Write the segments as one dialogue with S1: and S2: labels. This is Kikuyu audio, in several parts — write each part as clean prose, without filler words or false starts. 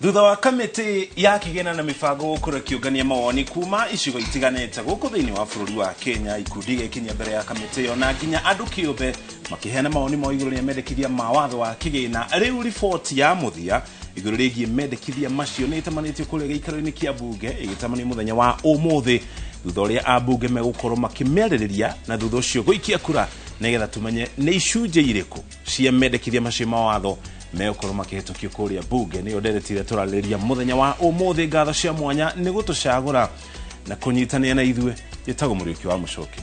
S1: Thutha wa kamĩtĩ ya kĩgĩna na mĩbango gũkorwo ĩkĩũngania mawoni kuma icigo itiganĩte gũkũ thĩinĩ wa bũrũri wa Kenya, ikundi igĩkinyia mbere ya kamĩtĩ ĩyo na nginya andũ kĩũmbe makĩheana mawoni mao igũrũ rĩa mendekithia ma watho wa kĩgĩna. Rĩu riboti ya mũthia igũrũ rĩgiĩ mendekithia macio nĩ ĩtamanĩtio kũrĩa gĩikaro-inĩ kĩa mbunge, ĩgĩtamanio mũthenya wa ũmũthĩ thutha ũrĩa ambunge megũkorwo makĩmĩarĩrĩria na thutha ũcio gũikia kura nĩgetha tũmenye nĩ icunjĩ irĩkũ cia mendekithia macio ma watho megũkorwo makĩhĩtũkio kũrĩa mbunge. Nĩyo ndereti ĩrĩa tũrarĩrĩria mũthenya wa ũmũthĩ. Ngatho cia mwanya nĩ gũtũcagũra na kũnyitanĩra na ithuĩ. Njĩtagwo Mũriũki wa Mũcoki.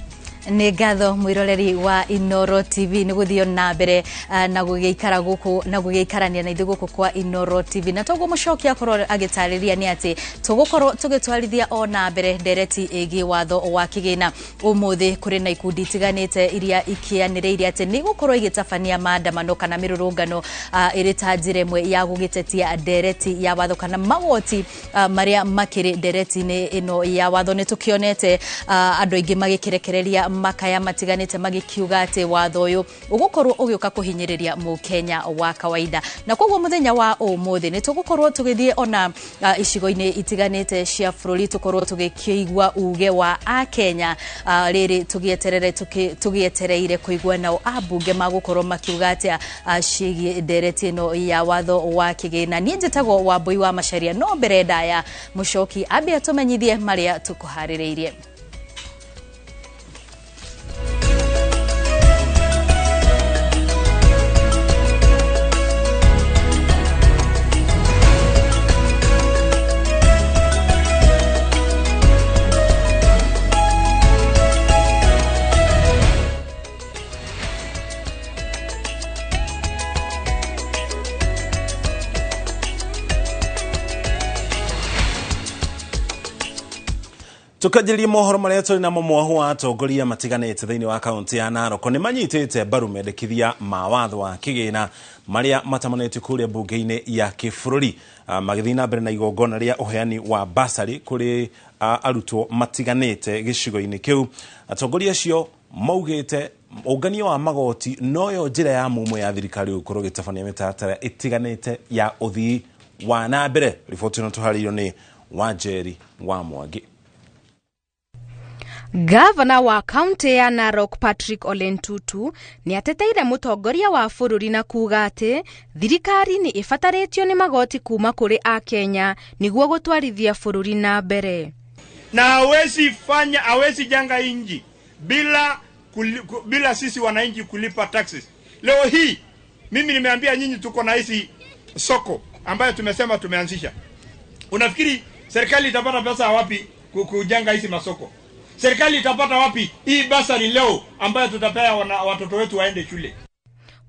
S2: Nĩ ngatho mwĩroreri wa Inoro TV nĩ gũthiĩ na mbere na gũgĩikara gũkũ na gũgĩikarania na ithuĩ gũkũ kwa Inoro TV. Na toguo Mũcoki akorwo agĩtarĩria nĩ atĩ tũgũkorwo tũgĩtwarithia o na mbere ndereti ĩgiĩ watho wa kĩgĩna. Ũmũthĩ kũrĩ na ikundi itiganĩte iria ikĩanĩrĩire atĩ nĩ igũkorwo igĩtabania maandamano kana mĩrũrũngano ĩrĩ ta njĩra ĩmwe ya gũgĩtetia ndereti ya watho kana magoti marĩa makĩrĩ ndereti-inĩ ĩno ya watho. Nĩ tũkĩonete andũ aingĩ magĩkĩrekereria makaya matiganĩte magĩkiuga atĩ watho ũyũ ũgũkorwo ũgĩũka kũhinyĩrĩria mũkenya wa kawaida, na koguo mũthenya wa ũmũthĩ nĩ tũgũkorwo tũgĩthiĩ ona icigo-inĩ itiganĩte cia bũrũri tũkorwo tũgĩkĩigua uge wa akenya rĩrĩ tũgĩeterere tũgĩetereire kũigua nao ambunge magũkorwo makiuga atĩa ciĩgiĩ ndereti ĩno ya watho wa kĩgĩna. Niĩ njĩtagwo Wambui wa Macaria, no mbere ndaya Mũcoki ambe atũmenyithie marĩa tũkũharĩrĩirie.
S1: Tũkanjĩrĩria mohoro marĩa tũrĩ namo. Mwahu wa atongoria matiganĩte thĩinĩ wa kaunti ya Narok nĩ manyitĩte mbaru mendekithia ma watho wa kĩgĩna marĩa matamanĩtio kũrĩa mbunge-inĩ ya kĩbũrũri. Magĩthiĩ na mbere na igongona rĩa ũheani wa basarĩ kũrĩ arutwo matiganĩte gĩcigo-inĩ kĩu, atongoria acio maugĩte ũngania wa magoti noyo njĩra ya mumo ya thirikari gũkorwo ĩgĩtabania mĩtaratara ĩtiganĩte ya ũthii wa na mbere. Riboti ĩno tũharĩirio nĩ Wanjeri wa Mwangi.
S3: Gavana wa kaunti ya Narok Patrick Ole Ntutu nĩ ateteire mũtongoria wa bũrũri na kuuga atĩ thirikari nĩ ĩbatarĩtio nĩ magoti kuma kũrĩ akenya nĩguo gũtwarithia bũrũri na mbere.
S4: Na hawezi fanya, hawezi jenga inji bila sisi wananchi kulipa taxes. Leo hii mimi nimeambia nyinyi tuko na hizi soko ambayo tumesema tumeanzisha. Unafikiri serikali itapata pesa wapi kujenga hizi masoko? Serikali itapata wapi hii basari leo ambayo tutapea watoto wetu waende shule?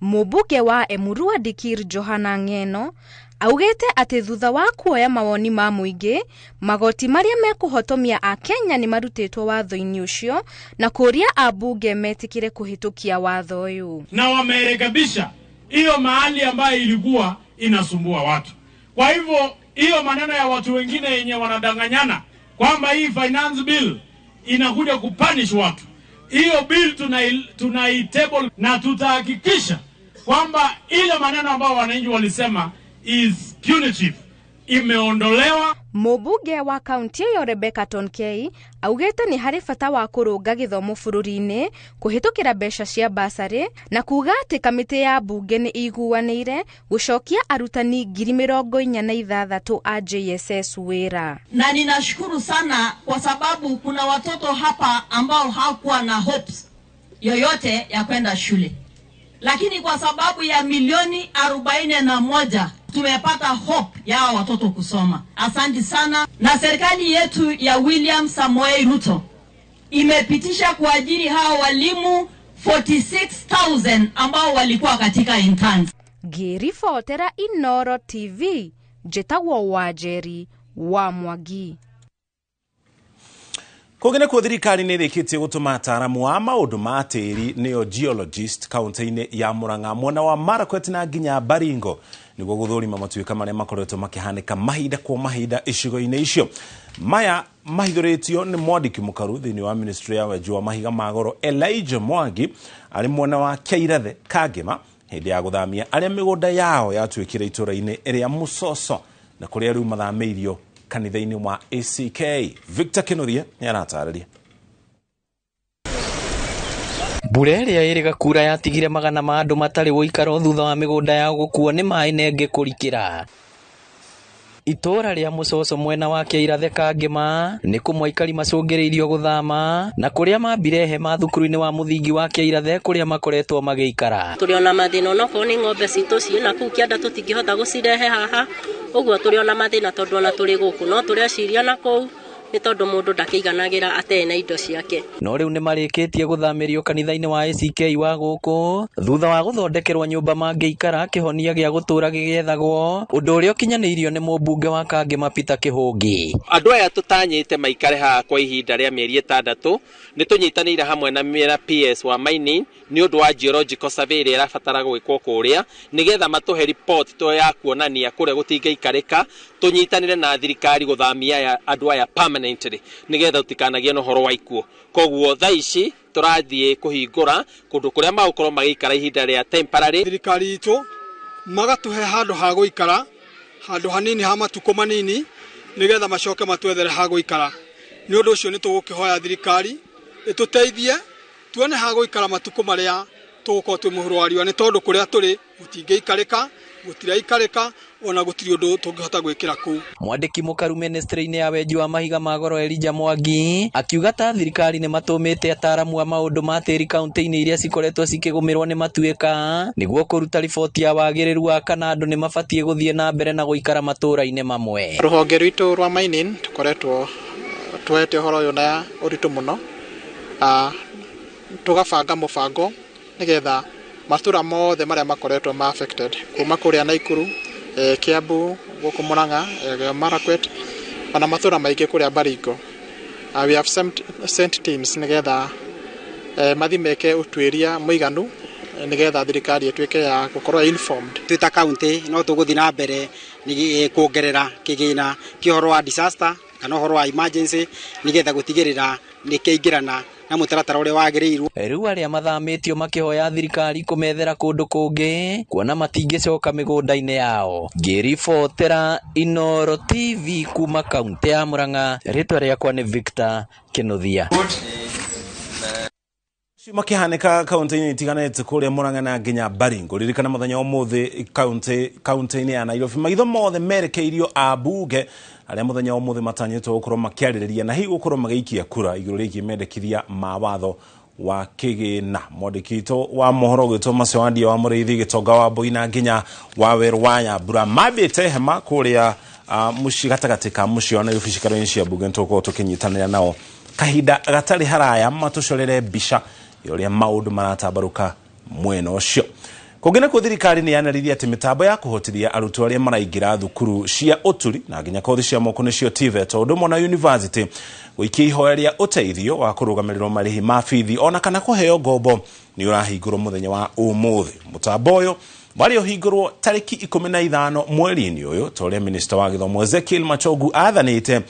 S3: Mũmbunge wa Emurua Dikir Johana Ng'eno augĩte atĩ thutha wa kuoya mawoni ma mũingĩ, magoti marĩa mekũhotomia akenya nĩ marutĩtwo watho-inĩ ũcio na kũria ambunge metĩkĩre kũhĩtũkia watho ũyũ.
S5: Na wamerekebisha hiyo mahali ambayo ilikuwa inasumbua watu. Kwa hivyo hiyo maneno ya watu wengine yenye wanadanganyana kwamba hii finance bill inakuja kupunish watu, hiyo bill tunai table na tutahakikisha kwamba ile maneno ambayo wananchi walisema is punitive imeondolewa.
S3: Mũmbunge wa kaunti ĩyo Rebecca Tonkei augĩte nĩ harĩ bata wa kũrũnga gĩthomo bũrũri-inĩ kũhĩtũkĩra mbeca cia basarĩ na kuuga atĩ kamĩtĩ ya mbunge nĩ iguanĩire gũcokia arutani 46,000 a JSS wĩra.
S6: Na ninashukuru sana kwa sababu kuna watoto hapa ambao hawakuwa na hopes yoyote ya kwenda shule, lakini kwa sababu ya milioni 41 tumepata hope ya hawa watoto kusoma. Asante sana. Na serikali yetu ya William Samoei Ruto imepitisha kuajiri hawa walimu 46,000 ambao walikuwa katika interns.
S3: Ngĩribotera Inoro TV, njĩtagwo Wanjeri wa Mwangi.
S1: Kũngĩ nĩkuo thirikari nĩ ĩrĩkĩtie gũtũma ataaramu a maũndũ ma tĩri, nĩyo geologist, kaunti-inĩ ya Murang'a, mwena wa Marakwet na nginya Baringo nĩguo gũthũrima matuĩka marĩa makoretwo makĩhanĩka mahinda kwa mahinda icigo-inĩ icio. Maya mahithũrĩtio nĩ mwandĩki mũkaru thĩinĩ wa ministry ya wenji wa mahiga ma goro Elijah Mwangi arĩ mwena wa Kĩarathe Kangema hĩndĩ ya gũthamia arĩa mĩgũnda yao yatuĩkire itũra-inĩ rĩa Musoso. Na kũrĩa rĩu mathamĩirio kanitha-inĩ wa ACK. Victor Kinuthia nĩ aratarĩria.
S7: Mbura ĩrĩa ĩrĩga kura yatigire magana ma andũ matarĩ ũikaro thutha wa mĩgũnda yao gũkuo nĩ maĩ na ĩngĩ kũrikĩra. Itũũra rĩa Mũcoco mwena wa Kĩairatheka Kangĩma nĩ kũmwe aikari macũngĩrĩirio gũthama na kũrĩa mambire hema thukuru-inĩ wa mũthingi wa Kĩairathe kũrĩa makoretwo magĩikara.
S8: Tũrĩ ona mathĩna onokorwo nĩ ng'ombe citũ ciĩ na kũu kĩanda tũtingĩhota gũcirehe haha, ũguo tũrĩ ona mathĩna tondũ ona tũrĩ gũkũ no tũreciria na kũu nĩ tondũ mũndũ ndakĩiganagĩra atarĩ na indo ciake.
S7: No rĩu nĩ marĩkĩtie gũthamĩrio kanitha-inĩ wa ACK wa gũkũ thutha wa gũthondekerwo nyũmba mangĩikara kĩhonia gĩa gũtũũra gĩgĩethagwo, ũndũ ũrĩa ũkinyanĩirio nĩ mũmbunge wa Kangĩma Peter Kĩhũngĩ.
S9: Andũ aya tũtanyĩte maikare haha kwa ihinda rĩa mĩeri 6 nĩ tũnyitanĩire hamwe na mĩra PS wa mining nĩ ũndũ wa geological survey ĩrĩa ĩrabatara gwĩkwo kũrĩa nĩgetha matũhe report to ya kuonania kũrĩa gũtingĩikarĩka, tũnyitanĩre na thirikari gũthamia andũ aya permanently nĩgetha tũtikanagie na ũhoro wa ikuũ. Koguo thaa ici tũrathiĩ kũhingũra kũndũ kũrĩa magũkorwo magĩikara ihinda rĩa temporary.
S10: Thirikari itũ magatũhe handũ ha gũikara, handũ hanini ha matukũ manini nĩgetha macoke matwethere ha gũikara. Nĩ ũndũ ũcio nĩ tũgũkĩhoya thirikari ĩtũteithie tuone ha gũikara matukũ marĩa tũgũkorwo twĩ mũhuro wa riũa, nĩ tondũ kũrĩa tũrĩ gũtingĩikarĩka, gũtiraikarĩka ona gũtirĩ ũndũ tũngĩhota gwĩkĩra kũu.
S7: Mwandĩki mũkaru ministry-inĩ ya wenji wa mahiga ma goro Elijah Mwangi akiuga ta thirikari nĩ matũmĩte ataaramu a maũndũ ma tĩri kaunti-inĩ iria cikoretwo cikĩgũmĩrwo nĩ matuĩka nĩguo kũruta riboti ya wagĩrĩru wa kana andũ nĩ mabatiĩ gũthiĩ na mbere na gũikara matũũra-inĩ mamwe.
S11: Rũhonge rwitũ rwa mining tũkoretwo tuoete ũhoro ũyũ na ũritũ mũno, tũgabanga mũbango nĩgetha matũra mothe marĩa makoretwo ma affected kuma kũrĩa Naikuru, Kiambu, gũkũ Murang'a, Marakwet ona matũra maingĩ kũrĩa Baringo. We have sent teams nĩgetha mathi meke ũtuĩria mũiganu nĩgetha thirikari ĩtuĩke ya gũkorwo informed.
S12: Twĩ ta county no tũgũthiĩ na mbere kuongerera kĩgĩna kĩa ũhoro wa disaster kana ũhoro wa emergency nĩgetha gũtigĩrĩra nĩkĩaingĩrana na mũtaratara ũrĩa wagĩrĩirwo.
S7: Rĩu arĩa mathamĩtio makĩhoya thirikari kũmethera kũndũ kũngĩ kuona matingĩcoka mĩgũnda-inĩ yao. Ngĩribotera Inooro TV kuma kaunti ya Murang'a, rĩtwa rĩakwa nĩ Victor Kinuthia.
S1: Makihanĩka kaunti-inĩ itiganĩte kũrĩa Murang'a na nginya Baringo. Ririkana mũthenya wa ũmũthĩ kaunti-inĩ ya Nairobi maitho mothe merekeirio ambunge arĩa mũthenya wa ũmũthĩ matanyĩtwo gũkorwo makĩarĩrĩria na hihi gũkorwo magĩikia kura igũrũ rĩgiĩ mendekithia ma watho wa kĩgĩna. Mwandĩki witũ wa mohoro ũgwĩtwo Macewandia wa Mũrĩithi, Gĩtonga wa Mbui na nginya wa Werũ wa Nyambura mambĩte hema kũrĩa mũciĩ gatagatĩ ka mũciĩ wa Nairobi cikaro-inĩ cia mbunge. Nĩtũgũkorwo tũkĩnyitanĩra nao kahinda gatarĩ haraya matũcorere mbica ya ũrĩa maũndũ maratambarũka mwena ũcio. Kũngĩ nakuo thirikari nĩ yanĩrĩirie atĩ mĩtambo ya kũhotithia arutwo arĩa maraingĩra thukuru cia ũturi na nginya kothi cia moko nĩcio TVET o ũndũ ũmwe na university gũikia ihoya rĩa ũteithio wa kũrũgamĩrĩrwo marĩhi ma bithi ona kana kũheo ngombo nĩ ũrahingũrwo mũthenya wa ũmũthĩ. Mũtambo ũyũ warĩ ũhingũrwo tarĩki 15 mweri-inĩ ũyũ ta ũrĩa minista wa gĩthomo Ezekiel Machogu athanĩte,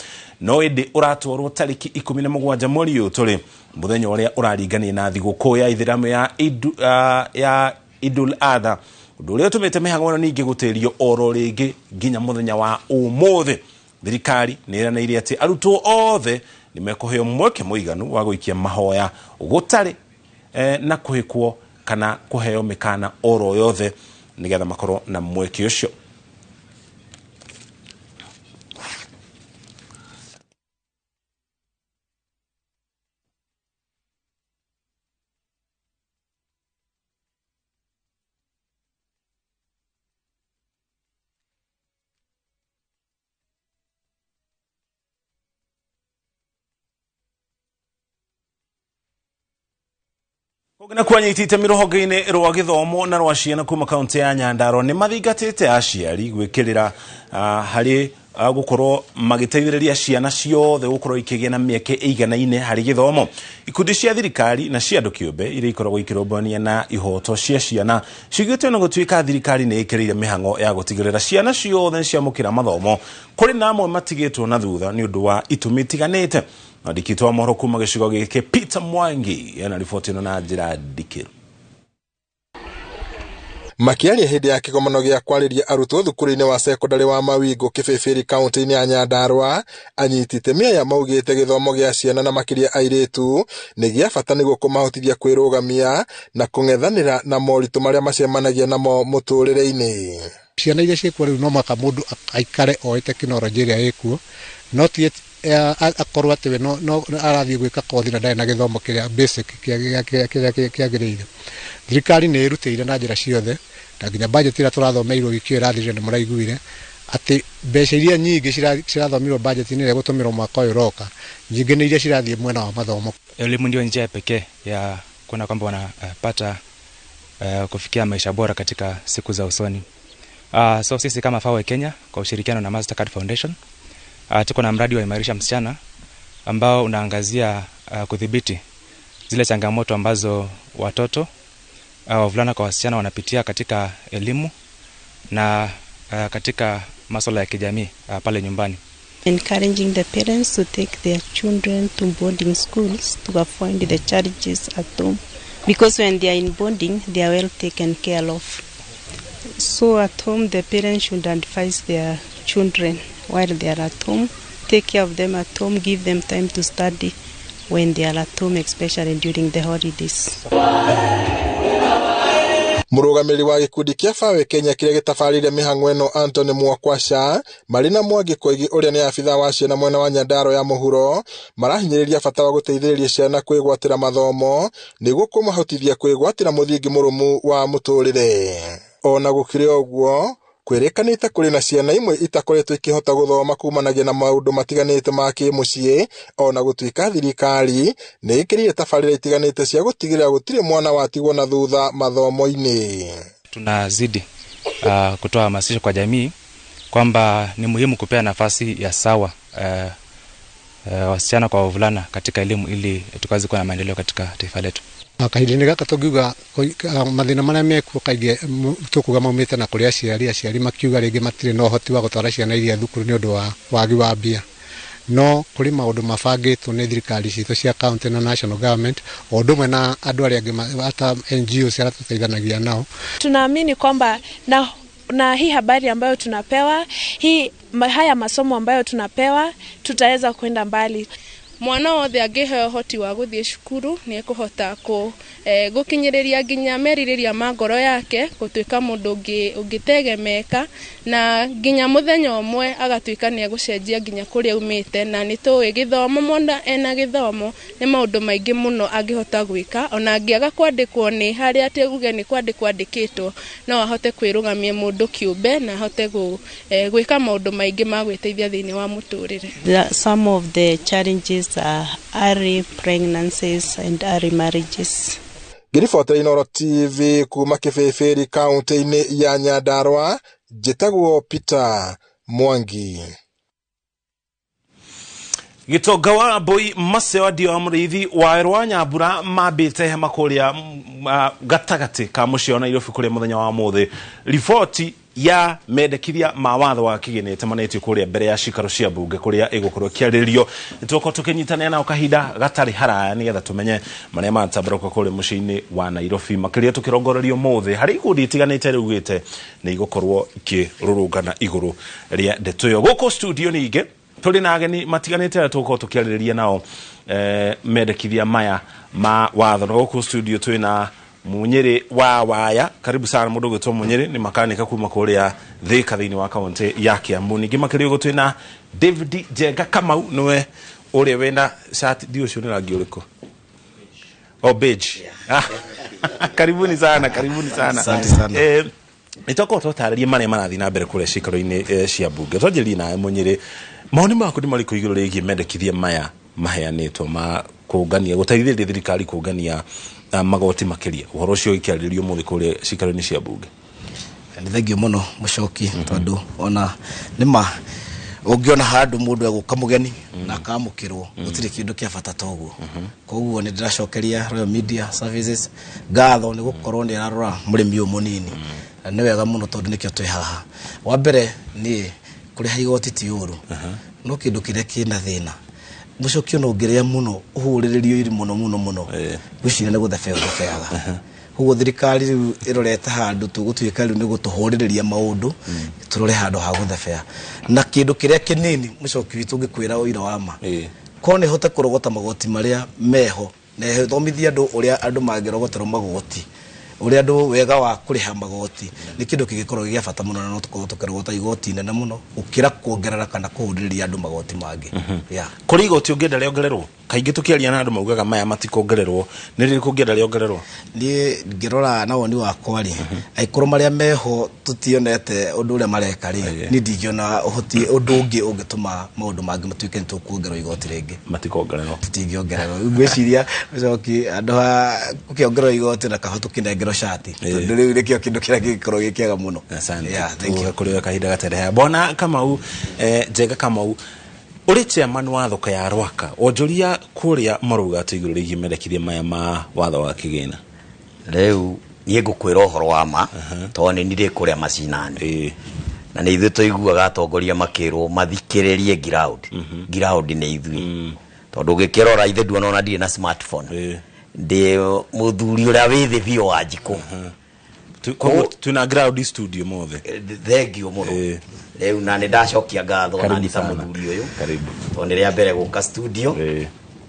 S1: no ĩndĩ ũratwarwo tarĩki 17 mweri ũyũ tũrĩ, mũthenya ũrĩa ũraringania na thigũkũ ya ithĩramu ya Idul Adha, ũndũ ũrĩa ũtũmĩte mĩhang'o ĩno ningĩ gũtĩrio oro rĩngĩ nginya mũthenya wa ũmũthĩ. Thirikari nĩ ĩranĩire atĩ arutwo othe nĩ mekũheo mweke mũiganu wa gũikia mahoya gũtarĩ na kũhĩkwo kana kũheo mĩkana oro yothe nĩgetha makorwo na mweke ũcio. Na kwanyitite itemi rũhonge-inĩ rwa gĩthomo na rwa ciana kuma kaunti ya Nyandarua nĩ mathingatĩte aciari gwĩkĩrĩra harĩ gũkorwo magĩteithĩrĩria ciana ciothe gũkorwo ikĩgĩa na mĩeke ĩiganaine harĩ gĩthomo. Ikundi cia thirikari na cia andũ kĩũmbe iria ikoragwo ikĩrũmbũyania na ihoto cia ciana ciugĩte ona gũtuĩka thirikari nĩ ĩkĩrĩire mĩhang'o ya gũtigĩrĩra ciana ciothe nĩciamũkĩra mathomo, kũrĩ na amwe matigĩtwo na thutha nĩ ũndũ wa itũmi itiganĩte. Mwandĩki wa mohoro kuma gĩcigo gĩkĩ Peter Mwangi ena riboti ĩno na njĩra ndikĩru.
S13: Makĩaria hĩndĩ ya kĩgomano gĩa kwarĩria arutwo thukuru-inĩ wa cekondarĩ wa Mawingu Kĩbĩbĩri kaunti-inĩ ya Nyandarua, anyiti itemi aya maugĩte gĩthomo gĩa ciana na makĩria airĩtu nĩ gĩa bata nĩguo kũmahotithia kwĩrũgamia na kũng'ethanĩra na moritũ marĩa macemanagia namo mũtũrĩre-inĩ.
S14: Ciana iria ciĩkuo rĩu no mũhaka mũndũ aikare oĩ tekinoronjĩ ĩrĩa ĩkuo, no ti akorwo atĩ we no arathiĩ gwĩka kothi na ndarĩ na gĩthomo kĩrĩa basic kĩrĩa kĩagĩrĩire. Thirikari nĩ ĩrutĩire na njĩra ciothe, na nginya budget ĩrĩa tũrathomeirwo wiki ĩyo ĩrathirire nĩ mũraiguire atĩ mbeca iria nyingĩ cirathomirwo budget-inĩ ĩrĩa ĩgũtũmĩrwo mwaka ũyũ ũroka, nyingĩ nĩ iria cirathiĩ mwena wa mathomo.
S15: Elimu ndio njia pekee ya kuona kwamba wanapata kufikia maisha bora katika siku za usoni. So sisi kama FAWE Kenya kwa ushirikiano na Mastercard Foundation tuko na mradi wa Imarisha Msichana ambao unaangazia kudhibiti zile changamoto ambazo watoto wavulana kwa wasichana wanapitia katika elimu na katika masuala ya kijamii pale nyumbani.
S16: Encouraging the parents to take their children to boarding schools to avoid the challenges at home, because when they are in boarding they are well taken care of. So at home the parents should advise their children while they are at home, take care of them at home, give them time to study when they are at home, especially during the holidays.
S13: Mũrũgamĩrĩri wa gĩkundi kĩa FAWE Kenya kĩrĩa gĩtabarĩire mĩhang'o ĩno Anthony Mwakwasha marĩ na Mwangi Koigi ũrĩa nĩ abithaa wa ciana mwena wa Nyandarua ya mũhuro marahinyĩrĩria bata wa gũteithĩrĩria ciana kwĩgwatĩra mathomo nĩguo kũmahotithia kwĩgwatĩra mũthingi mũrũmu wa mũtũrĩre. Ona gũkĩrĩ ũguo, kwĩrĩkanĩte kũrĩ na ciana imwe itakoretwo ikĩhota gũthoma kumanagia na maũndũ matiganĩte ma kĩmũciĩ, ona gũtuĩka thirikari nĩ ĩkĩrĩire tabarĩra itiganĩte cia gũtigĩrĩra gũtirĩ mwana watigwo na thutha mathomo-inĩ.
S15: Tunazidi kutoa hamasisho kwa jamii kwamba ni muhimu kupea nafasi ya sawa wasichana kwa wavulana katika elimu ili tukaweze kuwa na maendeleo katika taifa letu.
S14: Kahinda-inĩ gaka tũngiuga mathĩna marĩa mekuo kaingĩ tũkuga maumĩte na kũrĩ aciari, aciari makiuga rĩngĩ matirĩ na ũhoti wa gũtwara ciana iria thukuru nĩ ũndũ wa wagi wa mbia. No kũrĩ maũndũ mabangĩtwo nĩ thirikari citũ cia county na national government o ũndũ ũmwe na andũ arĩa angĩ hata NGOs arĩa tũteithanagia nao.
S17: Tunaamini kwamba na hii habari ambayo tunapewa, haya masomo ambayo tunapewa, tutaweza kwenda mbali.
S18: Mwana wothe angĩheo ũhoti wa gũthiĩ cukuru nĩ ekũhota gũkinyĩrĩria nginya merirĩria ma ngoro yake, gũtuĩka mũndũ ũngĩtegemeka, na nginya mũthenya ũmwe agatuĩka nĩ egũcenjia nginya kũrĩa aumĩte. Na nĩ tũĩ gĩthomo, mwana ena gĩthomo nĩ maũndũ maingĩ mũno angĩhota gwĩka, ona angĩaga kwandĩkwo nĩ harĩa atĩ uge nĩ kwandĩkwo andĩkĩtwo, no ahote kwĩrũgamia mũndũ kĩũmbe na ahote gwĩka maũndũ maingĩ ma gwĩteithia thĩinĩ wa mũtũrĩre.
S16: Some of the challenges are early pregnancies and early marriages.
S13: Ngĩribotera Inooro TV kuma Kĩbĩbĩri kaunti-inĩ ya Nyandarua, njĩtagwo Peter Mwangi.
S1: Gĩtonga wa Mbui Maceo Ndio wa Mũrĩithi wa Rwa Nyambura mambĩte hema kũrĩa gatagatĩ ka mũciĩ wa Nairobi kũrĩa mũthenya wa mũthĩ. Riboti ya mendekithia ma watho wa kĩgĩna ĩtamanĩtio kũrĩa mbere ya cikaro cia mbunge kũrĩa ĩgũkorwo ĩkĩarĩrĩrio. Nĩtũgũkorwo tũkĩnyitanĩra nao kahinda gatarĩ haraya nĩgetha tũmenye marĩa maratambũrũka kũrĩa mũciĩ-inĩ wa Nairobi, makĩria tũkĩrongorerio ũmũthĩ harĩ ikundi itiganĩte rĩugĩte nĩ igũkorwo ikĩrũrũngana igũrũ rĩa ndeto ĩyo. Gũkũ studio ningĩ tũrĩ na ageni matiganĩte arĩa tũgũkorwo tũkĩarĩrĩria nao mendekithia maya ma watho. Na gũkũ studio twĩ na Munyiri wa Waya, karibu sana mũndũ ũgwĩtwo Munyiri, nĩ makanika kuma kũrĩa Thika thĩinĩ wa kaunti ya Kiambu. Ningĩ makĩria ũguo twĩ na David Njenga Kamau, nĩwe ũrĩa wĩna shati ndiũ ũcio nĩ rangi ũrĩkũ? Oh, beige. Karibuni sana, karibuni sana.
S19: Asante sana.
S1: Nĩtwakorwo tũtarĩrie marĩa marathiĩ na mbere kũrĩa cikaro-inĩ cia mbunge. Twanjĩrĩrie nawe Munyiri, maoni maku nĩ marĩkũ igũrũ rĩgiĩ mendekithia maya maheanĩtwo ma kũngania, gũteithĩrĩria thirikari kũngania magoti makĩria, ũhoro ũcio ũgĩkĩarĩrĩrio ũmũthĩ kũrĩa cikaro-inĩ cia mbunge?
S19: Nĩ thengio mũno mũcoki, tondũ ona nĩma ũngĩona handũ mũndũ egũka mũgeni na akamũkĩrwo, gũtirĩ kĩndũ kĩa bata ta ũguo. Koguo nĩ ndĩracokeria Royal Media Services ngatho nĩ gũkorwo nĩ ĩrarora mũrĩmi ũyũ mũnini. Na nĩ wega mũno tondũ nĩkĩo twĩ haha. Wa mbere niĩ kũrĩha igoti ti ũru, no kĩndũ kĩrĩa kĩna thĩna mũcokio no ũngĩrĩa mũno ũhũrĩrĩrio iri mũno mũno mũno, ngwĩciria nĩ gũthebea ũthebeaga. Koguo thirikari rĩu ĩrorete handũ tũgũtuĩka rĩu nĩ gũtũhũrĩrĩria maũndũ, tũrore handũ ha gũthebea na kĩndũ kĩrĩa kĩnini. Mũcoki witũ, ngĩkwĩra ũira wa ma, korwo nĩ hote kũrogota magoti marĩa meho na ĩthomithie andũ ũrĩa andũ mangĩrogoterwo magoti, ũrĩa andũ wega wa kũrĩha magoti, nĩ kĩndũ kĩngĩkorwo gĩ gĩa bata mũno, na no tũkorwo tũkĩrogota igoti nene mũno gũkĩra kuongerera kana kũhũrĩrĩria andũ magoti mangĩ. Yeah.
S1: Kũrĩ igoti ũngĩenda rĩongererwo? Kaingĩ tũkĩaria na andũ maugaga maya matikongererwo. Nĩ rĩrĩkũ ũngĩenda rĩongererwo?
S19: Niĩ ngĩrora na woni wakwa rĩ, angĩkorwo marĩa meho tũtionete ũndũ ũrĩa mareka rĩ, niĩ ndingĩona ũhoti ũndũ ũngĩ ũngĩtũma maũndũ mangĩ matuĩke nĩ tũkuongererwo igoti rĩngĩ.
S1: Matikongererwo.
S19: Tũtingĩongererwo. Ngwĩciria, mũcoki, andũ ha gũkĩongererwo igoti na kaba tũkĩnengerwo cati, tondũ rĩu nĩkĩo kĩndũ kĩrĩa kĩngĩkorwo gĩ kĩega mũno.
S1: Asante.
S19: Yeah, thank you.
S1: Kũrĩ we kahinda gatereha. Bwana Kamau, Njenga Kamau, ũrĩ chairman wa thoko ya Rwaka, onjoria kũrĩa marauga atĩ igũrũ rĩgiĩ mendekithia maya ma watho wa kĩgĩna.
S20: Rĩu niĩ ngũkwĩra ũhoro wa ma, tondũ nĩ ndirĩ kũrĩa macinani, na nĩ ithuĩ tũiguaga atongoria makĩrwo mathikĩrĩrie ground. Ground nĩ ithuĩ, tondũ ũgĩkĩrora ithe nduona ona ndirĩ na smartphone, ndĩ mũthuri ũrĩa wĩ thĩ biũ wa njikũ.
S1: Koguo twĩna ground studio mothe.
S20: Thengio mũno. Rĩu na nĩ ndacokia ngatho
S1: Karibu
S20: na nĩ ta
S1: sana.
S20: Mũthuri ũyũ,
S1: Karibu.
S20: Tondũ nĩ rĩa mbere gũka studio,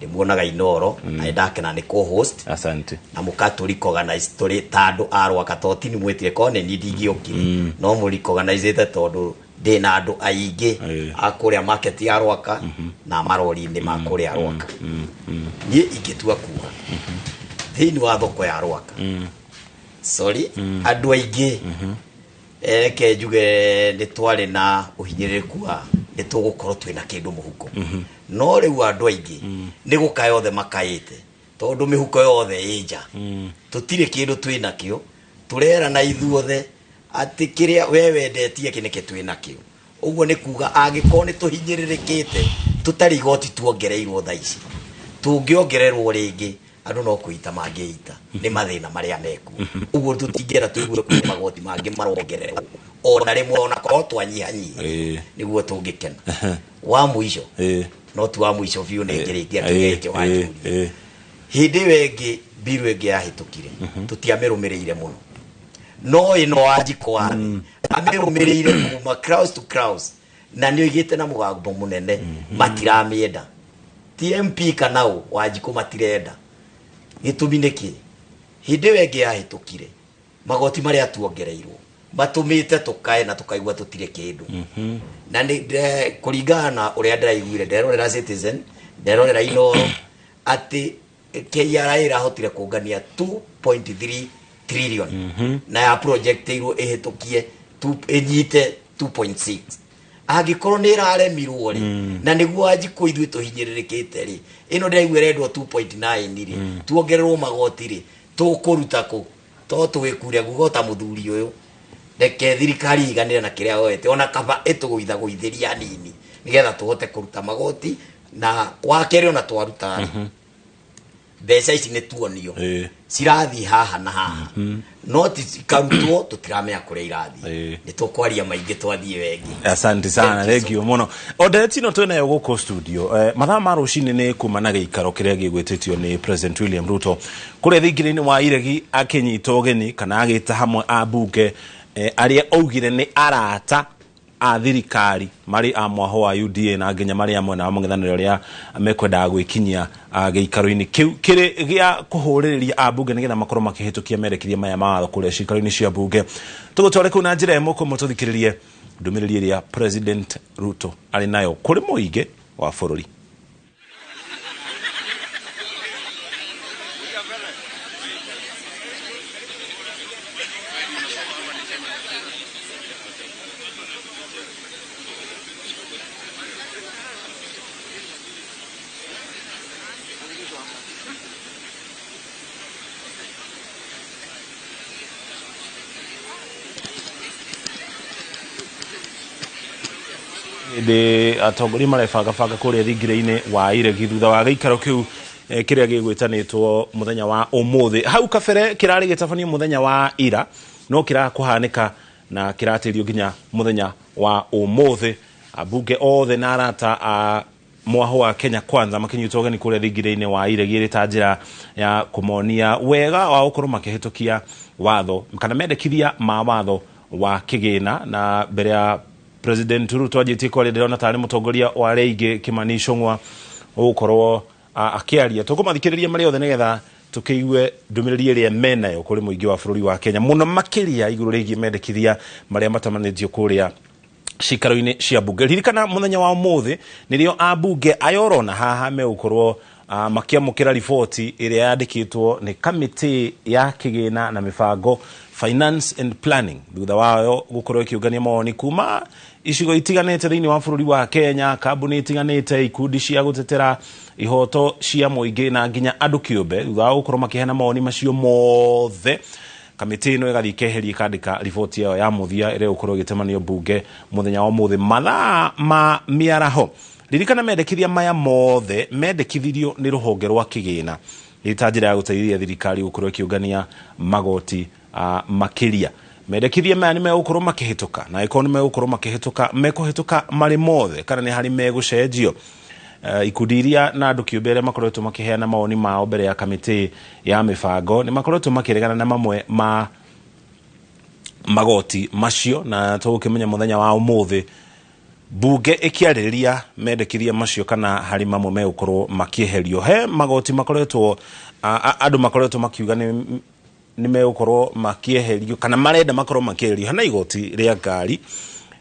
S20: ndĩmuonaga Inoro, na nĩ ndakena nĩ co-host.
S1: Asante.
S20: Na mũkatũ recognize tũrĩ ta andũ a Rwaka, to ti mwĩtire korwo nĩ niĩ ndingĩokire, no mũ recognize tondũ ndĩ na andũ aingĩ a kũrĩa market ya Rwaka na marori-inĩ ma kũrĩa Rwaka. Niĩ ingĩtua kuga thĩinĩ wa thoko ya Rwaka, sorry, andũ aingĩ, reke njuge nĩ twarĩ na ũhinyĩrĩrĩku wa nĩ tũgũkorwo twĩna kĩndũ mũhuko, no rĩu andũ aingĩ nĩ gũkaya othe makaĩte, tondũ mĩhuko yothe ĩ nja, tũtirĩ kĩndũ twĩ nakĩo. Tũrerana ithuothe atĩ kĩrĩa we wendetie kĩ nĩkĩ twĩ nakĩo. Ũguo nĩ kuga angĩkorwo nĩ tũhinyĩrĩrĩkĩte tũtarĩ igoti tuongereirwo, thaa ici tũngĩongererwo rĩngĩ, andũ no kwĩita mangĩita nĩ mathĩna marĩa mekuo. Ũguo tũtingĩenda tũigue kwĩ magoti mangĩ marongererwo ona rĩmwe, ona korwo twanyihanyihia nĩguo tũngĩkena. Wa mũico, no ti wa mũico biũ, nĩ ngĩrĩkia kĩrĩa gĩkĩ wanjũria. Hĩndĩ ĩyo ĩngĩ mbiru ĩngĩ yahĩtũkire, tũtiamĩrũmĩrĩire mũno, no ĩno Wanjikũ wa thĩ amĩrũmĩrĩire kuma cross to cross, na nĩ oigĩte na mũgambo mũnene matiramĩenda. TMP kana ũ Wanjikũ matirenda. Gĩtũmi nĩ kĩ? Hĩndĩ ĩyo ĩngĩ yahĩtũkire, magoti marĩa tuongereirwo matũmĩte tũkae na tũkaigua tũtirĩ kĩndũ, na nĩ kũringana na ũrĩa ndĩraiguire, nderorera Citizen, nderorera Inoro, atĩ KRA ĩrahotire kũngania 2.3 trillion na ya projectirwo ĩhĩtũkie ĩnyite 2.6. Angĩkorwo nĩ ĩraremirwo rĩ, na nĩguo Wanjikũ ithuĩ tũhinyĩrĩrĩkĩte rĩ, ĩno ndĩraigua ĩrendwo 2.9 rĩ, tuongererwo magoti rĩ, tũkũruta kũ? To tũgĩkure gugo ta mũthuri ũyũ. Reke thirikari iganĩre na kĩrĩa yoete, ona kaba ĩtũgũithagũithĩria hanini nĩgetha tũhote kũruta magoti. Na wa kerĩ, ona twaruta rĩ, mbeca ici nĩ tuonio cirathiĩ haha na haha, no ti cikarutwo tũtiramenya kũrĩa irathiĩ. Nĩ tũkwaria maingĩ twathiĩ wengi.
S1: Asante sana, thank you mũno. Ndereti ĩno twĩnayo gũkũ studio mathaa ma rũcinĩ nĩ kuma na gĩikaro kĩrĩa gĩgwĩtĩtio nĩ President William Ruto kũrĩa thingira-inĩ wa Iregi, akĩnyita ũgeni kana agĩta hamwe ambunge arĩa augire nĩ arata a thirikari, marĩ a mwaho wa UDA na nginya marĩ a mwena wa mũng'ethanĩro, ũrĩa mekwendaga gwĩkinyia gĩikaro-inĩ kĩu kĩrĩ gĩa kũhũrĩrĩria ambunge nĩgetha makorwo makĩhĩtũkia merekithia maya ma watho kũrĩa ciikaro-inĩ cia bunge. Tũgũtware kũu na njĩra ĩmwe kũmwe, tũthikĩrĩrie ndũmĩrĩri ĩrĩa President Ruto arĩ nayo kũrĩ mũingĩ wa bũrũri. Hĩndĩ atongoria marebangabanga kũrĩa thingira-inĩ wa Iregi thutha wa gĩikaro kĩu kĩrĩa gĩgwĩtanĩtwo mũthenya wa ũmũthĩ. Hau kabere kĩrarĩ gĩtabanio mũthenya wa ira, no kĩrakũhanĩka na kĩratĩrio nginya mũthenya wa ũmũthĩ. Ambunge othe na arata a mwaho wa Kenya Kwanza makinyitwo ũgeni kũrĩa thingira-inĩ wa iregi ĩrĩ ta njĩra ya kũmonia wega wa gũkorwo makĩhĩtũkia watho kana mendekithia ma watho wa kĩgĩna. Na mbere ya President Ruto anjĩtie kwaria, ndĩrona tarĩ mũtongoria wa arĩa aingĩ Kimani Ichung'wa ũgũkorwo akĩaria. Tũkũmathikĩrĩria marĩ othe nĩgetha tũkĩigue ndũmĩrĩri ĩrĩa menayo kũrĩ mũingĩ wa bũrũri wa Kenya, mũno makĩria igũrũ rĩgiĩ mendekithia marĩa matamanĩtio kũrĩa cikaro-inĩ cia mbunge. Ririkana mũthenya wa ũmũthĩ nĩrĩo ambunge aya ũrona haha megũkorwo makĩamũkĩra riboti ĩrĩa yandĩkĩtwo nĩ kamĩtĩ ya kĩgĩna na mĩbango, Finance and Planning, thutha wayo gũkorwo ĩkĩũngania mawoni kuma icigo itiganĩte thĩinĩ wa bũrũri wa Kenya, kambuni itiganĩte, ikundi cia gũtetera ihoto cia mũingĩ na nginya andũ kĩũmbe. Thutha wa gũkorwo makĩheana mawoni macio mothe, kamĩtĩ ĩno ĩgathiĩ ĩkeheria ĩkandĩka riboti yayo ya mũthia ĩrĩa ĩgũkorwo ĩgĩtemanio mbunge mũthenya wa ũmũthĩ mathaa ma mĩaraho. Ririkana mendekithia maya mothe mendekithirio nĩ rũhonge rwa kĩgĩna nĩ ta njĩra ya gũteithĩrĩria thirikari gũkorwo ĩkĩũngania magoti makĩria. Mendekithia maya nĩ megũkorwo makĩhĩtũka, na angĩkorwo nĩ megũkorwo makĩhĩtũka, mekũhĩtũka marĩ mothe kana nĩ harĩ megũcenjio. Ikundi iria na andũ kĩũmbe arĩa makoretwo makĩheana mawoni mao mbere ya kamĩtĩ ya mĩbango nĩ makoretwo makĩregana na mamwe ma magoti macio, na tũgũkĩmenya mũthenya wa ũmũthĩ mbunge ĩkĩarĩrĩria mendekithia macio kana harĩ mamwe megũkorwo makĩeherio. He magoti makoretwo andũ makoretwo makiuga nĩ megũkorwo makĩeherio kana marenda makorwo makĩeherio. Hena igoti rĩa ngari,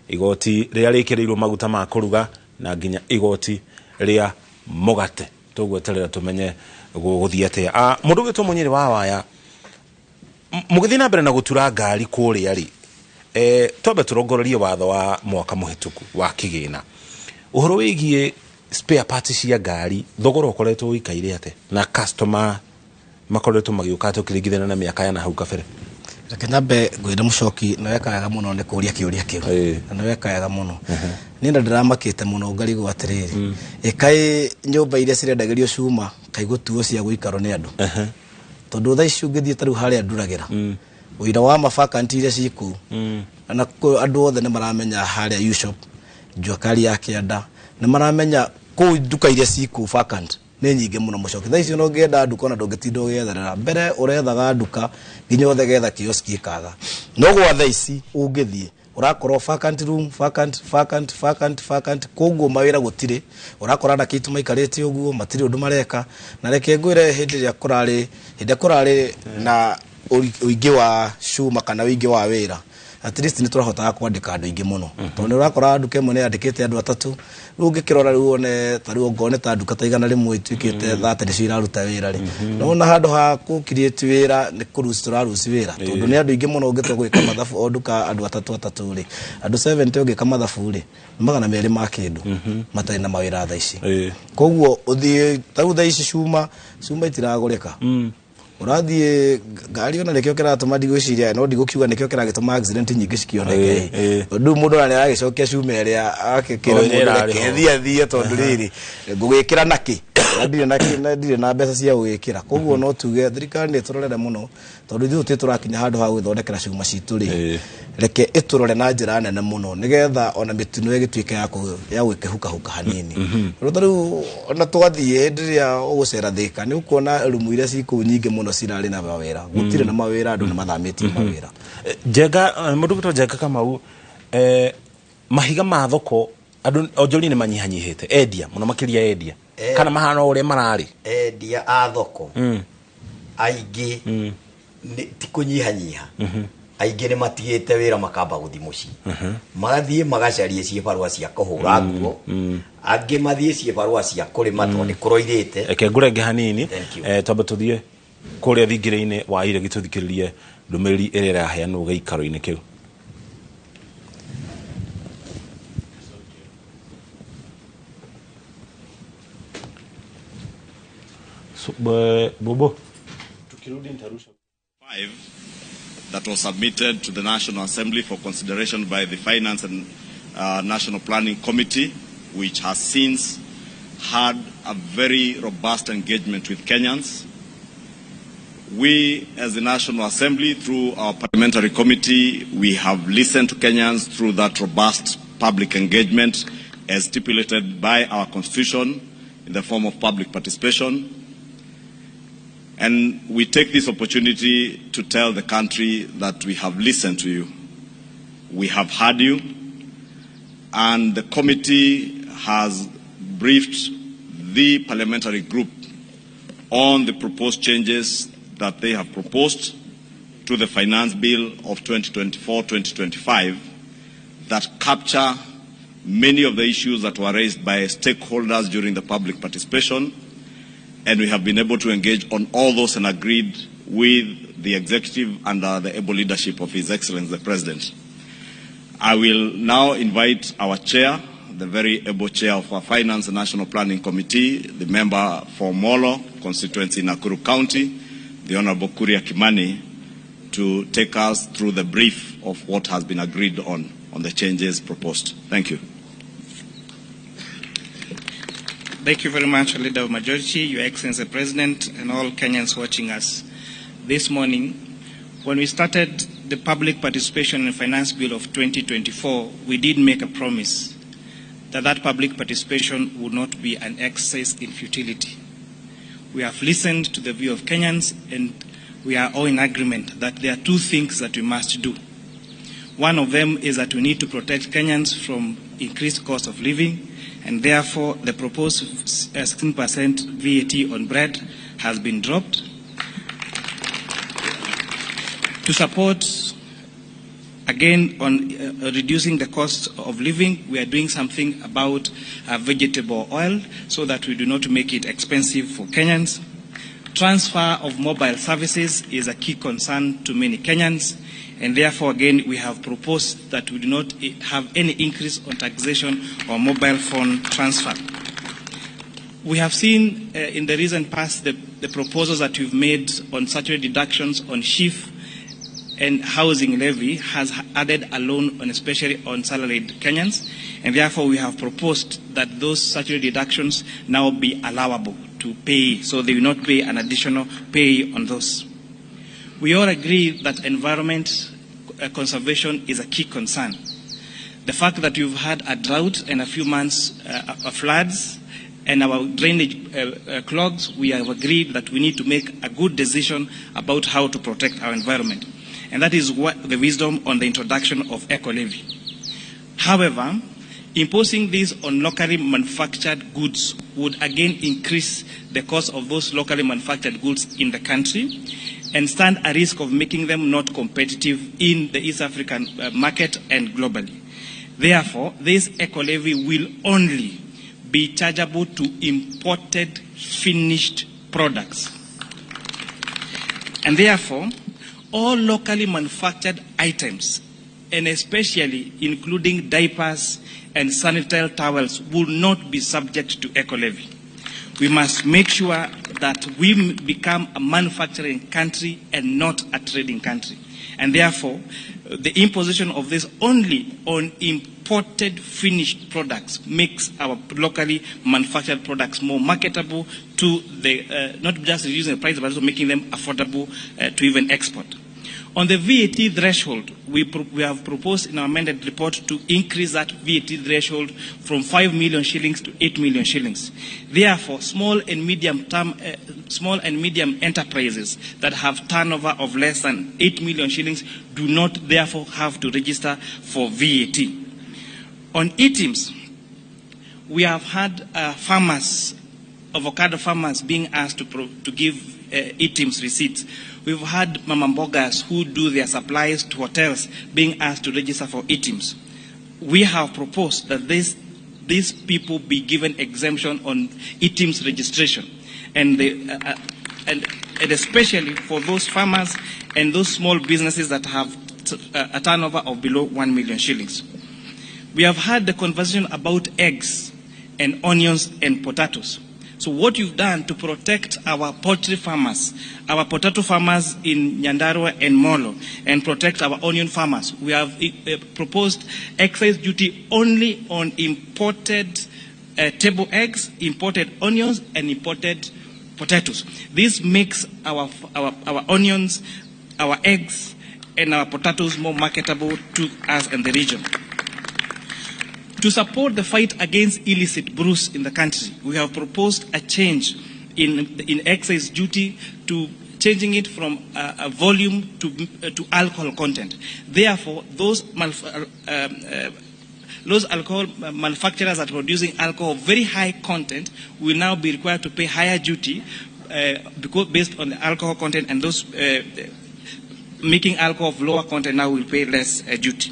S1: igoti rĩrĩa rĩkĩrĩirwo maguta ma kũruga na nginya igoti rĩa mũgate. Tũgweterera tũmenye gũgũthiĩ atĩa. Mũndũ ũgĩtwo Mũnyĩrĩ wa Waya, mũgĩthiĩ na mbere na gũtura ngari kũrĩa rĩ, twambe tũrongorerie watho wa mwaka mũhĩtũku wa kĩgĩna ũhoro wĩgiĩ spare parts cia ngari, thogora ũkoretwo ũikaire atĩa na customer makoretwo magĩũka atĩa ũkĩringithania na mĩaka ya na hau kabere?
S19: Reke nyambe ngwĩre mũcoki nĩ weka wega mũno nĩ kũũria kĩũria kĩu, na nĩ weka wega mũno. Niĩ na ndĩramakĩte mũno ngarigwo atĩrĩrĩ, ĩkaĩ nyũmba iria cirendagĩrio cuma kaĩ gũtuo cia gũikarwo nĩ andũ, tondũ thaa ici ũngĩthiĩ ta rĩu harĩa nduragĩra ũira wa mabakanti iria ciĩ kũu, na andũ othe nĩ maramenya harĩa U-shop Jua Kali ya kĩanda nĩ maramenya kũu nduka iria ciĩ kũu vacant nĩ nyingĩ mũno mũcoki. Thaa ici ona ũngĩenda nduka ona ndũngĩtinda ũgĩetherera, mbere ũrethaga nduka nginya ũthegetha kioski ĩkaga, no gwa thaa ici ũngĩthiĩ ũrakorwo vacant room, vacant, vacant, vacant, vacant. Koguo mawĩra gũtirĩ, ũrakora anake aitũ maikarĩte ũguo matirĩ ũndũ mareka. Na reke ngwĩre hĩndĩ ĩrĩa kũrarĩ na ũingĩ wa cuma kana ũingĩ wa wĩra, at least nĩ tũrahotaga kwandĩka andũ aingĩ mũno, tondũ nĩ ũrakora nduka ĩmwe nĩ yandĩkĩte andũ atatũ. Rĩu ũngĩkĩrora rĩu wone ta rĩu ongone ta nduka ta 100 ituĩkĩte 30 nĩcio iraruta wĩra rĩ, no na handũ ha kũ create wĩra nĩ kũruci tũraruci wĩra, tondũ nĩ andũ aingĩ mũno ũngĩtua gwĩka mathabu o nduka andũ atatũ atatũ rĩ, andũ 70 ũngĩka mathabu rĩ, nĩ 200 ma kĩndũ matarĩ na mawĩra thaa ici. Koguo ũthiĩ ta rĩu thaa ici cuma itiragũrĩka, ũrathiĩ ngari ona nĩkĩo kĩratũma ndigwĩciria, no ndigũkiuga nĩkĩo kĩragĩtũma accident nyingĩ cikĩoneke. Tondũ mũndũ ona nĩaragĩcokia cuma ĩrĩa akĩkĩra mũndũ reke thiĩ athiĩ, tondũ rĩrĩ ngũgĩkĩra nakĩ na ndirĩ na mbeca cia gũgĩkĩra. Koguo no tuge thirikari nĩ ĩtũrorere mũno, tondũ ithuĩ tũtirĩ tũrakinya handũ ha gwĩthondekera cuma citũ rĩ, reke ĩtũrore na njĩra nene mũno nĩgetha ona mĩtino ĩgĩtuĩke ya gwĩkĩhukahuka hanini. Tondũ ta rĩu ona twathiĩ hĩndĩ ĩrĩa ũgũcera Thĩka nĩ ũkuona rumu iria ci kũu nyingĩ mũno cirarĩ na mawĩra, gũtirĩ na mawĩra, andũ nĩ mathamĩtie mawĩra.
S1: Njenga, mũndũ ũgwĩtwo Njenga Kamau, mahiga ma thoko andũ onjoria nĩ manyihanyihĩte, endia mũno makĩria endia kana mahana ũrĩa mararĩ
S20: endia a thoko aingĩ ti kũnyihanyiha, aingĩ nĩ matigĩte wĩra makamba gũthiĩ mũciĩ, magathiĩ magacaria ciĩbarũa cia kũhũra nguo, angĩ mathiĩ ciĩbarũa cia kũrĩma tondũ nĩ kũroirĩte.
S1: Reke ngũrenge hanini, twambe tũthiĩ kũrĩa thingira-inĩ wa iregi tũthikĩrĩrie ndũmĩrĩri ĩrĩa ĩraheanwo gĩikaro-inĩ kĩu. Bobo, tukirudi nitarusha.
S21: 5 that was submitted to the National Assembly for consideration by the Finance and National Planning Committee, which has since had a very robust engagement with Kenyans. We, as the National Assembly, through our parliamentary committee, we have listened to Kenyans through that robust public engagement, as stipulated by our Constitution in the form of public participation. And we take this opportunity to tell the country that we have listened to you, we have heard you, and the committee has briefed the parliamentary group on the proposed changes that they have proposed to the Finance Bill of 2024-2025 that capture many of the issues that were raised by stakeholders during the public participation, and we have been able to engage on all those and agreed with the executive under the able leadership of His Excellency the President. I will now invite our chair, the very able chair of our Finance and National Planning Committee, the member for Molo constituency in Nakuru County, the Honorable Kuria Kimani, to take us through the brief of what has been agreed on the changes proposed. Thank you.
S2: Thank you very much, Leader of Majority, Your Excellency President, and all Kenyans watching us this morning. When we started the public participation in Finance Bill of 2024, we did make a promise that that public participation would not be an exercise in futility. We have listened to the view of Kenyans, and we are all in agreement that there are two things that we must do. One of them is that we need to protect Kenyans from increased cost of living, and therefore the proposed 16% VAT on bread has been dropped. To support, again, on reducing the cost of living, we are doing something about vegetable oil so that we do not make it expensive for Kenyans. Transfer of mobile services is a key concern to many Kenyans, and therefore, again, we have proposed that we do not have any increase on taxation or mobile phone transfer. We have seen in the recent past the proposals that we've made on statutory deductions on SHIF and housing levy has added a loan on, especially on salaried Kenyans, and therefore we have proposed that those statutory deductions now be allowable to pay, so they will not pay an additional pay on those. We all agree that environment conservation is a key concern. The fact that we've had a drought and a few months of floods and our drainage clogs, we have agreed that we need to make a good decision about how to protect our environment. And that is what the wisdom on the introduction of eco-levy. However, imposing this on locally manufactured goods would again increase the cost of those locally manufactured goods in the country and stand a risk of making them not competitive in the East African market and globally. Therefore, this eco-levy will only be chargeable to imported finished products. And therefore, all locally manufactured items, and especially including diapers and sanitary towels, will not be subject to eco-levy. We must make sure that we become a manufacturing country and not a trading country. And therefore, the imposition of this only on imported finished products makes our locally manufactured products more marketable to the, not just reducing the price, but also making them affordable to even export. On the VAT threshold, we have proposed in our amended report to increase that VAT threshold from 5 million shillings to 8 million shillings. Therefore, small and medium enterprises that have turnover of less than 8 million shillings do not therefore have to register for VAT. On ETIMS, we have had farmers, avocado farmers, being asked to give ETIMS receipts. We've had mamambogas who do their supplies to hotels being asked to register for ETIMS. We have proposed that these people be given exemption on ETIMS registration, and especially for those farmers and those small businesses that have a turnover of below 1 million shillings. We have had the conversation about eggs and onions and potatoes. So what you've done to protect our poultry farmers, our potato farmers in Nyandarua and Molo, and protect our onion farmers, we have proposed excise duty only on imported table eggs, imported onions, and imported potatoes. This makes our onions, our eggs, and our potatoes more marketable to us and the region. To support the fight against illicit brews in the country, we have proposed a change in excise duty to changing it from a volume to alcohol content. Therefore, those alcohol manufacturers that are producing alcohol of very high content will now be required to pay higher duty because based on the alcohol content, and those making alcohol of lower content now will pay less duty.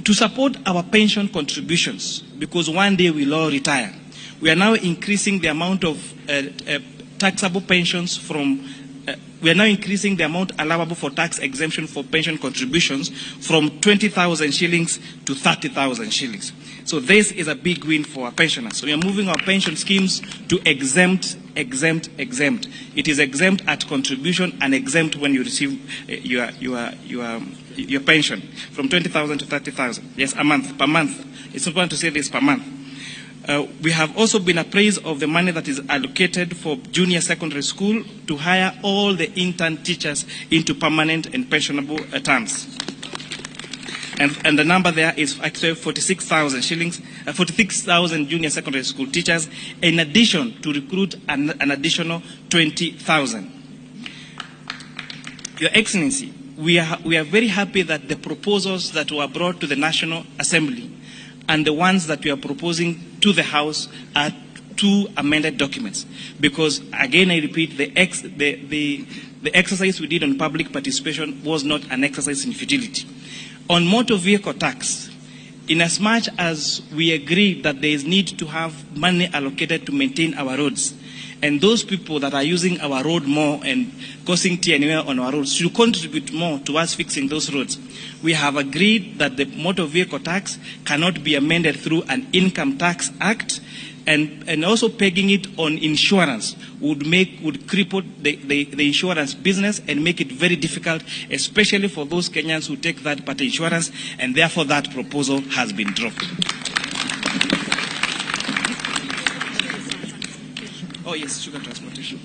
S2: To support our pension contributions, because one day we'll all retire, we are now increasing the amount of taxable pensions from, we are now increasing the amount allowable for tax exemption for pension contributions from 20,000 shillings to 30,000 shillings. So this is a big win for our pensioners. So we are moving our pension schemes to exempt, exempt, exempt. It is exempt at contribution and exempt when you receive your pension, from 20,000 to 30,000. Yes, a month, per month. It's important to say this, per month. We have also been appraised of the money that is allocated for junior secondary school to hire all the intern teachers into permanent and pensionable terms. And the number there is actually 46,000 shillings, 46,000 junior secondary school teachers, in addition to recruit an additional 20,000. Your Excellency, we are very happy that the proposals that were brought to the National Assembly and the ones that we are proposing to the House are two amended documents. Because, again, I repeat, the exercise we did on public participation was not an exercise in futility. On motor vehicle tax, in as much as we agree that there is need to have money allocated to maintain our roads, and those people that are using our road more and causing tear on our roads should contribute more towards fixing those roads. We have agreed that the motor vehicle tax cannot be amended through an income tax act, and also pegging it on insurance would cripple the insurance business and make it very difficult, especially for those Kenyans who take that party insurance, and therefore that proposal has been dropped. Oh yes, sugar transportation.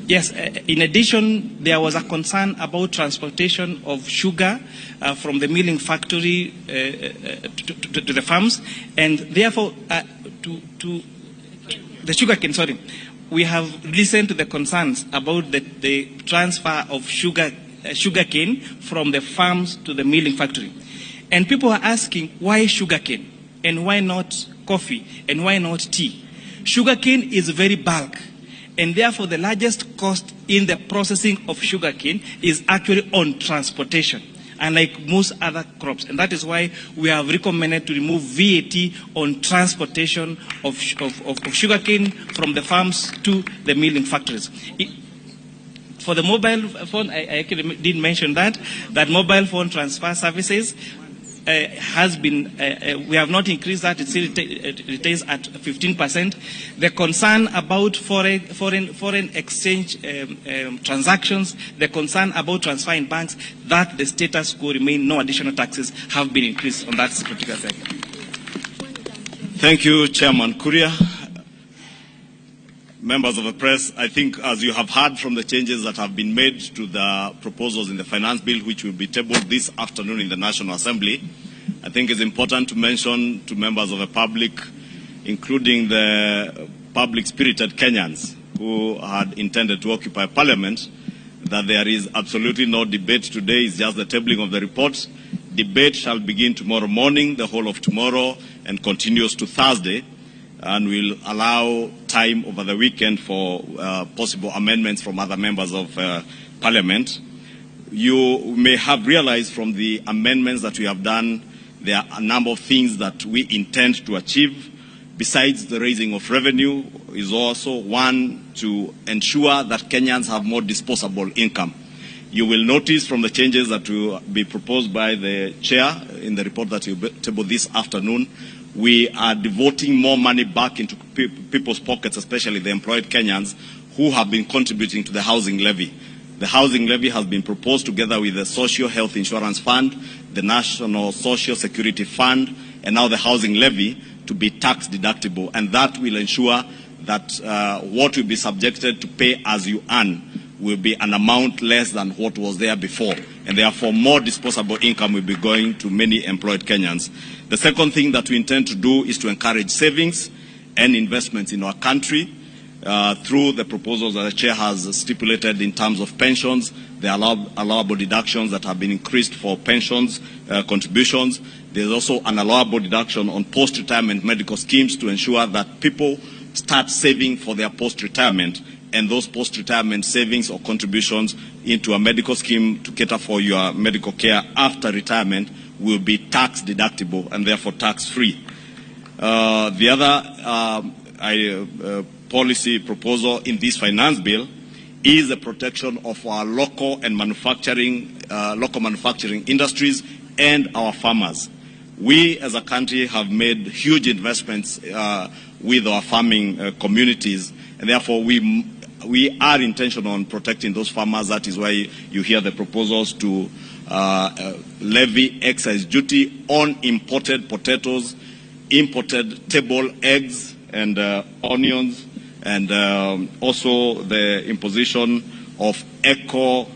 S2: Yes, in addition, there was a concern about transportation of sugar from the milling factory to the farms, and therefore to the sugarcane, sorry. We have listened to the concerns about the transfer of sugarcane from the farms to the milling factory. And people are asking, why sugarcane? And why not coffee? And why not tea? Sugarcane is very bulk. And therefore, the largest cost in the processing of sugarcane is actually on transportation, unlike most other crops. And that is why we have recommended to remove VAT on transportation of sugarcane from the farms to the milling factories. For the mobile phone, I actually did mention that mobile phone transfer services has been, we have not increased that, it still retains at 15%. The concern about foreign exchange transactions, the concern about transfer in banks, that the status quo remain, no additional taxes have been increased on that particular sector.
S21: Thank you, Chairman Kuria. Members of the press, I think as you have heard from the changes that have been made to the proposals in the finance bill, which will be tabled this afternoon in the National Assembly, I think it's important to mention to members of the public, including the public-spirited Kenyans who had intended to occupy Parliament, that there is absolutely no debate today. It's just the tabling of the report. Debate shall begin tomorrow morning, the whole of tomorrow, and continues to Thursday, and will allow time over the weekend for possible amendments from other members of Parliament. You may have realized from the amendments that we have done, there are a number of things that we intend to achieve. Besides the raising of revenue, is also one to ensure that Kenyans have more disposable income. You will notice from the changes that will be proposed by the chair in the report that you tabled this afternoon, we are devoting more money back into people's pockets, especially the employed Kenyans who have been contributing to the housing levy. The housing levy has been proposed together with the Social Health Insurance Fund, the National Social Security Fund, and now the housing levy to be tax deductible. And that will ensure that what will be subjected to pay as you earn will be an amount less than what was there before. And therefore, more disposable income will be going to many employed Kenyans. The second thing that we intend to do is to encourage savings and investments in our country through the proposals that the chair has stipulated in terms of pensions, the allowable deductions that have been increased for pensions contributions. There's also an allowable deduction on post-retirement medical schemes to ensure that people start saving for their post-retirement, and those post-retirement savings or contributions into a medical scheme to cater for your medical care after retirement will be tax deductible and therefore tax-free. The other policy proposal in this finance bill is the protection of our local and manufacturing, local manufacturing industries and our farmers. We as a country have made huge investments with our farming communities, and therefore we are intentional on protecting those farmers. That is why you hear the proposals to levy excise duty on imported potatoes, imported table eggs and onions, and also the imposition of eco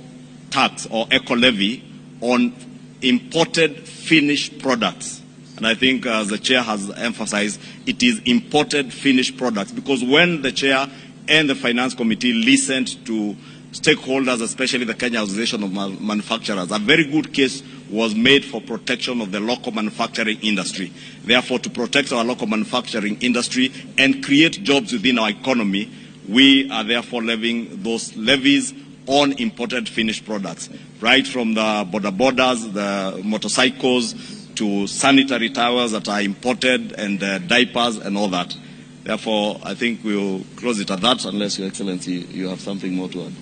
S21: tax or eco levy on imported finished products. And I think, as the chair has emphasized, it is imported finished products, because when the chair and the finance committee listened to stakeholders, especially the Kenya Association of Manufacturers, a very good case was made for protection of the local manufacturing industry. Therefore, to protect our local manufacturing industry and create jobs within our economy, we are therefore levying those levies on imported finished products, right from the border borders, the motorcycles, to sanitary towels that are imported, and diapers and all that. Therefore, I think we'll close it at that, unless, Your Excellency, you have something more to add.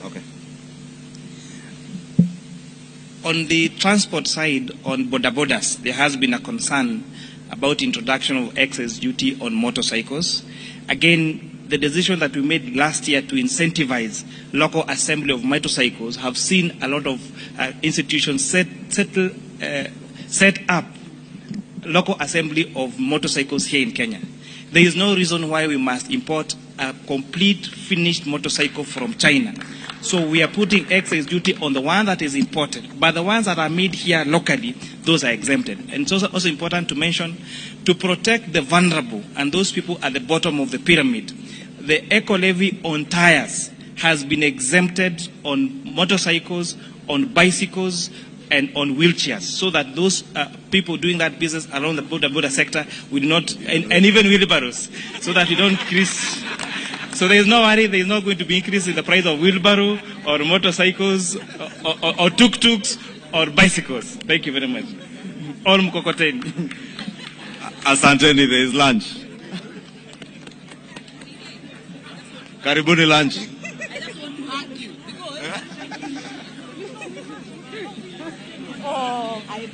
S21: Okay.
S2: On the transport side, on border borders, there has been a concern about introduction of excise duty on motorcycles. Again, the decision that we made last year to incentivize local assembly of motorcycles have seen a lot of institutions set up local assembly of motorcycles here in Kenya. There is no reason why we must import a complete finished motorcycle from China. So we are putting excise duty on the one that is imported, but the ones that are made here locally, those are exempted. And it's also important to mention, to protect the vulnerable and those people at the bottom of the pyramid, the eco levy on tires has been exempted on motorcycles, on bicycles, and on wheelchairs, so that those people doing that business around the border sector will not, and even wheelbarrows, so that we don't increase. So there is no worry, there is not going to be increase in the price of wheelbarrow or motorcycles or tuk-tuks or bicycles. Thank you very much. All mkokoteni.
S21: Asanteni, there is lunch. Karibuni lunch.
S6: I just want to hug you because oh, I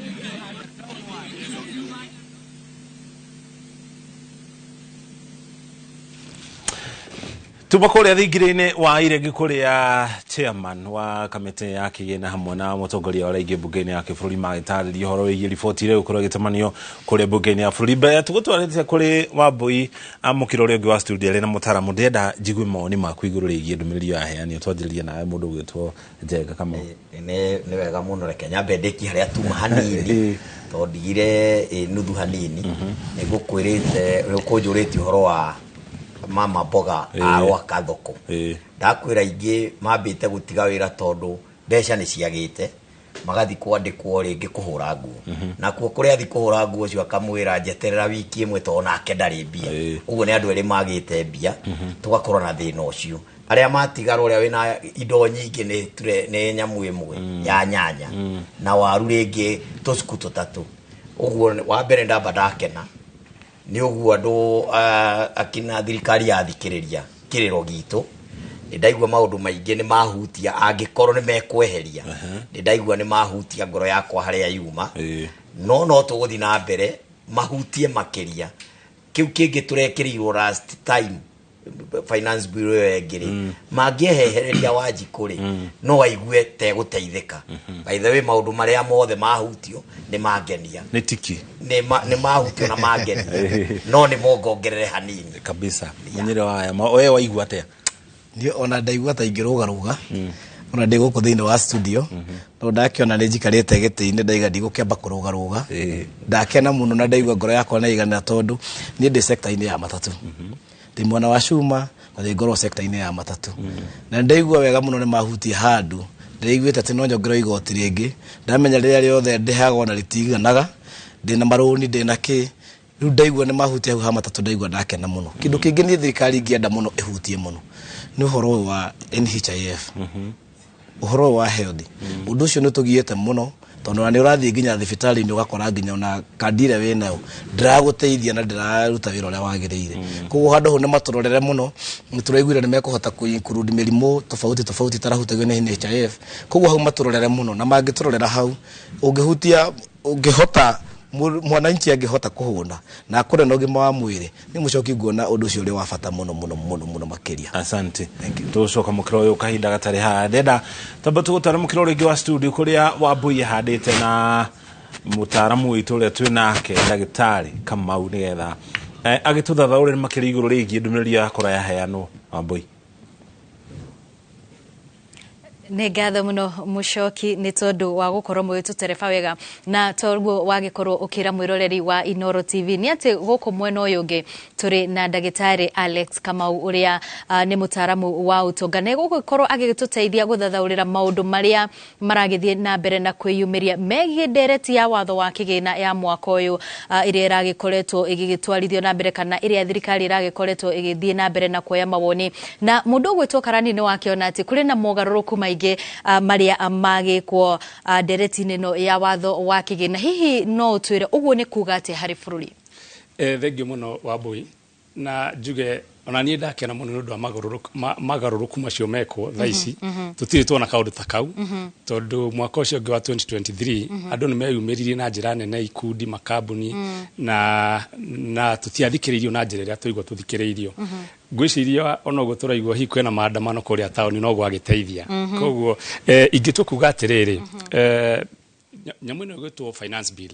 S1: Tuma kuria thingira-inĩ wa iregi kuria chairman wa kamĩtĩ ya kĩgĩna hamwe na mũtongoria wa raingĩ mbunge-inĩ ya kĩbũrũri magĩtarĩria ũhoro wĩgiĩ riboti ĩrĩa ĩgũkorwo ĩgĩtamanio kũrĩa mbunge-inĩ ya bũrũri. Mbere tũgũtwarĩte kũrĩ Wambui amũkĩra ũrĩa ũngĩ wa studio arĩ na mũtaramu, ndĩrenda njigue mawoni maku igũrũ rĩgiĩ ndũmĩrĩri ĩyo yaheanio. Twanjĩrĩrie nawe mũndũ ũgwĩtwo Njenga Kamau.
S20: Nĩ wega mũno, reke nyambe ndĩkie harĩa tuma hanini tondũ ndigire nuthu hanini. Nĩngũkwĩrĩte, nĩũkũnjũrĩtie ũhoro wa mama mboga arwaka thoko. Ndakwĩra ingĩ mambĩte gũtiga wĩra tondũ mbeca nĩ ciagĩte, magathi kwandĩkwo rĩngĩ kũhũra nguo. Nakuo kũrĩa athi kũhũra nguo ũcio akamwĩra njeterera wiki ĩmwe tondũ nake ndarĩ mbia. Ũguo nĩ andũ erĩ magĩte mbia, tũgakorwo na thĩna ũcio. Arĩa matigara ũrĩa wĩna indo nyingĩ nĩ nyamũ ĩmwe ya nyanya na waru rĩngĩ tũcuku tũtatũ. Ũguo wa mbere ndamba ndakena nĩ ũguo andũ akina thirikari yathikĩrĩria kĩrĩro gitũ. Nĩ ndaigua maũndũ maingĩ nĩ mahutia, angĩkorwo nĩ mekweheria nĩ ndaigua nĩ mahutia ngoro yakwa harĩa yuma. No tũgũthiĩ na mbere mahutie makĩria. Kĩu kĩngĩ tũrekĩrĩirwo last time finance bill ĩyo ĩngĩ rĩ, mangĩehereria Wanjikũ rĩ, no aigue tegũteithĩka. By the way, maũndũ marĩa mothe mahutio nĩ mangenia.
S1: Nĩ tiki.
S20: Nĩ mahutio na mangenia. No nĩ mongongerere hanini.
S1: Kabisa. Mũnyĩre wa haya, we waigua atĩa?
S19: Niĩ ona ndaigua ta ingĩrũgarũga ona ndĩ gũkũ thĩinĩ wa studio, no ndakĩona nĩ njikarĩte gĩtĩ-inĩ, ndaiga ndigũkĩamba kũrũgarũga. Ndakena mũno na ndaigua ngoro yakwa nĩ iganĩra, tondũ niĩ ndĩ sector-inĩ ya matatũ, ndĩ mwena wa cuma na ndĩ ngorwo sector-inĩ ya matatũ, na ndaigua wega mũno nĩ mahutia handũ ndĩraiguĩte atĩ no nyongererwo igoti rĩngĩ. Ndamenya rĩrĩa rĩothe ndĩhagwo na rĩtiganaga, ndĩna marũni, ndĩna kĩ. Rĩu ndaigua nĩ mahutia hau ha matatũ, ndaigua ndakena mũno. Kĩndũ kĩngĩ niĩ thirikari ingĩenda mũno ĩhutie mũno nĩ ũhoro ũyũ wa NHIF, ũhoro ũyũ wa health. Ũndũ ũcio nĩ ũtũgiĩte mũno, tondũ ona nĩ ũrathiĩ nginya thibitarĩ-inĩ ũgakora nginya ona kandi ĩrĩa wĩnayo ndĩragũteithia na ndĩraruta wĩra ũrĩa wagĩrĩire. Koguo handũ hau nĩ matũrorere mũno. Nĩ tũraiguire nĩ mekũhota kũ-include mĩrimũ tofauti tofauti ĩtarahutagio nĩ NHIF. Koguo hau matũrorere mũno, na mangĩtũrorera hau, ũngĩhutia ũngĩhota mwananchi angĩhota kũhũna na akũre na ũgima wa mwĩrĩ, nĩ mũcoki nguona ũndũ ũcio ũrĩ wa bata mũno mũno mũno mũno makĩria.
S1: Asante. Tũgũcoka mũkĩra ũyũ kahinda gatarĩ haha. Ndenda tamba tũgũtwara mũkĩra ũrĩa ũngĩ wa studio kũrĩa Wambui ahandĩte na mũtaaramu witũ ũrĩa twĩ nake, ndagĩtarĩ Kamau, nĩgetha agĩtũthathaũrĩre makĩria igũrũ rĩgiĩ ndũmĩrĩri yakora yaheanwo. Wambui.
S4: Nĩ ngatho mũno, Mũcoki, nĩ tondũ wa gũkorwo mũgĩtũtereba wega, na toguo wagĩkorwo ũkĩra mwĩroreri wa Inoro TV nĩ atĩ gũkũ mwena ũyũ ũngĩ tũrĩ na ndagĩtarĩ Alex Kamau, ũrĩa nĩ mũtaaramu wa ũtonga, na egũgĩkorwo agĩgĩtũteithia gũthathaũrĩra maũndũ marĩa maragĩthiĩ na mbere na kwĩyumĩria megiĩ ndereti ya watho wa kĩgĩna ya mwaka ũyũ, ĩrĩa ĩragĩkoretwo ĩgĩgĩtwarithio na mbere, kana ĩrĩa thirikari ĩragĩkoretwo ĩgĩthiĩ na mbere na kuoya mawoni. Na mũndũ ũgwĩtwo Karani nĩ wakĩona atĩ kũrĩ na mogarũrũku maingĩ marĩa magĩkwo ndereti-inĩ ĩno ya watho wa kĩgĩna. Hihi no ũtwĩre ũguo nĩ kuga atĩa harĩ bũrũri?
S22: Thengiũ mũno, Wambui, na njuge ona niĩ ndakena mũno nĩ ũndũ wa magarũrũku macio mekwo thaa ici. Tũtirĩ tuona kaũndũ ta kau, tondũ mwaka ũcio ũngĩ wa 2023 andũ nĩ meyumĩririe na njĩra nene, ikundi, makambuni, na tũtiathikĩrĩirio na njĩra ĩrĩa tũigua tũthikĩrĩirio. Ngwĩciria ona ũguo tũraigua hihi kwĩna maandamano kũrĩa taũni no gwagĩteithia. Koguo ingĩtua kuga atĩrĩrĩ, nyamũ ĩno ĩgwĩtwo finance bill,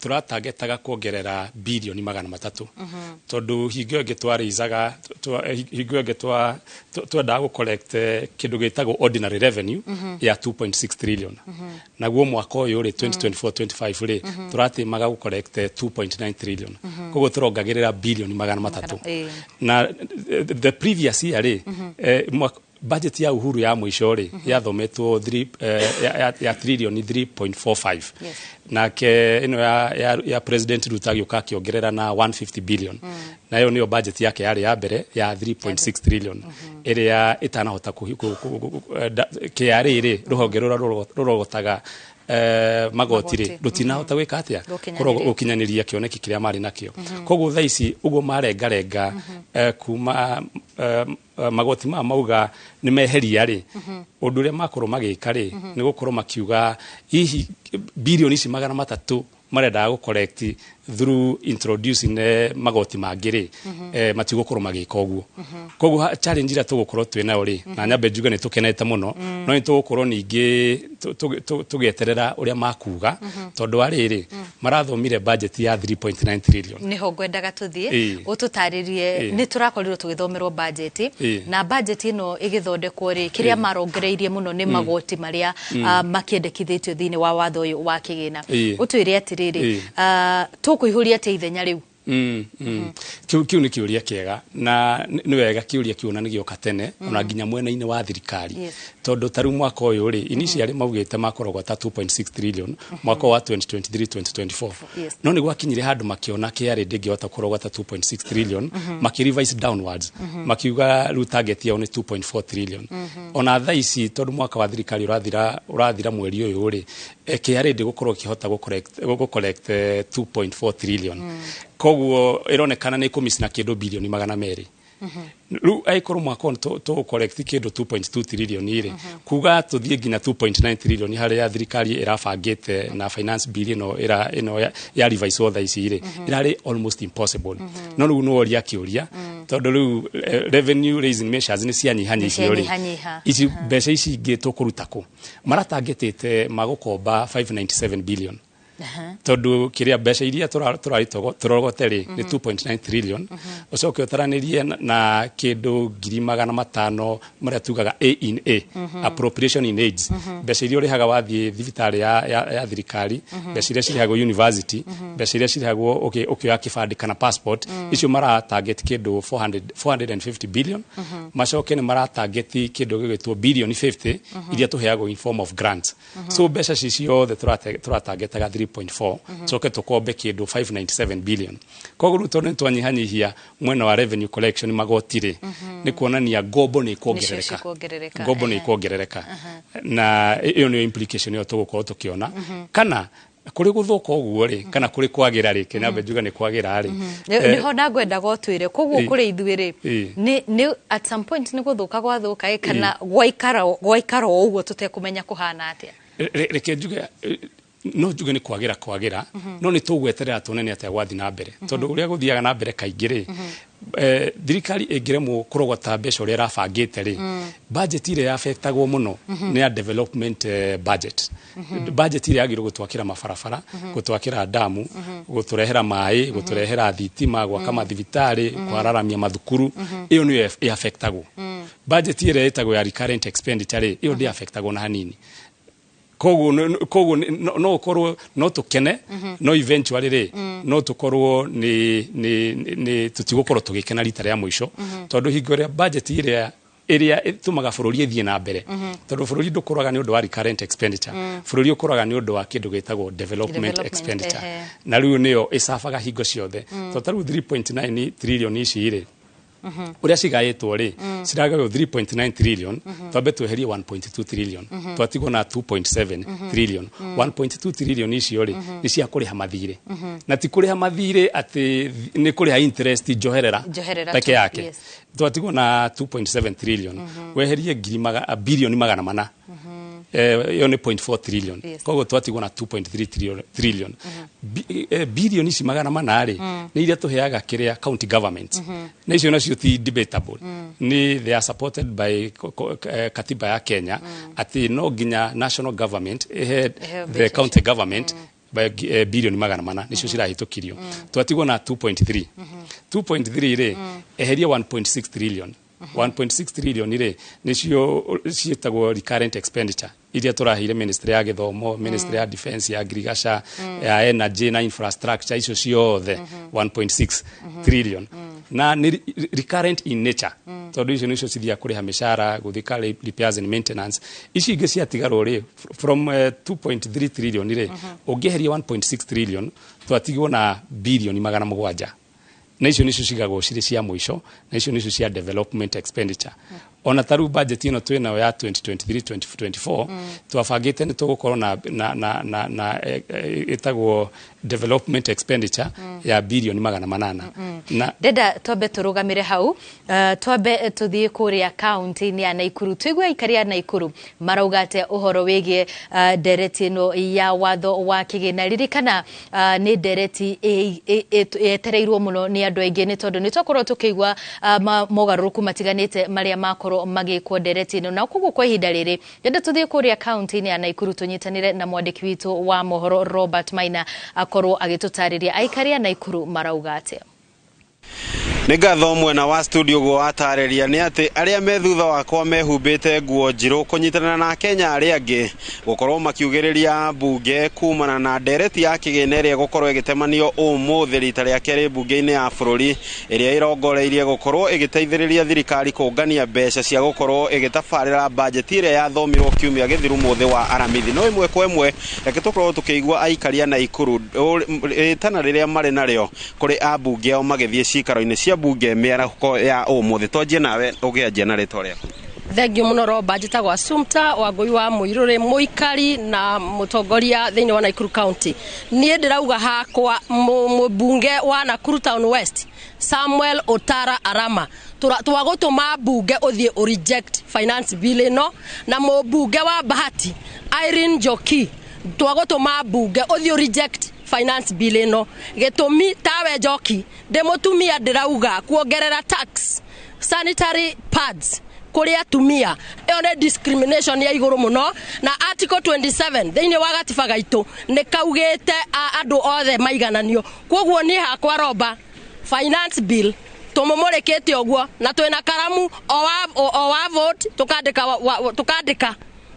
S22: tũratangetaga kuongerera birioni 300, tondũ hingo ĩyo ĩngĩ twarĩizaga, hingo ĩyo ĩngĩ twendaga gũ collect kĩndũ gĩtagwo ordinary revenue ya 2.6 trillion. Naguo mwaka ũyũ rĩ, 2024 25 rĩ, tũratĩmaga gũ collect 2.9 trillion. Koguo tũrongagĩrĩra birioni 300. Na the previous year rĩ, budget ya Uhuru ya mũico rĩ, yathometwo ya trilioni 3.45. Nake ĩno ya President Ruto agĩũka akĩongerera na 150 billion, na ĩyo nĩyo budget yake yarĩ ya mbere ya 3.6 trillion, ĩrĩa ĩtanahota KRA rĩ, rũhonge rũrĩa rũrogotaga magoti rĩ,
S4: Magoti.
S22: Rũtinahota gwĩka atĩa?
S4: Gũkinyanĩria.
S22: Gũkinyanĩria kĩoneki kĩrĩa marĩ nakĩo. Koguo thaa ici ũguo marengarenga kuma magoti maya mauga nĩ meheria rĩ, ũndũ ũrĩa makorwo magĩka rĩ, nĩ gũkorwo makiuga hihi birioni ici 300 marendaga gũ collect through introducing magoti mangĩ rĩ, matigũkorwo magĩka ũguo. Koguo challenge ĩrĩa tũgũkorwo twĩ nayo rĩ, na nyambe njuge nĩ tũkenete mũno, no nĩ tũgũkorwo ningĩ tũgĩeterera ũrĩa makuga, tondũ wa rĩrĩ, marathomire budget ya 3.9 trillion.
S4: Niho ngwendaga tũthiĩ, ũtũtarĩrie. Nĩ tũrakorirwo tũgĩthomerwo budget, na budget ĩno ĩgĩthondekwo rĩ, kĩrĩa marongereirie mũno nĩ magoti marĩa makĩendekithĩtio thĩinĩ wa watho ũyũ wa kĩgĩna. Ũtwĩre atĩrĩrĩ, tũkũihũria atĩa ithenya rĩu?
S22: Kiu nĩ kĩũria kĩega, na nĩ wega kĩũria kĩu, na nĩ gĩoka tene ona nginya mwena-inĩ wa thirikari, tondũ ta rĩu mwaka ũyũ rĩ, initially maugĩte makoragwo ta 2.6 trillion mwaka wa 2023 2024. No nĩ gwakinyire handũ makĩona KRA ndĩngĩhota kũrogota 2.6 trillion, makĩ-revise downwards, makiuga rĩu target yao nĩ 2.4 trillion. Ona thaa ici, tondũ mwaka wa thirikari ũrathira mweri ũyũ rĩ, KRA ndĩgũkorwo ĩkĩhota gũ collect 2.4 trillion. Koguo ĩronekana nĩ ĩkũmiss na kĩndũ birioni 200. Rĩu angĩkorwo mwaka ũyũ tũ collect kĩndũ 2.2 trillion rĩ, kuga tũthiĩ nginya 2.9 trillion harĩa thirikari ĩrabangĩte na finance bill ĩno ĩno ya revise thaa ici rĩ, ĩrarĩ almost impossible. No rĩu nĩworia kĩũria, tondũ rĩu revenue raising measures nĩ cianyihanyihio rĩ,
S4: Nĩcianyihanyiha.
S22: Ici mbeca ici ingĩ tũkũruta kũ? Maratangĩtĩte magũkomba 597 billion. Tondu kiria mbeca iria tũrogote rĩ nĩ 2.9 trillion, ũcoke ũtaranĩrie na kĩndũ 500,000 marĩa tugaga A in A, appropriation in aids, mbeca iria ũrĩhaga wathiĩ thibitarĩ ya thirikari, mbeca iria cirĩhagwo university, mbeca iria cirĩhagwo ũkĩoya kĩbandĩ kana passport. Icio mara target kĩndũ 450 billion. Macoke nĩ mara target kĩndũ gĩgwĩtwo billion 50 iria tũheagwo in form of grants. So mbeca ci ciothe tũratagetaga 3.4, coke tũkombe kĩndũ 597 billion. Koguo rĩu tondũ nĩ twanyihanyihia mwena wa revenue collection, magoti rĩ, nĩ kuonania ngombo nĩ ikuongerereka.
S4: Cikuongerereka.
S22: Ngombo nĩ ikuongerereka, na ĩyo nĩyo implication ĩyo tũgũkorwo tũkĩona, kana kũrĩ gũthũka ũguo rĩ, kana kũrĩ kwagĩra rĩ, kĩnambe njuga nĩ kwagĩra rĩ.
S4: Nĩho ndangwendaga ũtwĩre koguo kũrĩ ithuĩ rĩ, nĩ at some point nĩ gũthũka gwathuka ĩ, kana gwaikara o ũguo tũtekũmenya kũhana atĩa?
S22: Reke njuge, no njuge nĩ kwagĩra kwagĩra, no nĩ tũgweterera tuone nĩ atĩa gwathiĩ na mbere, tondũ ũrĩa gũthiaga na mbere kaingĩ rĩ, thirikari ĩngĩremwo kũrogota mbeca ũrĩa ĩrabangĩte rĩ, budget ĩrĩa yabetagwo mũno nĩ ya development budget, budget ĩrĩa yagĩrĩirwo gũtwakĩra mabarabara, gũtwakĩra damu, gũtũrehera maĩ, gũtũrehera thitima, gwaka mathibitarĩ, kwararamia mathukuru, ĩyo nĩyo ĩafectagwo. Budget ĩrĩa ĩtagwo ya recurrent expenditure rĩ, ĩyo ndĩafectagwo na hanini. Koguo no ũkorwo no tũkene, no eventually rĩ, no tũkorwo nĩ tũtigũkorwo tũgĩkena rita rĩa mũico, tondũ hingo ĩrĩa budget ĩrĩa ĩtũmaga bũrũri ĩthiĩ na mbere, tondũ bũrũri ndũkũraga nĩ ũndũ wa recurrent expenditure, bũrũri ũkũraga nĩ ũndũ wa kĩndũ gĩtagwo development
S4: Development,
S22: expenditure, na rĩu nĩyo ĩcabaga hingo ciothe. Tondũ ta rĩu 3.9 trillion ici rĩ, ũrĩa cigaĩtwo rĩ, ciragaywo 3.9 trillion, twambe tweherie 1.2 trillion, twatigwo na 2.7 trillion. 1.2 trillion icio rĩ, nĩ cia kũrĩha mathirĩ, na ti kũrĩha mathirĩ atĩ nĩ kũrĩha interest njoherera
S4: Njoherera
S22: peke
S4: tu,
S22: yake. Twatigwo na 2.7 trillion, weherie bilioni 400, ĩyo nĩ 0.4 trillion. Koguo twatigwo na 2.3 trillion. Bilioni ici 400 rĩ, nĩ iria tũheaga kĩrĩa county government, na icio nacio ti debatable, nĩ they are supported by katiba ya Kenya, atĩ no nginya national government ĩhe
S4: Ĩhe
S22: the
S4: mbeca.
S22: county government by bilioni 400, nĩcio cirahĩtũkirio. Twatigwo na 2.3. 2.3 rĩ, eheria 1.6 trillion. 1.6 trillion rĩ, nĩcio ciĩtagwo recurrent expenditure iria tũraheire ministry ya gĩthomo, ministry ya defense, ya agriculture, ya energy na infrastructure, icio ciothe 1.6 trillion, na nĩ recurrent in nature, tondũ icio nĩcio cithiaga kũrĩha mĩcara, gũthika repairs and maintenance. Ici ingĩ ciatigarwo rĩ, from 2.3 trillion rĩ, ũngĩeheria 1.6 trillion, twatigwo na bilioni 700, na icio nicio cigagwo cirĩ cia mũico, na icio nicio cia development expenditure. Ona ta rĩu budget ĩno twĩ nayo ya 2023 2024, twabangĩte nĩ tũgũkorwo na ĩtagwo development expenditure ya bilioni 800 na
S4: Ndenda twambe tũrũgamĩre hau, twambe tũthiĩ kũrĩa kaunti-inĩ ya Naikuru, tũigue aikari a Naikuru marauga atĩa ũhoro wĩgiĩ ndereti ĩno ya watho wa kĩgĩna. Ririkana, nĩ ndereti yetereirwo mũno nĩ andũ aingĩ, nĩ tondũ nĩ twakorwo tũkĩigua mogarũrũku matiganĩte marĩa makorwo magĩkwo ndereti ĩno. Na koguo kwa ihinda rĩrĩ ndenda tũthiĩ kũrĩa kaunti-inĩ ya Naikuru, tũnyitanĩre na mwandĩki witũ wa mohoro Robert Maina, akorwo agĩtũtarĩria aikari a Naikuru marauga atĩa.
S3: Nĩ ngatho mwena wa studio. Guo watarĩria nĩ atĩ arĩa me thutha wakwa mehumbĩte nguo njirũ kũnyitanĩra na Kenya arĩa angĩ gũkorwo makiugĩrĩria mbunge kumana na ndereti ya kĩgĩna ĩrĩa ĩgũkorwo ĩgĩtemanio ũmũthĩ rita rĩa kerĩ mbunge-inĩ ya bũrũri, ĩrĩa ĩrongoreirie gũkorwo ĩgĩteithĩrĩria thirikari kũngania mbeca cia gũkorwo ĩgĩtabarĩra bajeti ĩrĩa yathomirwo kiumia gĩthiru mũthĩ wa Aramithi. No ĩmwe kwa ĩmwe reke tũkorwo tũkĩigua aikari a Naikuru rĩtana rĩrĩa marĩ narĩo kũrĩ ambunge ao magĩthiĩ cikaro-inĩ cia mbunge mĩarahũko ya ũmũthĩ. Twanjie nawe, ũgĩanjia na rĩtwa rĩaku.
S8: Thengiũ mũno Roba. Njĩtagwo Assumpta Wangũi wa Mũirũrĩ, mũikari na mũtongoria thĩinĩ wa Nakuru County. Niĩ ndĩrauga hakwa, mũmbunge wa Nakuru Town West Samuel Otara Arama, twagũtũma mbunge ũthiĩ ũ reject finance bill ĩno, na mũmbunge wa Bahati Irene Njoki, twagũtũma mbunge ũthiĩ ũ reject finance bill ĩno. Gĩtũmi, tawe Njoki, ndĩ mũtumia ndĩrauga kuongerera tax sanitary pads Kũrĩ atumia. Ĩyo nĩ discrimination ya igũrũ mũno, na article 27 thĩinĩ wa gatiba gaitũ nĩ kaugĩte andũ othe maigananio. Koguo niĩ hakwa romba finance bill tũmũmũrĩkĩte ũguo, na twĩna karamu o wa vote tũkandĩka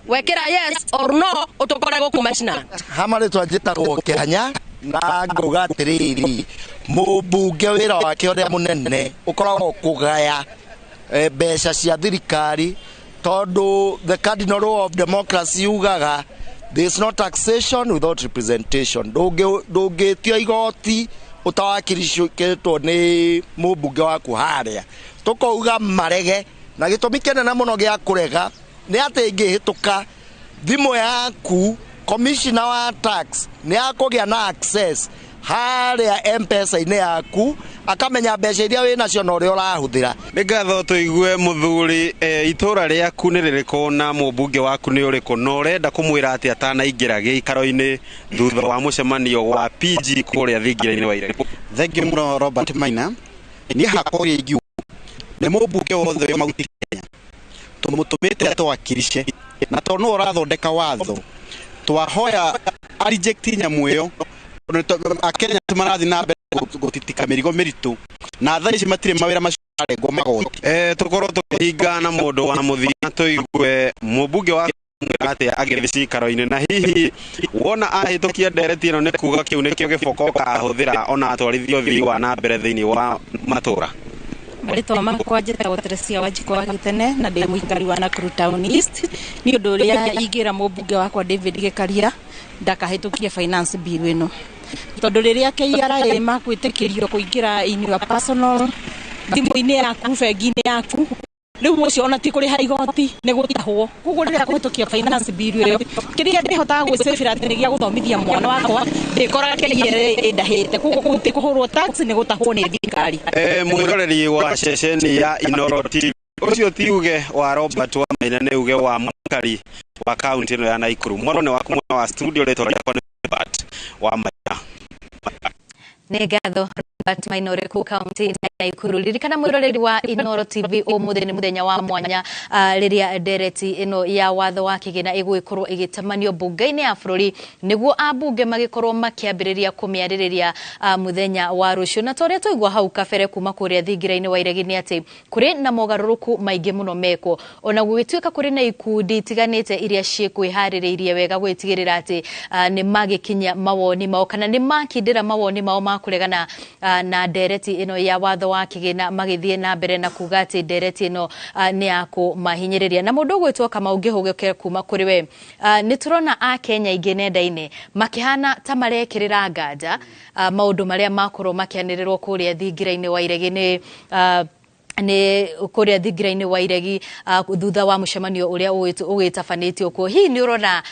S8: wekĩra yes or no, ũtũkore gũkũ mashinani.
S5: Hama rĩtwa njĩtagwo Kĩhanya, na ngauga atĩrĩrĩ, mũmbunge wĩra wake ũrĩa mũnene ũkoragwo kũgaya mbeca cia thirikari, tondũ the cardinal law of democracy yugaga there is no taxation without representation. Ndũngĩtio igoti ũtawakiricĩtwo nĩ mũmbunge waku. Harĩa tũkauga marege, na gĩtũmi kĩnene mũno gĩa kũrega nĩ atĩ ĩngĩhĩtũka, thimũ yaku, commissioner wa tax nĩ akũgĩa na access harĩa M-Pesa-inĩ yaku, akamenya mbeca iria wĩ nacio na ũrĩa ũrahũthĩra.
S3: Nĩ ngatho. Tũigue mũthuri, itũra rĩaku nĩ rĩrĩkũ na mũmbunge waku nĩ ũrĩkũ, na ũrenda kũmwĩra atĩ atanaingĩra gĩikaro-inĩ thutha wa mũcemanio wa PG kũrĩa thingira-inĩ wa Iregi?
S9: Thengiũ mũno, Robert Maina. Niĩ hakwa ũrĩa ingiuga nĩ mũmbunge wothe wĩ Mount Kenya tũmũtũmĩte atũwakirice, na tondũ nĩwe ũrathondeka watho, twahoya a reject nyamũ ĩyo, tondũ Akenya marathiĩ na mbere gũtitika mĩrigo mĩritũ, na thaa ici matirĩ mawĩra macio marengwo magoti.
S3: Tũkorwo tũkĩhinga na mũndũ wa mũthia, tũigue mũmbunge wa atĩa agĩthiĩ cikaro-inĩ, na hihi wona ahĩtũkia ndereti ĩno, nĩ kuga kĩu nĩkĩo gĩboko kahũthĩra ona atwarithia ũthii wa na mbere thĩinĩ wa matũra?
S23: Marĩtwa makwa njĩtagwo Teresia Wanjikũ wa Gĩtene, na ndĩ mũikari wa Nakuru Town East. Nĩ ũndũ ũrĩa ingĩra mũmbunge wakwa David Gĩkaria, ndakahĩtũkie finance bill ĩno, tondũ rĩrĩa KRA makwĩtĩkĩrio kũingĩra in your personal thimũ-inĩ yaku, bengi-inĩ yaku, rĩu ũcio ona ti kũrĩha igoti, nĩ gũtahwo. Koguo rĩrĩa kũhĩtũkia finance bill ĩyo, kĩrĩa ndĩhotaga gwĩcĩbĩra atĩ nĩ gĩa gũthomithia mwana wakwa, ndĩkoraga KRA ĩndahĩte. Koguo gũti kũhũrwo tax, nĩ gũtahwo nĩ thirikari.
S3: Mwĩroreri wa ceceni ya Inoro TV, ũcio ti uge wa Robert wa Maina, nĩ uge wa mũikari wa kaunti ĩno ya Nakuru. Mwarone waku mwena wa studio, rĩtwa rĩakwa nĩ Robert wa Maina.
S4: Nĩ ngatho, Robert Maina, ũrĩ kũu kaunti ya Nakuru. Ririkana, mwĩroreri wa Inoro TV, ũmũthĩ nĩ mũthenya wa mwanya, rĩrĩa ndereti ĩno ya watho wa kĩgĩna ĩgũgĩkorwo ĩgĩtamanio mbunge-inĩ ya bũrũri, nĩguo ambunge magĩkorwo makĩambĩrĩria kũmĩarĩrĩria mũthenya wa rũciũ. Na ta ũrĩa twaigua hau kabere kuma kũrĩa thingira-inĩ wa Iregi, nĩ atĩ kũrĩ na mogarũrũku maingĩ mũno mekwo, ona gũgĩtuĩka kũrĩ na ikundi itiganĩte iria ciĩkwĩharĩrĩirie wega gwĩtigĩrĩra atĩ nĩ magĩkinyia mawoni mao kana nĩ makindĩra mawoni mao ma kũregana na ndereti ĩno ya watho wa kĩgĩna, magĩthiĩ na mbere na kuga atĩ ndereti ĩno nĩ ya kũmahinyĩrĩria. Na mũndũ ũgwĩtwo Kamau, ngĩhũgũke kuma kũrĩ we, nĩ tũrona Akenya aingĩ nenda-inĩ makĩhana ta marekĩrĩra nganja maũndũ marĩa makorwo makĩanĩrĩrwo kũrĩa thingira-inĩ wa Iregi, nĩ kũrĩa thingira-inĩ wa Iregi, thutha wa mũcemanio ũrĩa ũgĩtabanĩtio kuo. Hihi nĩ ũrona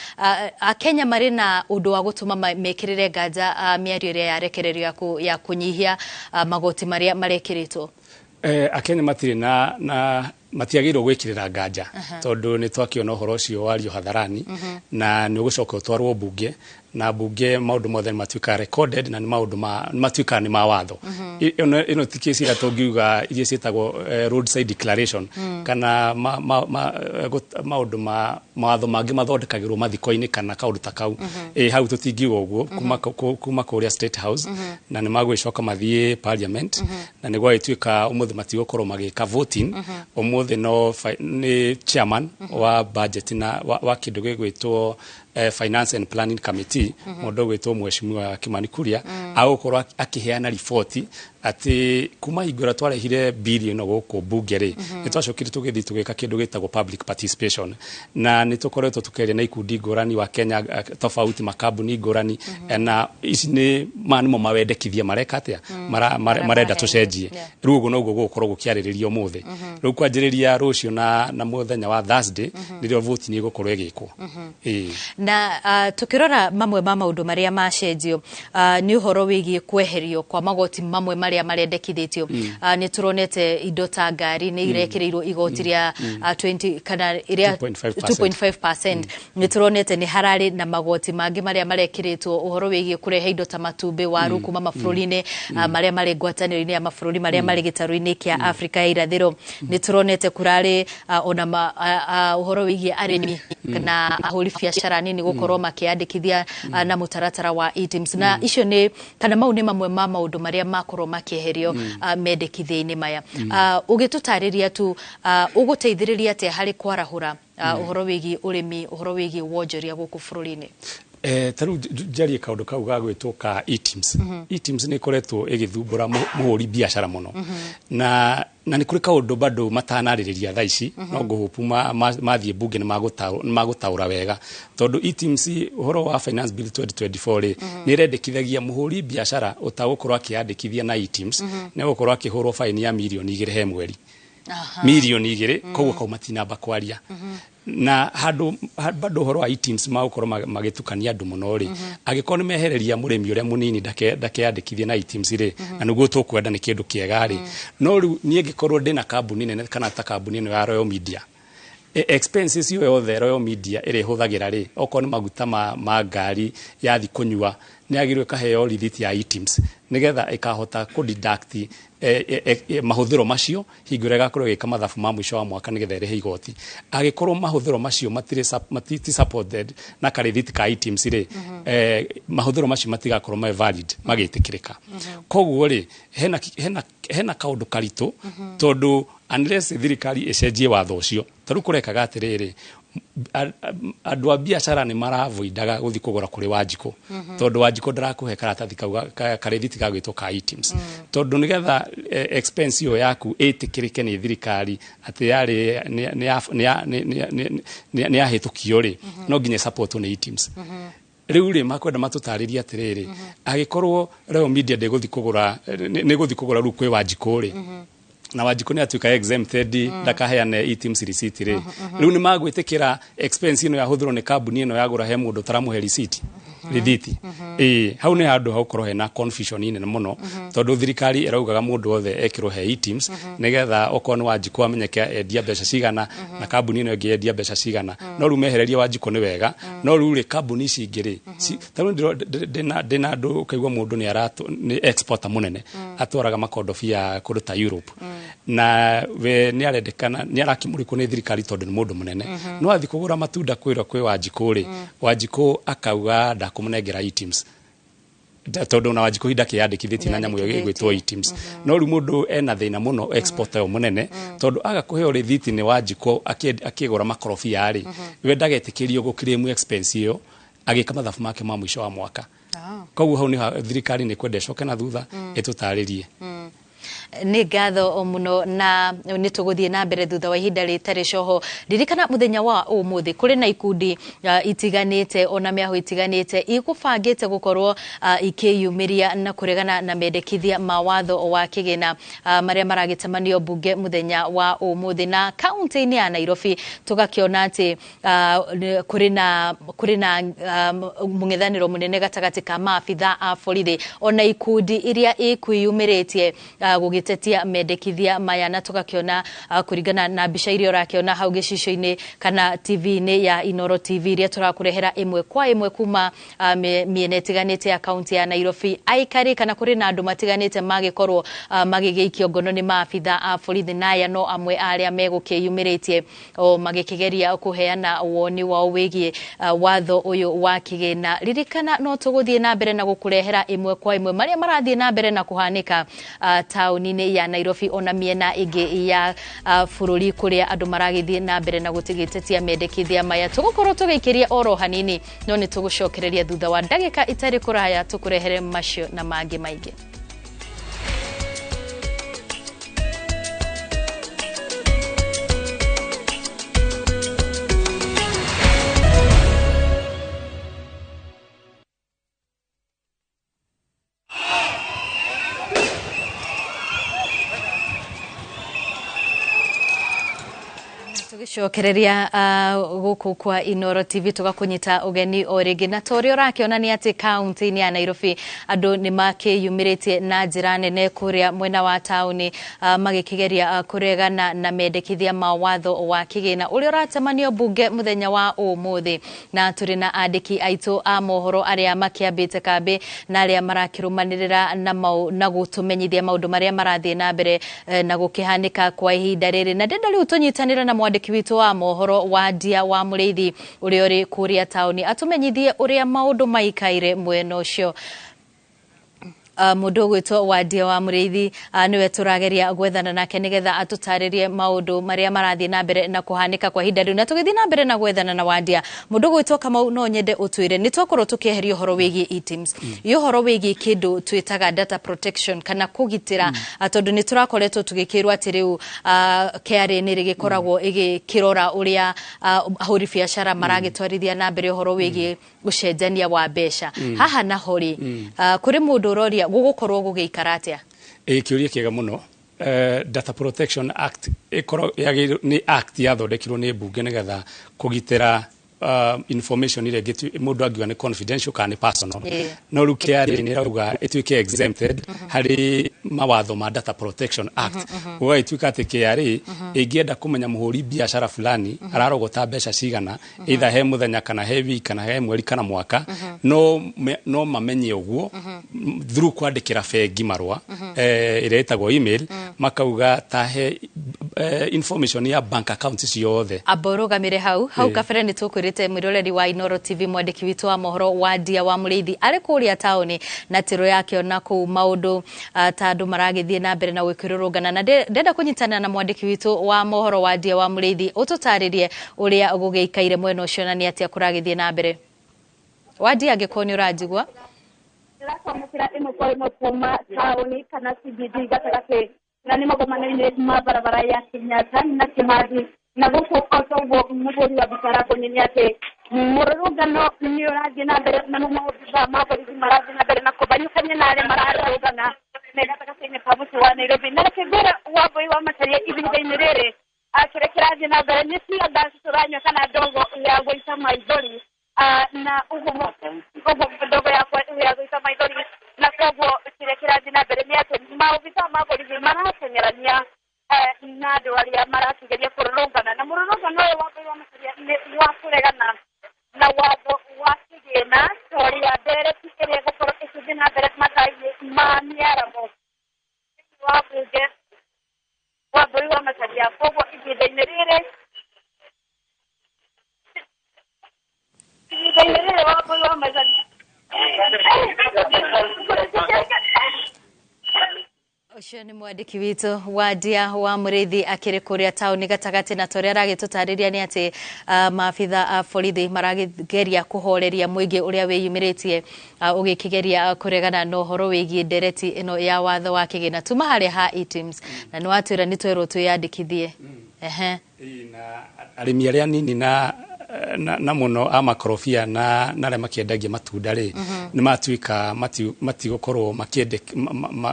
S4: Akenya marĩ na ũndũ wa gũtũma mekĩrĩre nganja mĩario ĩrĩa yarekererio ya kũnyihia magoti marĩa marekĩrĩtwo?
S22: Akenya matirĩ na matiagĩrĩirwo gwĩkĩrĩra nganja, tondũ nĩ twakĩona ũhoro ũcio wario hadharani, na nĩ ũgũcoka ũtwarwo mbunge, na mbunge maũndũ mothe nĩ matuĩkaga recorded, na nĩ maũndũ ma nĩ matuĩkaga nĩ ma watho. Ĩno ti kĩci ĩrĩa tũngiuga iria ciĩtagwo roadside declaration, kana maũndũ ma mawatho mangĩ mathondekagĩrwo mathiko-inĩ kana kaũndũ ta kau. Hau tũtingiuga ũguo kuma kũrĩa State House, na nĩ magũgĩcoka mathiĩ parliament, na nĩ gwagĩtuĩka ũmũthĩ matigũkorwo magĩka voting. Ũmũthĩ no nĩ chairman wa budget na wa kĩndũ gĩgwĩtwo Finance and Planning Committee, mũndũ ũgwĩtwo Mheshimiwa Kimani Kuria, agũkorwo akĩheana riboti atĩ kuma hingo ĩrĩa twarehire bili ĩno gũkũ mbunge rĩ, nĩ twacokire tũgĩthiĩ tũgĩka kĩndũ gĩtagwo public participation, na nĩ tũkoretwo tũkĩaria na ikundi ngũrani wa Kenya, tofauti, makambuni ngũrani, na ici nĩ maya nĩmo mawendekithia mareka atĩa, marenda tũcenjie. Rĩu ũguo noguo gũgũkorwo gũkĩarĩrĩrio ũmũthĩ. Rĩu kwanjĩrĩria rũciũ na mũthenya wa Thursday nĩrĩo vote nĩ ĩgũkorwo ĩgĩkwo. Ĩĩ.
S4: Na tukirora mamwe ma maũndũ marĩa macenjio, nĩ ũhoro wĩgiĩ kweherio kwa magoti mamwe marĩa marĩa marendekithĩtio. Nĩ tũronete indo ta ngari nĩ irekĩrĩirwo igoti rĩa 20 kana iria 2.5%. Nĩ tũronete nĩ hararĩ na magoti mangĩ marĩa marekĩrĩtwo ũhoro wĩgiĩ kũrehe indo ta matumbĩ, waru kuma mabũrũri-inĩ marĩa marĩ ngwatanĩro-inĩ ya mabũrũri marĩa marĩ gĩtarũ-inĩ kĩa Afrika ya irathĩro. Nĩ tũronete kũrarĩ ona ũhoro wĩgiĩ arĩmi na ahũri biacara nini gũkorwo makĩandĩkithia na mũtaratara wa eTIMS, na icio nĩ kana mau nĩ mamwe ma maũndũ marĩa makorwo makĩeherio mendekithia-inĩ maya. Ũgĩtũtarĩria tu, ũgũteithĩrĩria atĩa harĩ kwarahũra ũhoro wĩgiĩ ũrĩmi, ũhoro wĩgiĩ wonjoria gũkũ bũrũri-inĩ?
S22: Ta rĩu njarie kaũndũ kau ga gwĩtwo ka eTIMS. eTIMS nĩ ĩkoretwo ĩgĩthumbũra mũhũri biacara mũno, na nĩ kũrĩ kaũndũ bado matanarĩrĩria thaa ici, no ngũhũpu mathiĩ mbunge nĩ magũtaũra wega, tondũ eTIMS, ũhoro wa Finance Bill 2024 rĩ, nĩ ĩrendekithagia mũhũri biacara ũtagũkorwo akĩyandĩkithia na eTIMS nĩ egũkorwo akĩhũrwo baini ya 2 mirioni he mweri, 2 mirioni. Koguo kau matinamba kwaria na handũ bado ũhoro wa eTIMS magũkorwo magĩtukania andũ mũno rĩ, angĩkorwo nĩ mehereria mũrĩmi ũrĩa mũnini ndakeyandĩkithie na eTIMS rĩ, na nĩguo tũkwenda nĩ kĩndũ kĩega rĩ, no rĩu niĩ ngĩkorwo ndĩna kambuni nene kana ta kambuni ĩno ya Royal Media, expenses ĩyo yothe Royal Media ĩrĩa ĩhũthagĩra rĩ, okorwo nĩ maguta ma ngari yathi kũnyua, nĩ yagĩrĩirwo ĩkaheo rithiti ya eTIMS nĩgetha ĩkahota kũ deduct mahũthĩro macio hingo ĩrĩa ĩgakorwo ĩgĩka mathabu ma mũico wa mwaka nĩgetha ĩrĩhe igoti. Angĩkorwo mahũthĩro macio matirĩ ti supported na karithiti ka eTIMS rĩ, mahũthĩro macio matigakorwo me valid magĩtĩkĩrĩka. Koguo rĩ, hena kaũndũ karitũ, tondũ unless thirikari ĩcenjie watho ũcio, ta rĩu kũrekaga atĩrĩrĩ, andũ a biacara nĩ maravoidaga gũthiĩ kũgũra kũrĩ Wanjikũ, tondũ Wanjikũ ndarakũhe karatathi kau karithiti ga gwĩtwo ka eTIMS, tondũ nĩgetha expense ĩyo yaku ĩtĩkĩrĩke nĩ thirikari atĩ yarĩ nĩ yahĩtũkio rĩ, no nginya ĩsupportwo nĩ eTIMS. Rĩu rĩ, makwenda matũtarĩrie atĩrĩrĩ, angĩkorwo Royal Media ndĩgũthiĩ kũgũra, nĩ gũthiĩ kũgũra rĩu kwĩ Wanjikũ rĩ, na Wanjikũ nĩ atuĩka exempted, ndakaheane eTIMS receipt rĩ, rĩu nĩ magwĩtĩkĩra expense ĩno yahũthĩrwo nĩ kambuni ĩno yagũra he mũndũ ũtaramũhe receipt, rithiti? Ĩĩ, hau nĩ handũ hagũkorwo hena confusion nene mũno, tondũ thirikari ĩraugaga mũndũ wothe ekĩrwo he eTIMS nĩgetha okorwo nĩ Wanjikũ amenyeke endia mbeca cigana na kambuni ĩno ĩngĩ endia mbeca cigana. No rĩu mehereria Wanjikũ nĩ wega, no rĩu rĩ, kambuni ici ingĩ rĩ, ta rĩu ndĩna andũ ũkaigua mũndũ nĩ exporter mũnene, atwaraga makondobia kũndũ ta Europe, na we nĩ arendekana nĩ arakĩmũrĩkwo nĩ thirikari tondũ nĩ mũndũ mũnene, no athiĩ kũgũra matunda kwĩrwo kwĩ Wanjikũ rĩ, Wanjikũ akauga ndakũmũnengera eTIMS, tondũ ona Wanjikũ hihi ndakĩyandĩkithĩtie na nyamũ ĩyo ĩgwĩtwo eTIMS. No rĩu mũndũ ena thĩna mũno, exporter ũyũ mũnene, tondũ aga kũheo rĩthiti nĩ Wanjikũ akĩgũra makorobia rĩ, we ndagetĩkĩrio gũ expense ĩyo agĩka mathabu make ma mũico wa mwaka. Koguo hau nĩ thirikari nĩ kwenda ĩcoke na thutha ĩtũtarĩrie.
S4: Nĩ ngatho mũno, na nĩ tũgũthiĩ na mbere thutha wa ihinda rĩtarĩ coho. Ririkana mũthenya wa ũmũthĩ kũrĩ na ikundi itiganĩte ona mĩaho itiganĩte ikũbangĩte gũkorwo ikĩyumĩria na kũregana na mendekithia ma watho wa kĩgĩna marĩa maragĩcemanio mbunge mũthenya wa ũmũthĩ. Na kaunti-inĩ ya Nairobi tũgakĩona atĩ kũrĩ na mũng'ethanĩro mũnene gatagatĩ ka maabitha a borithi ona ikundi iria ikwĩyumĩrĩtie gũgĩtetia mendekithia maya. Na tũgakĩona kũringana na mbica iria ũrakĩona hau gĩcicio-inĩ kana TV-inĩ ya Inoro TV iria tũrakũrehera ĩmwe kwa ĩmwe kuma mĩena ĩtiganĩte ya kaunti ya Nairobi, aikari kana kũrĩ na andũ matiganĩte magĩkorwo magĩgĩikio ngono nĩ maabitha a borithi, na aya no amwe arĩa megũkĩyumĩrĩtie o magĩkĩgeria kũheana woni wao wĩgiĩ watho ũyũ wa kĩgĩna. Ririkana no tũgũthiĩ na mbere na gũkũrehera ĩmwe kwa ĩmwe marĩa marathiĩ na mbere na kũhanĩka taũni-inĩ ya Nairobi ona mĩena ĩngĩ ya bũrũri kũrĩa andũ maragĩthiĩ na mbere na gũtigĩtetia mendekithia maya. Tũgũkorwo tũgĩikĩria oro hanini, no nĩ tũgũcokereria thutha wa ndagĩka itarĩ kũraya tũkũrehere macio na mangĩ maingĩ. Cokereria gũkũ kwa Inoro TV, tũgakũnyita ũgeni o rĩngĩ, na ta ũrĩa ũrakĩona nĩ atĩ kaunti-inĩ ya Nairobi andũ nĩ makĩyumĩrĩtie na njĩra nene kũrĩa mwena wa taũni, magĩkĩgeria kũregana na mendekithia ma watho wa kĩgĩna ũrĩa ũracemanio mbunge mũthenya wa ũmũthĩ. Na tũrĩ na andĩki aitũ a mohoro arĩa makĩambĩte kambĩ na arĩa marakĩrũmanĩrĩra na gũtũmenyithia maũndũ marĩa marathiĩ na mbere na gũkĩhanĩka kwa ihinda rĩrĩ. Na ndenda rĩu tũnyitanĩre na mwandĩki witũ wa mohoro wa Ndia wa Mũrĩithi ũrĩa ũrĩ kũrĩa taũni atũmenyithie ũrĩa maũndũ maikaire mwena ũcio. Mũndũ ũgwĩtwo Wandia wa Mũrĩithi nĩwe tũrageria gwethana nake nĩgetha atũtarĩrie maũndũ marĩa marathiĩ na mbere na kũhanĩka kwa ihinda rĩu. Na tũgĩthiĩ na mbere na gwethana na Wandia, mũndũ ũgwĩtwo Kamau, no nyende ũtwĩre, nĩ twakorwo tũkĩeheria ũhoro wĩgiĩ e-TIMS, ĩ ũhoro wĩgiĩ kĩndũ twĩtaga data protection kana kũgitĩra, tondũ nĩ tũrakoretwo tũgĩkĩrwo atĩ rĩu KRA nĩ rĩgĩkoragwo ĩgĩkĩrora ũrĩa ahũri biacara maragĩtwarithia na mbere ũhoro wĩgiĩ ũcenjania wa mbeca. Haha naho rĩ, kũrĩ mũndũ ũroria gũgũkorwo gũgĩikara atĩa?
S22: Ĩ, kĩũria kĩega mũno. Data Protection Act ĩkorwo nĩ act yathondekirwo nĩ mbunge nĩgetha kũgitĩra information ĩrĩa mũndũ angiuga nĩ confidential kana nĩ personal. No rĩu KRA nĩ ĩrauga ĩtuĩke exempted harĩ mawatho ma Data Protection Act, gũgagĩtuĩka atĩ KRA ĩngĩenda kũmenya mũhũri biacara fulani ararogota mbeca cigana, either he mũthenya kana he wiki kana he mweri kana mwaka, no mamenye ũguo through kwandĩkĩra bengi marũa ĩrĩa ĩtagwo email, makauga ta he information ya bank account ciothe.
S4: Amba ũrũgamĩre hau hau. Kabere nĩ tũkwĩrĩte mwĩroreri wa Inoro TV, mwandĩki witũ wa mohoro Wandia wa Mũrĩithi arĩ kũrĩa taũni na tĩro yake ona kũu maũndũ ta andũ maragĩthiĩ na mbere na gwĩkĩrũrũngana. Na ndenda kũnyitanĩra na mwandĩki witũ wa mohoro Wandia wa Mũrĩithi ũtũtarĩrie ũrĩa gũgĩikaire mwena ũcio na nĩ atĩa kũragĩthiĩ na mbere. Wandia, angĩkorwo nĩ ũranjigua.
S10: Ndĩrakwamũkĩra ĩmwe kwa ĩmwe kuma taũni kana CBD gatagatĩ, na nĩ magomano-inĩ ma barabara ya Kenyatta na Kimathi. Na gũkũ o toguo mũhũri wa biacara kũnyenia atĩ mũrũrũngano nĩ ũrathiĩ na mbere, na maobitha ma borithi marathiĩ na mbere na kũbanyũkania na arĩa mararũrũngana me gatagatĩ-inĩ ka mũciĩ wa Nairobi. Na reke ngwĩre, Wambui wa Macharia, ihinda-inĩ rĩrĩ kĩrĩa kĩrathiĩ na mbere nĩ tear gas tũranyua kana ndogo ya gũita maithori. Na ũguo ũguo ndogo ya gũita maithori, na koguo kĩrĩa kĩrathiĩ na mbere nĩ atĩ maobitha ma borithi marateng'erania na andũ arĩa marakĩgeria kũrũrũngana. Na mũrũrũngano ũyũ, Wambui wa Macharia, nĩ wa kũregana na watho wa kĩgĩna ta ũrĩa ndereti ĩrĩa ĩgũkorwo ĩgĩthiĩ na mbere mathaa-inĩ ma mĩaraho thĩinĩ wa mbunge, Wambui wa Macharia. Koguo ihinda-inĩ rĩrĩ, Wambui wa Macharia,
S4: Ũcio nĩ mwandĩki witũ Wandia wa Mũrĩithi akĩrĩ kũrĩa taũni gatagatĩ, na torĩa aragĩtũtarĩria nĩ atĩ maabitha a borithi marageria kũhoreria mũingĩ ũrĩa wĩyumĩrĩtie ũgĩkĩgeria kũregana na ũhoro wĩgiĩ ndereti ĩno ya watho wa kĩgĩna tuma harĩa ha e-TIMS. Na nĩ watwĩra nĩ twerwo twĩyandĩkithie. Ehe.
S22: Arĩmi arĩa nini na mũno a makorobia na arĩa makĩendagia matunda rĩ, nĩ matuĩka matigũkorwo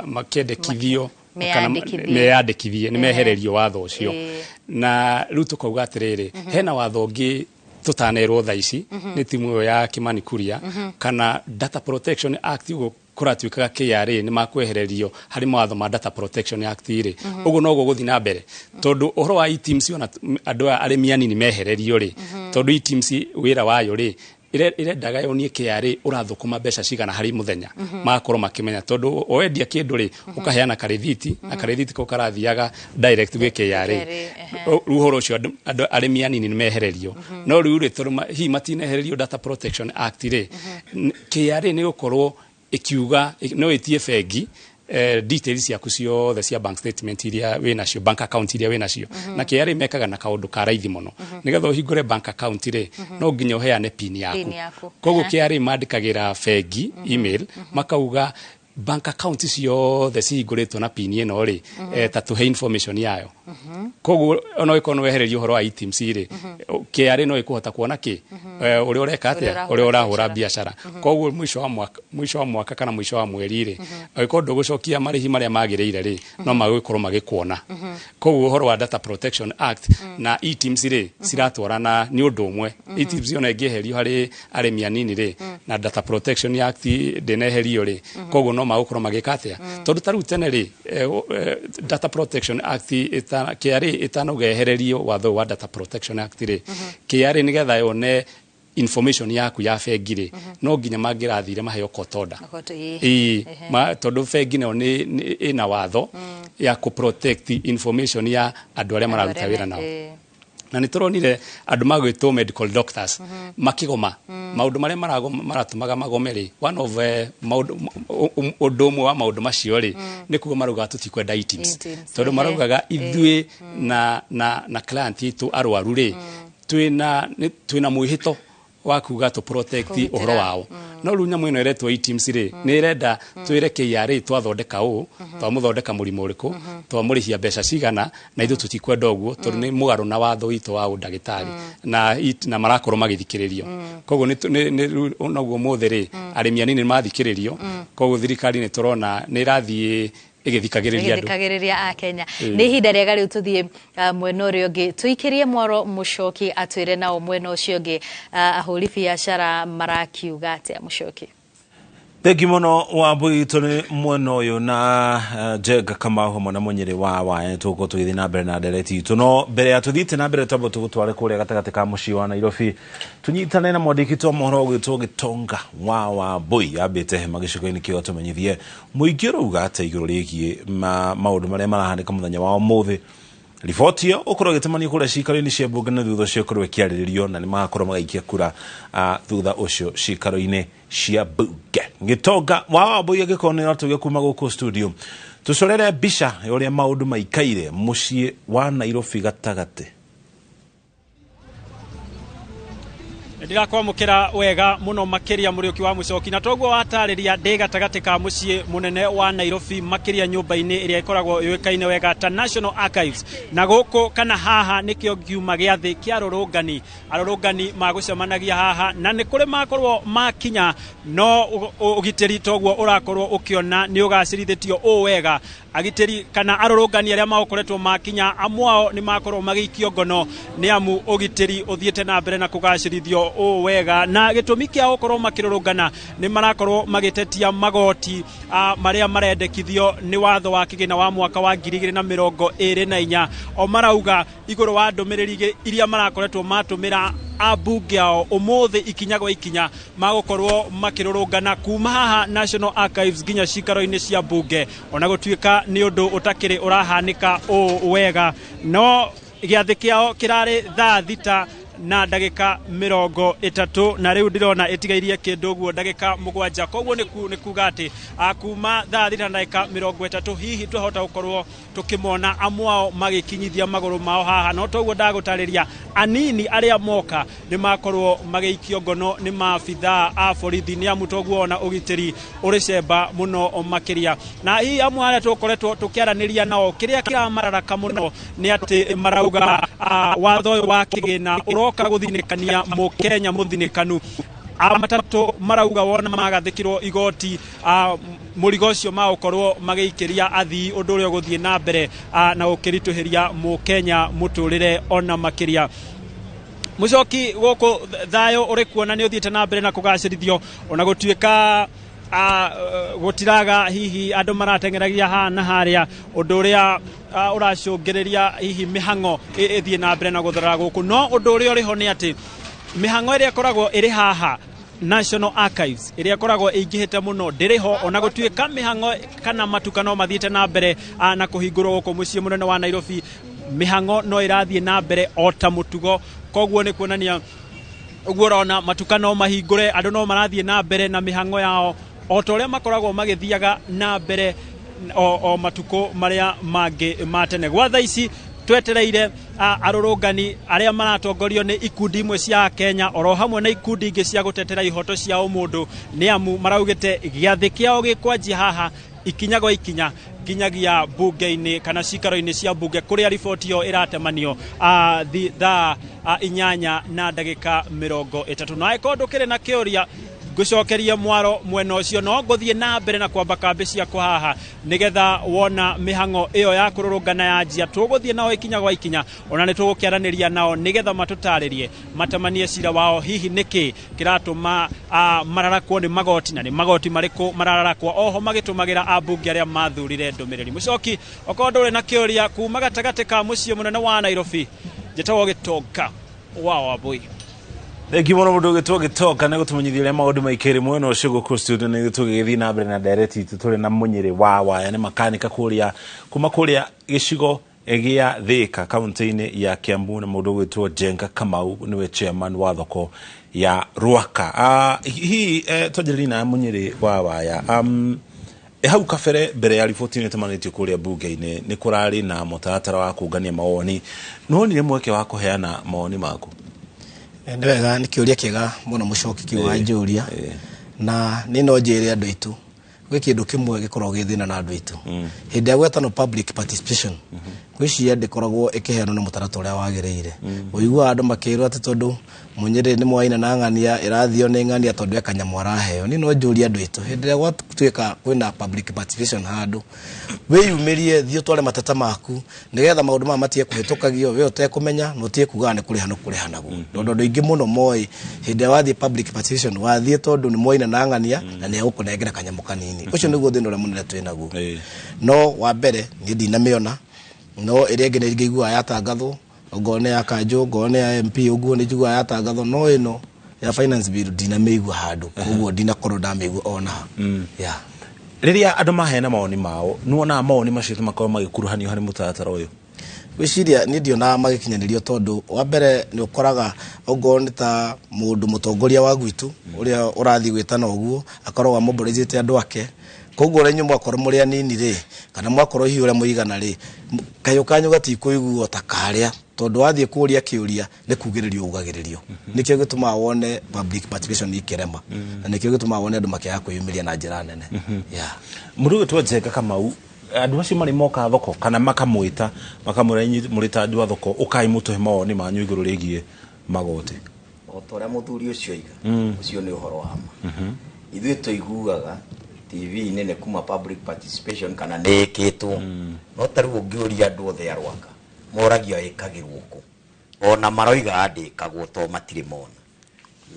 S22: makĩendekithio kana
S4: Meyandĩkithie.
S22: Meyandĩkithie, nĩ mehererio watho ũcio. Na rĩu tũkauga atĩrĩrĩ, hena watho ũngĩ tũtanerwo thaa ici nĩ timu ĩyo ya Kimani Kuria kana Data Protection Act. Ũguo kũratuĩkaga KRA nĩ makwehererio harĩ mawatho ma Data Protection Act rĩ, ũguo noguo gũthiĩ na mbere, tondũ ũhoro wa e-TIMS, ona andũ aya arĩmi anini mehererio rĩ, tondũ e-TIMS wĩra wayo rĩ, ĩrendaga yonie KRA ũrathũkũma mbeca cigana harĩ mũthenya, magakorwo makĩmenya, tondũ wendia kĩndũ rĩ, ũkaheana karĩthiti, na karĩthiti kau karathiaga direct gwĩ KRA. Rĩu ũhoro ũcio andũ arĩmi anini nĩ mehererio, no rĩu rĩ, tondũ hihi matinehererio Data Protection Act rĩ, KRA nĩ gũkorwo ĩkiuga no ĩtie bengi details ciaku ciothe cia bank statement iria wĩ nacio, bank account iria wĩ nacio. Na KRA mekaga na kaũndũ ka raithi mũno, nĩgetha ũhingũre bank account rĩ, no nginya ũheane PIN yaku.
S4: PIN yaku.
S22: Koguo KRA mandĩkagĩra bengi email, makauga Bank account ciothe cihingũrĩtwo na PIN ĩno rĩ, ta tũhe information yayo. Koguo ona ũgĩkorwo nĩ wehererio ũhoro wa eTIMS rĩ, KRA no ĩkũhota kuona kĩ, ũrĩa ũreka atĩa, ũrĩa ũrahũra biacara. Koguo mũico wa mwaka kana mũico wa mweri rĩ, angĩkorwo ndũgũcokia marĩhi marĩa magĩrĩire rĩ, no magũkorwo magĩkuona. Koguo ũhoro wa Data Protection Act na eTIMS rĩ, ciratwarana nĩ ũndũ ũmwe. eTIMS ona ĩngĩeherio harĩ arĩmi anini rĩ, na Data Protection Act ndĩneherio rĩ, koguo no magũkorwo magĩka atĩa? Tondũ ta rĩu tene rĩ, Data Protection Act KRA ĩtanauga watho ũyũ wa Data Protection Act rĩ, KRA nĩgetha yone information yaku ya bengi rĩ, no nginya mangĩrathire maheo court order. Ĩĩ, tondũ bengi nayo nĩ ĩna watho ya kũ protect information ya andũ arĩa mararuta wĩra nao. Na nĩ tũronire andũ magwĩtwo medical doctors makĩgoma. Maũndũ marĩa maratũmaga magome rĩ, one of maũndũ, ũndũ ũmwe wa maũndũ macio rĩ, nĩ kuga maraugaga tũtikwenda eTIMS,
S4: eTIMS,
S22: tondũ maraugaga ithuĩ na client itũ arwaru rĩ, twĩna mwĩhĩto wa kuga tũ protect
S4: Kũgitĩra.
S22: ũhoro wao. No rĩu nyamũ ĩno ĩretwo eTIMS rĩ, nĩ ĩrenda twĩre KRA twathondeka ũũ, twamũthondeka mũrimũ ũrĩkũ, twamũrĩhia mbeca cigana, na ithuĩ tũtikwenda ũguo tondũ nĩ mũgarũ na watho witũ wa ũndagĩtarĩ na marakorwo magĩthikĩrĩrio. Koguo nĩ rĩu noguo mũthĩ rĩ, arĩmi anini nĩ mathikĩrĩrio. Koguo thirikari nĩ tũrona nĩ ĩrathiĩ ĩgĩthikagĩrĩria andũ.
S4: Ĩgĩthikagĩrĩria a Kenya. Nĩ ihinda rĩega rĩu tũthiĩ mwena ũrĩa ũngĩ, tũikĩrie mwaro Mũcoki atwĩre nao mwena ũcio ũngĩ ahũri biacara marakiuga atĩa. Mũcoki.
S1: Thengi mũno Wambui. Tũrĩ mwena ũyũ na Njenga Kamau hamwe na Mũnyĩrĩ wa Waya. Tũgũkorwo tũgĩthiĩ na mbere na ndereti itũ, no mbere ya tũthiĩte na mbere, twambe tũgũtware kũrĩa gatagatĩ ka mũciĩ wa Nairobi, tũnyitane na mwandĩki wa mohoro ũgwĩtwo Gĩtonga wa Wambui ambĩte hema gĩcigo-inĩ kĩo, atũmenyithie mũingĩ ũrauga atĩa igũrũ rĩgiĩ maũndũ marĩa marahanĩka mũthenya wa ũmũthĩ. Riboti ĩyo ũkorwo ĩgĩtemanio kũrĩa cikaro-inĩ cia mbunge, na thutha ũcio ĩkorwo ĩkĩarĩrĩrio na nĩ magakorwo magĩikia kura thutha ũcio cikaro-inĩ cia mbunge. Gĩtonga wa Wambui, angĩkorwo nĩ ũratũgia kuma gũkũ studio, tũcorere mbica ya ũrĩa maũndũ maikaire mũciĩ wa Nairobi gatagatĩ.
S7: Ndĩrakwamũkĩra wega mũno makĩria, Mũrĩũki wa Mũcoki, na toguo watarĩria, ndĩ gatagatĩ ka mũciĩ mũnene wa Nairobi, makĩria nyũmba-inĩ ĩrĩa ĩkoragwo yũĩkaine wega ta National Archives. Na gũkũ kana haha nĩkĩo ngiuma gĩathĩ kĩa arũrũngani. Arũrũngani magũcemanagia haha na nĩ kũrĩ makorwo makinya, no ũgitĩri toguo ũrakorwo ũkĩona nĩ ũgacĩrithĩtio ũũ wega. Agitĩri kana arũrũngani arĩa magũkoretwo makinya, amwe ao nĩ makorwo magĩikio ngono nĩ amu ũgitĩri ũthiĩte na mbere na kũgacĩrithio ũũ wega. Na gĩtũmi kĩa gũkorwo makĩrũrũngana, nĩ marakorwo magĩtetia magoti marĩa marendekithio nĩ watho wa kĩgĩna wa mwaka wa 2024. O marauga igũrũ wa ndũmĩrĩri iria marakoretwo matũmĩra ambunge ao, ũmũthĩ ikinya gwa ikinya magũkorwo makĩrũrũngana kuma haha National Archives nginya cikaro-inĩ cia mbunge, ona gũtuĩka nĩ ũndũ ũtakĩrĩ ũrahanĩka ũũ wega. No gĩathĩ kĩao kĩrarĩ thaa 6:30, na rĩu ndĩrona ĩtigairie kĩndũ ũguo ndagĩka 7. Koguo nĩ kuga atĩ kuma thaa 6:30 hihi twahota gũkorwo tũkĩmona amwe ao magĩkinyithia magũrũ mao haha. No toguo ndagũtarĩria, anini arĩa moka nĩ makorwo magĩikio ngono nĩ maabithaa a borithi, nĩ amu toguo ona ũgitĩri ũrĩ cemba mũno makĩria. Na hihi amwe arĩa tũkoretwo tũkĩaranĩria nao, kĩrĩa kĩramararaka mũno nĩ atĩ marauga watho ũyũ wa kĩgĩna ũroka gũthinĩkania mũkenya mũthinĩkanu. A matatũ marauga wona magathĩkĩrwo igoti, mũrigo ũcio magũkorwo magĩikĩria athii, ũndũ ũrĩa ũgũthiĩ na mbere na gũkĩritũhĩria mũkenya mũtũrĩre ona makĩria. Mũcoki, gũkũ thayũ ũrĩ kuona nĩ ũthiĩte na mbere na kũgacĩrithio, ona gũtuĩka gũtiraga hihi andũ marateng'eragia haha na harĩa, ũndũ ũrĩa ũracũngĩrĩria hihi mĩhang'o ĩthiĩ na mbere na gũtherera gũkũ. No ũndũ ũrĩa ũrĩ ho nĩ atĩ mĩhang'o ĩrĩa ĩkoragwo ĩrĩ haha National Archives, ĩrĩa ĩkoragwo ĩingĩhĩte mũno, ndĩrĩ ho, ona gũtuĩka mĩhang'o kana matuka no mathiĩte na mbere na kũhingũrwo gũkũ mũciĩ mũnene wa Nairobi. Mĩhang'o no ĩrathiĩ na mbere o ta mũtugo. Koguo nĩ kuonania ũguo ũrona matuka no mahingũre, andũ no marathiĩ na mbere na mĩhang'o yao o ta ũrĩa makoragwo magĩthiaga na mbere o matukũ marĩa mangĩ ma tene. Gwa thaa ici Twetereire arũrũngani arĩa maratongorio nĩ ikundi imwe cia Kenya oro hamwe na ikundi ingĩ cia gũtetera ihoto cia ũmũndũ, nĩ amu maraugĩte gĩathĩ kĩao gĩkwanjia haha ikinya gwa ikinya nginyagia bunge-inĩ kana cikaro-inĩ cia bunge kũrĩa riboti ĩyo ĩratemanio thaa 8:30. Na angĩkorwo ndũkĩrĩ na kĩũria, ngũcokerie mwaro mwena ũcio, no ngũthiĩ na mbere na kwamba kambĩ ciakwa haha nĩgetha wona mĩhang'o ĩyo ya kũrũrũngana yanjia, tũgũthiĩ nao ikinya gwa ikinya, ona nĩ tũgũkĩaranĩria nao nĩgetha matũtarĩrie, matamanie cira wao, hihi nĩkĩ kĩratũma mararakwo nĩ magoti na nĩ magoti marĩkũ marararakwo, oho magĩtũmagĩra ambunge arĩa mathurire ndũmĩrĩri. Mũcoki, okorwo ndũrĩ na kĩũria, kuma gatagatĩ ka mũciĩ mũnene wa Nairobi, njĩtagwo Gĩtonga wa Wambui.
S1: Thengi mũno mũndũ ũgĩtwo Gĩtonga nĩ gũtũmenyithia ũrĩa maũndũ maikaire mwena ũcio gũkũ studio. Nĩ tũgĩgĩthiĩ na mbere na ndereti itũ tũrĩ na Mũnyĩrĩ wa Waya, nĩ makanika kũrĩa kuma kũrĩa gĩcigo gĩa Thĩka kaunti-inĩ ya Kiambu, na mũndũ ũgwĩtwo Njenga Kamau nĩwe chairman wa thoko ya Rwaka. Hihi twanjĩrĩrie na Mũnyĩrĩ wa Waya, hau kabere mbere ya riboti ĩno ĩtamanĩtio kũrĩa bunge-inĩ nĩ kũrarĩ na mũtaratara wa kũngania mawoni, nĩwonire mweke wa kũheana mawoni maku?
S19: Nĩ wega, nĩ kĩũria kĩega mũno mũcoki kĩu wanjũria, na nĩ no njĩre andũ aitũ gwĩ kĩndũ kĩmwe gĩkoragwo gĩ thĩna na andũ aitũ hĩndĩ ya gwetano public participation, ngwĩciria ndĩkoragwo ĩkĩheanwo na mũtaratara ũrĩa wagĩrĩire. Ũiguaga andũ makĩrwo atĩ tondũ Mũnyĩrĩ nĩ mwaina na ng'ania ĩrathio nĩ ng'ania tondũ e kanyamũ araheo. Niĩ no njũrie andũ aitũ, hĩndĩ ĩrĩa gwatuĩka kwĩna public participation handũ, wĩyumĩrie, thiĩ ũtware mateta maku nĩgetha maũndũ maya matige kũhĩtũkagio we ũtekũmenya na ũtige kugaga nĩ kũrĩha no kũrĩha naguo, tondũ andũ aingĩ mũno moĩ hĩndĩ ĩrĩa wathiĩ public participation wathiĩ tondũ nĩ mwaina na ng'ania na nĩ egũkũnengera kanyamũ kanini. Ũcio nĩguo thĩna ũrĩa mũnene twĩ naguo. No wa mbere niĩ ndinamĩona, no ĩrĩa ĩngĩ nĩ ngĩiguaga yatangathwo, ongorwo nĩ ya kanjũ, ongorwo nĩ ya MP, ũguo nĩ njiguaga yatangathwo, no ĩno ya finance bill ndinamĩigua handũ, koguo ndinakorwo ndamĩigua ona ha. Yeah.
S1: Rĩrĩa andũ maheana mawoni mao, nĩwonaga mawoni macio makorwo magĩkuruhanio harĩ mũtaratara ũyũ?
S19: Gwĩciria niĩ ndionaga magĩkinyanĩrio, tondũ wa mbere nĩ ũkoraga ongorwo nĩ ta mũndũ mũtongoria wa gwitũ ũrĩa ũrathiĩ gwĩtana ũguo akoragwo amobilizĩte andũ ake, koguo ũrĩa inyuĩ mwakorwo mũrĩ anini rĩ, kana mwakorwo hihi ũrĩa mũigana rĩ, kayũ kanyu gatikũiguo ta karĩa, tondũ wathiĩ kũũria kĩũria nĩ kugĩrĩrio ugagĩrĩrio. Nĩkĩo gĩtũmaga wone public participation ikĩrema, na nĩkĩo gĩtũmaga wone andũ makĩaga kwĩyumĩria na njĩra nene. Yeah.
S1: Mũndũ ũgwĩtwo Njenga Kamau, andũ acio marĩ moka thoko kana makamwĩta makamwĩra inyuĩ mũrĩ ta andũ a thoko ũkai mũtũhe mawoni manyu igũrũ rĩgiĩ magoti?
S20: O ta ũrĩa mũthuri ũcio oiga, ũcio nĩ ũhoro wa ma. Ithuĩ tũiguaga TV-inĩ nĩ kuma public participation kana nĩ ĩkĩtwo, no ta rĩu ũngĩũria andũ othe a Rwaka moragio ĩkagĩrwo kũ, ona maroiga ndĩkagwo to matirĩ mona.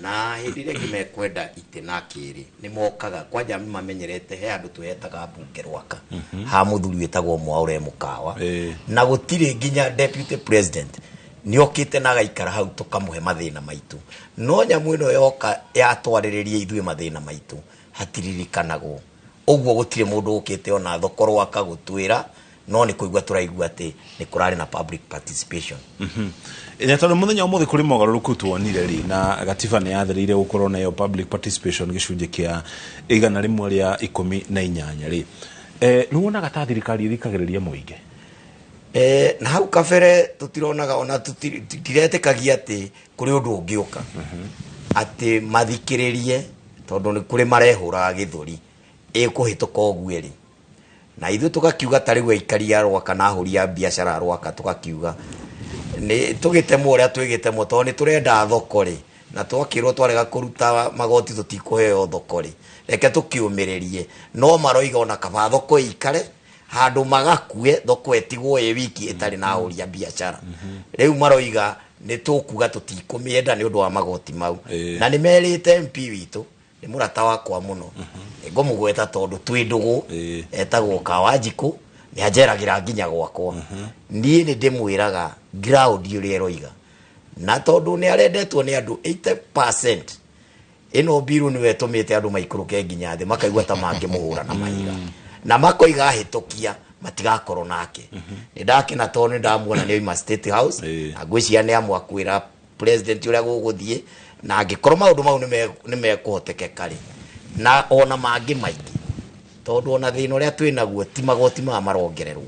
S20: Na hĩndĩ ĩrĩa ĩngĩ mekwenda itĩ na kĩrĩ nĩ mokaga kwanja, nĩ mamenyerete he andũ twehetaga mbunge Rwaka ha mũthuri wĩtagwo Mwaũre Mũkawa, na gũtirĩ nginya deputy president nĩ okĩte na agaikara hau tũkamũhe mathĩna maitũ, no nyamũ ĩno yoka yatwarĩrĩria ithuĩ mathĩna maitũ hatiririkanagwo. Ũguo gũtirĩ mũndũ ũkĩte ona thoko Rwaka gũtwĩra, no nĩ kũigua tũraigua atĩ nĩ kũrarĩ na public participation.
S1: Na tondũ mũthenya ũmũthĩ kũrĩ mogarũrũku tuonire rĩ, na gatiba nĩ yathĩrĩire gũkorwo nayo public participation gĩcunjĩ kĩa 118 rĩ, nĩ wonaga ta thirikari ĩthikagĩrĩria mũingĩ?
S20: Na hau kabere tũtironaga ona tũtiretĩkagia atĩ kũrĩ ũndũ ũngĩũka atĩ mathikĩrĩrie, tondũ nĩ kũrĩ marehũraga gĩthũri ĩkũhĩtũka ũguo rĩ, na ithuĩ tũgakiuga ta rĩu aikari a Rwaka na ahũri a biacara a Rwaka tũgakiuga nĩ tũgĩtemwo ũrĩa twĩgĩtemwo, tondũ nĩ tũrenda thoko rĩ, na twakĩrwo twarega kũruta magoti tũtikũheo thoko rĩ, reke tũkĩũmĩrĩrie. No maroiga ona kaba thoko ĩikare handũ magakue thoko ĩtigwo ĩ wiki ĩtarĩ na ahũri a biacara. Rĩu maroiga nĩ tũkuga tũtikũmĩenda nĩ ũndũ wa magoti mau. Na nĩ merĩte MP witũ nĩ mũrata wakwa mũno, ngũmũgweta tondũ twĩ ndũgũ, etagwo Kawanjikũ, nĩ anjeragĩra nginya gwakwa. Niĩ nĩ ndĩmwĩraga ground ũrĩa ĩroiga, na tondũ nĩ arendetwo nĩ andũ 80%, ĩno mbiru nĩwe ĩtũmĩte andũ maikũrũke nginya thĩ makaigua ta mangĩmũhũra na mahiga, na makoiga ahĩtũkia matigakorwo nake. Nĩ ndakena tondũ nĩ ndamuona nĩ oima State House, na ngwĩciria nĩ amwakwĩra president ũrĩa gũgũthiĩ, na angĩkorwo maũndũ mau nĩ mekũhotekeka rĩ, na ona mangĩ maingĩ, tondũ ona thĩna ũrĩa twĩ naguo ti magoti maya marongererwo.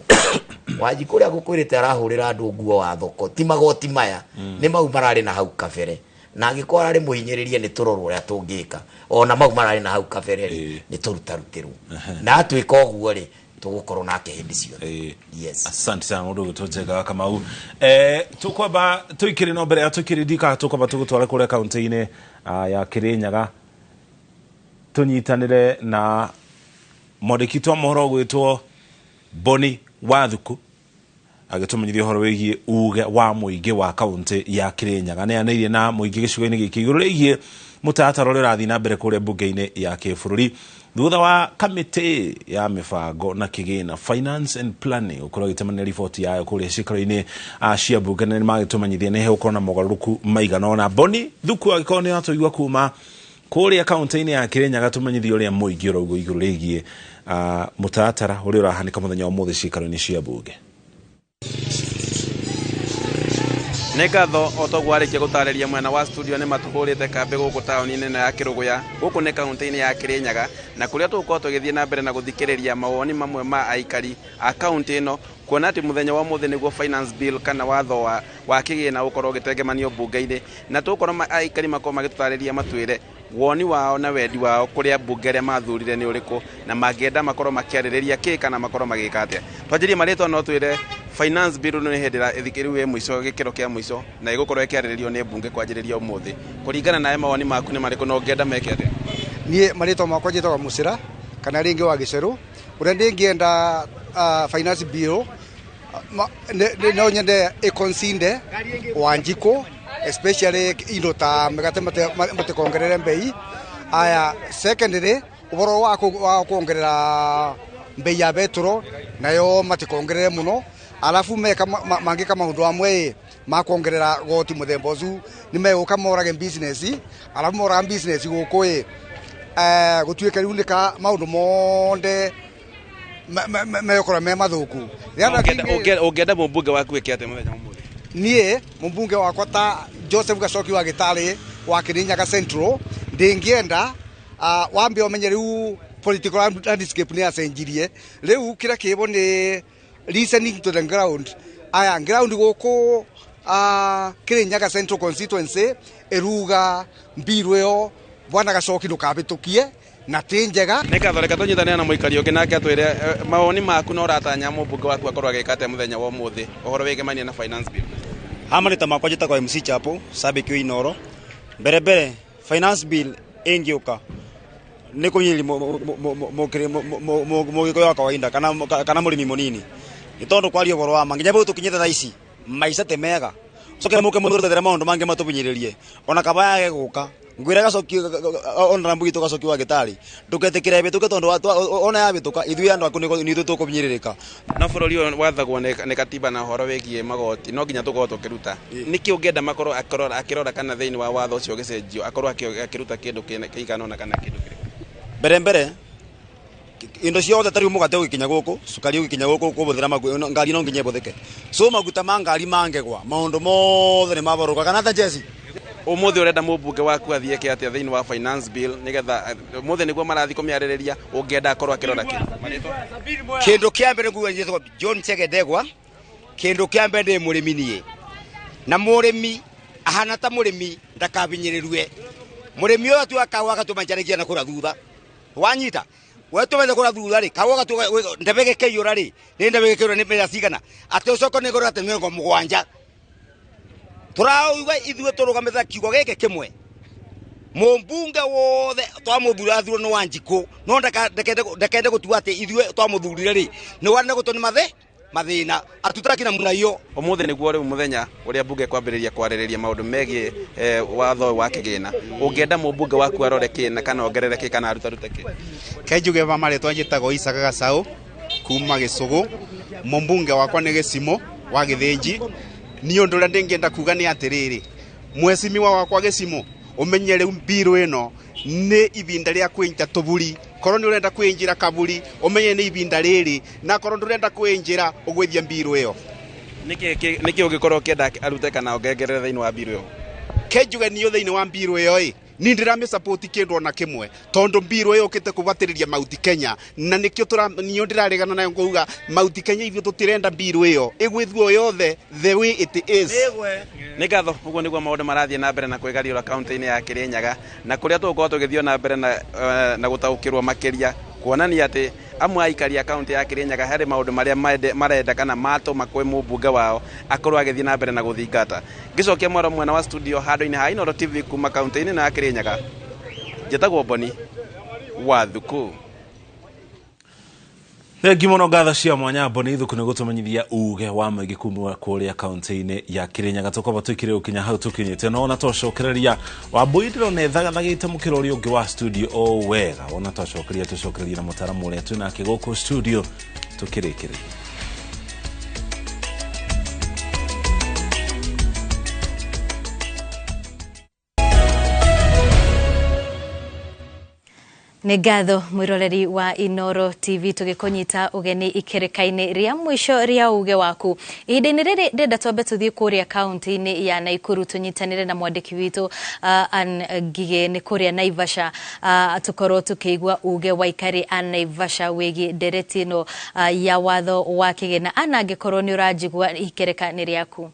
S20: Wanjikũ ũrĩa ngũkwĩrĩte arahũrĩra andũ nguo wa thoko ti magoti maya, nĩ mau mararĩ na hau kabere, na angĩkorwo ararĩ mũhinyĩrĩrie nĩ tũrorwo ũrĩa tũngĩka, ona mau mararĩ na hau kabere rĩ nĩ tũrutarutĩrwo, na atwĩka ũguo rĩ tũgũkorwo nake hĩndĩ ciothe. Yes.
S1: Asante sana mundu gwitwo Njenga wa Kamau. Tukwamba tuikire no mbere ya tuikire ndika tukwamba tugutware kuria kaunti-inĩ ya Kirinyaga tunyitanire na mwandĩki wa mohoro gwitwo Boni Wathuku agĩtũmenyithia ũhoro wĩgiĩ uge wa mũingĩ wa kaunti ya Kirinyaga. Nĩanĩirie na mũingĩ gĩcigo-inĩ gĩkĩ igũrũ rĩgiĩ mũtaratara ũrĩa ũrathiĩ na mbere kũrĩa mbunge-inĩ ya kĩbũrũri thutha wa kamĩtĩ ya mĩbango na kĩgĩna Finance and Planning gũkorwo ĩgĩtemania riboti yayo kũrĩa ciikaro-inĩ cia mbunge, na nĩmagĩtũmenyithia nĩ hegũkorwo na mogarũrũku maigana ũna. Boni Thuku angĩkorwo nĩ watũigua kuma kũrĩa kaunti-inĩ ya Kirinyaga, tũmenyithie ũrĩa mũingĩ ũraugwo igũrũ rĩgiĩ mũtaratara ũrĩa ũrahanĩka mũthenya wa ũmũthĩ ciikaro-inĩ cia mbunge.
S3: Nĩ ngatho o toguo arĩkia gũtarĩria mwena wa studio nĩ matũhũrĩte kambĩ gũkũ taũni-inĩ ĩno ya Kĩrũgũya, gũkũ nĩ kaunti-inĩ ya Kĩrĩnyaga, na kũrĩa tũgũkorwo tũgĩthiĩ na mbere na gũthikĩrĩria mawoni mamwe ma aikari a kaunti ĩno, kuona atĩ mũthenya wa ũmũthĩ nĩguo finance bill kana watho wa kĩgĩna ũkorwo ũgĩtengemanio mbunge-inĩ, na tũgũkorwo aikari makorwo magĩtũtarĩria matwĩre woni wao na wendi wao kũrĩa mbunge arĩa mathurire nĩ ũrĩkũ, na mangĩenda makorwo makĩarĩrĩria kĩ kana makorwo magĩka atĩa. Twanjĩrie marĩtwa no twĩre finance bill nĩ hĩndĩ ĩrĩa rĩu ĩ mũico, gĩkĩro kĩa mũico, na ĩgũkorwo ĩkĩarĩrĩrio nĩ mbunge kwanjĩrĩria ũmũthĩ. Kũringana nawe mawoni maku nĩ marĩkũ na ũngĩenda meke atĩa?
S11: Niĩ marĩtwa makwa njĩtagwo Mũcĩra kana rĩngĩ wa Gĩcerũ. Ũrĩa ndĩngĩenda finance bill no nyende ĩconsider Wanjikũ, especially indo ta mĩgate matikongerere mbei. Aya, secondly ũhoro wa kuongerera mbei ya betro nayo matikongerere mũno, alafu meka mangĩka maũndũ amwe ma kuongerera goti mũthemba ũcio nĩ megũka morage business, alafu moraga business gũkũ ĩ gũtuĩke rĩu nĩ ka maũndũ monde megũkorwo me mathũku.
S3: Ũngĩenda mũmbunge waku eke atĩa mũthenya ũmũthĩ?
S11: Niĩ mũmbunge wakwa ta Joseph Gacoki wa Gĩtarĩ wa Kĩrĩnyaga Central ndĩngĩenda wambe ũmenye rĩu political landscape nĩ yacenjirie, rĩu kĩrĩa kĩbo nĩ listening to the ground. Aya ground gũkũ Kĩrĩnyaga Central constituency ĩruga mbiru ĩyo bwana Gacoki ndũkabĩtũkie na ti njega.
S3: Nĩ ngatho, reke tũnyitanĩre na mũikari ũngĩ nake atwĩre mawoni maku na ũratanya mũmbunge waku akorwo agĩka atĩa mũthenya wa ũmũthĩ ũhoro wĩgemainie na finance bill.
S12: Ha marĩtwa makwa njĩtagwo MC Chapo Sabiki wa Inoro. Mbere mbere finance bill ĩngĩũka nĩ kũnyĩrĩria mũgĩkũyũ wa kawaida kana mũrĩmi mũnini, nĩ tondũ kwaria ũhoro wa ma nginya bau tũkinyĩte thaa ici maica ti mega, coke mũke mũtũtethere maũndũ mangĩ matũbinyĩrĩrie, ona kaba yage gũka ngwĩra Gacoki ona mbugitũ Gacoki wa Gĩtarĩ ndũgetĩkĩre ĩbĩtũke tondũ ona yabĩtũka ithuĩ andũ aku nĩ ithuĩ tũkũbinyĩrĩrĩka.
S3: No bũrũri ũyũ wathagwo nĩ katiba na ũhoro wĩgiĩ magoti no nginya tũkorwo tũkĩruta. Nĩkĩ ũngĩenda makorwo akĩrora kana thĩinĩ wa watho ũcio ũgĩcenjio akorwo akĩruta kĩndũ kĩigana ũna kana kĩndũ kĩrĩkũ?
S12: Mbere mbere indo ciothe ta rĩu mũgate ũgĩkinya gũkũ, cukari ũgĩkinya gũkũ kũbũthĩra ngari no nginya ĩbũthĩke, so maguta ma ngari mangegwa maũndũ mothe nĩ mabarũka kana ta njeci.
S3: Ũmũthĩ ũrenda mũmbunge waku athiĩ eke atĩa thĩinĩ wa finance bill nĩgetha ũmũthĩ nĩguo marathiĩ kũmĩarĩrĩria, ũngĩenda akorwo akĩrora kĩ?
S15: Kĩndũ kĩa mbere nguga njĩtagwo John Chege Ndegwa, kĩndũ kĩa mbere ndĩ mũrĩmi niĩ, na mũrĩmi ahana ta mũrĩmi ndakabinyĩrĩrue. Mũrĩmi ũyũ atuaga kahũa agatũmanjaragia na kũrĩa thutha, wanyita we tũmethe kũrĩa thutha rĩ kahũa ndebe gĩkĩiyũra rĩ nĩ ndebe gĩkĩiyũra nĩ mbeca cigana atĩ ũcoke nĩ ngorwo atĩ 70. Tũrauga ithuĩ tũrũgamĩte kiugo gĩkĩ kĩmwe, mũmbunge wothe twamũthura athurwo nĩ Wanjikũ, no ndakende gũtua atĩ ithuĩ twamũthurire rĩ nĩ wane gũtũ nĩ mathĩna atutaki na mũnaiyo.
S3: Ũmũthĩ nĩguo rĩu mũthenya ũrĩa mbunge kwambĩrĩria kwarĩrĩria maũndũ megiĩ watho wa kĩgĩna, ũngĩenda mũmbunge waku arore kĩ na kana ongerere kĩ kana arutarute kĩ?
S9: Kenjuge ma marĩtwa njĩtagwo Isaka Gacaũ kuma Gĩcũgũ, mũmbunge wakwa nĩ Gĩcimo wa Gĩthĩnji. Niĩ ũndũ ũrĩa ndĩngĩenda kuga nĩ atĩrĩrĩ, mwecimiwa wakwa Gĩcimo ũmenye rĩu mbirũ ĩno nĩ ibinda rĩa kwĩnja tũburi, korwo nĩ ũrenda kwĩnjĩra kaburi ũmenye nĩ ibinda rĩrĩ, na korwo ndũrenda kwĩnjĩra ũgwĩthia mbirũ ĩyo.
S3: Nĩkĩ ũngĩkorwo ũkĩenda arute kana ongerere thĩinĩ wa mbirũ ĩyo?
S9: Kenjuge niĩ thĩinĩ wa mbirũ ĩyo ĩ
S14: Ni ndiramĩ-support kĩndũ ona kĩmwe tondũ mbirũ yũkĩte kũbatĩrĩria Mount Kenya na nĩkĩo niyo ndĩraregana nayo ngauga Mount Kenya ithuĩ tũtirenda mbirũ ĩyo ĩgwĩthuo yothe the way it is.
S17: Nĩ ngatho. Ũguo nĩguo maũndũ marathiĩ na mbere na kwĩgariũra kaunti-inĩ ya Kĩrĩnyaga na kũrĩa tũgũkorwo tũgĩthiĩ na mbere na gũtaũkĩrwo makĩria kuonania atĩ amwe aikari a kaunti ya Kĩrĩnyaga harĩ maũndũ marĩa marenda kana matũma kwĩ mũmbunge wao akorwo agĩthiĩ na mbere na gũthingata. Ngĩcokia mwaro mwena wa studio handũ-inĩ ha Inooro TV kuma kaunti-inĩ ya Kĩrĩnyaga, njĩtagwo Boni wa Thuku.
S1: Thengi mũno, ngatho cia mwanya Boni Thuku nĩ gũtũmenyithia uge wa mũingĩ kuma kũrĩa kaunti-inĩ ya Kĩrĩnyaga. Tũkwamba tũikire gũkinya hau tũkinyĩte no ona twacokereria Wambui ndĩrona ĩthagathagĩte mũkĩra ũrĩa ũngĩ wa studio o wega. Ona twacokereria tũcokereria na mũtaramu ũrĩa twĩnake gũkũ studio tũkĩrĩkĩrĩria.
S4: Nĩ ngatho mwĩroreri wa Inooro TV tũgĩkũnyita ũgeni ikereka-inĩ rĩa mũico rĩa uge waku. Ihinda-inĩ rĩrĩ ndĩrenda twambe tũthiĩ kũrĩa kaunti-inĩ ya Nakuru tũnyitanĩre na mwandĩki witũ Ann Ngigĩ nĩ kũrĩa Naivasha, tũkorwo tũkĩigua uge wa aikari a Naivasha wĩgiĩ ndereti ĩno ya watho wa kĩgĩna. Ann, angĩkorwo nĩ ũranjigua, ikereka nĩ rĩaku.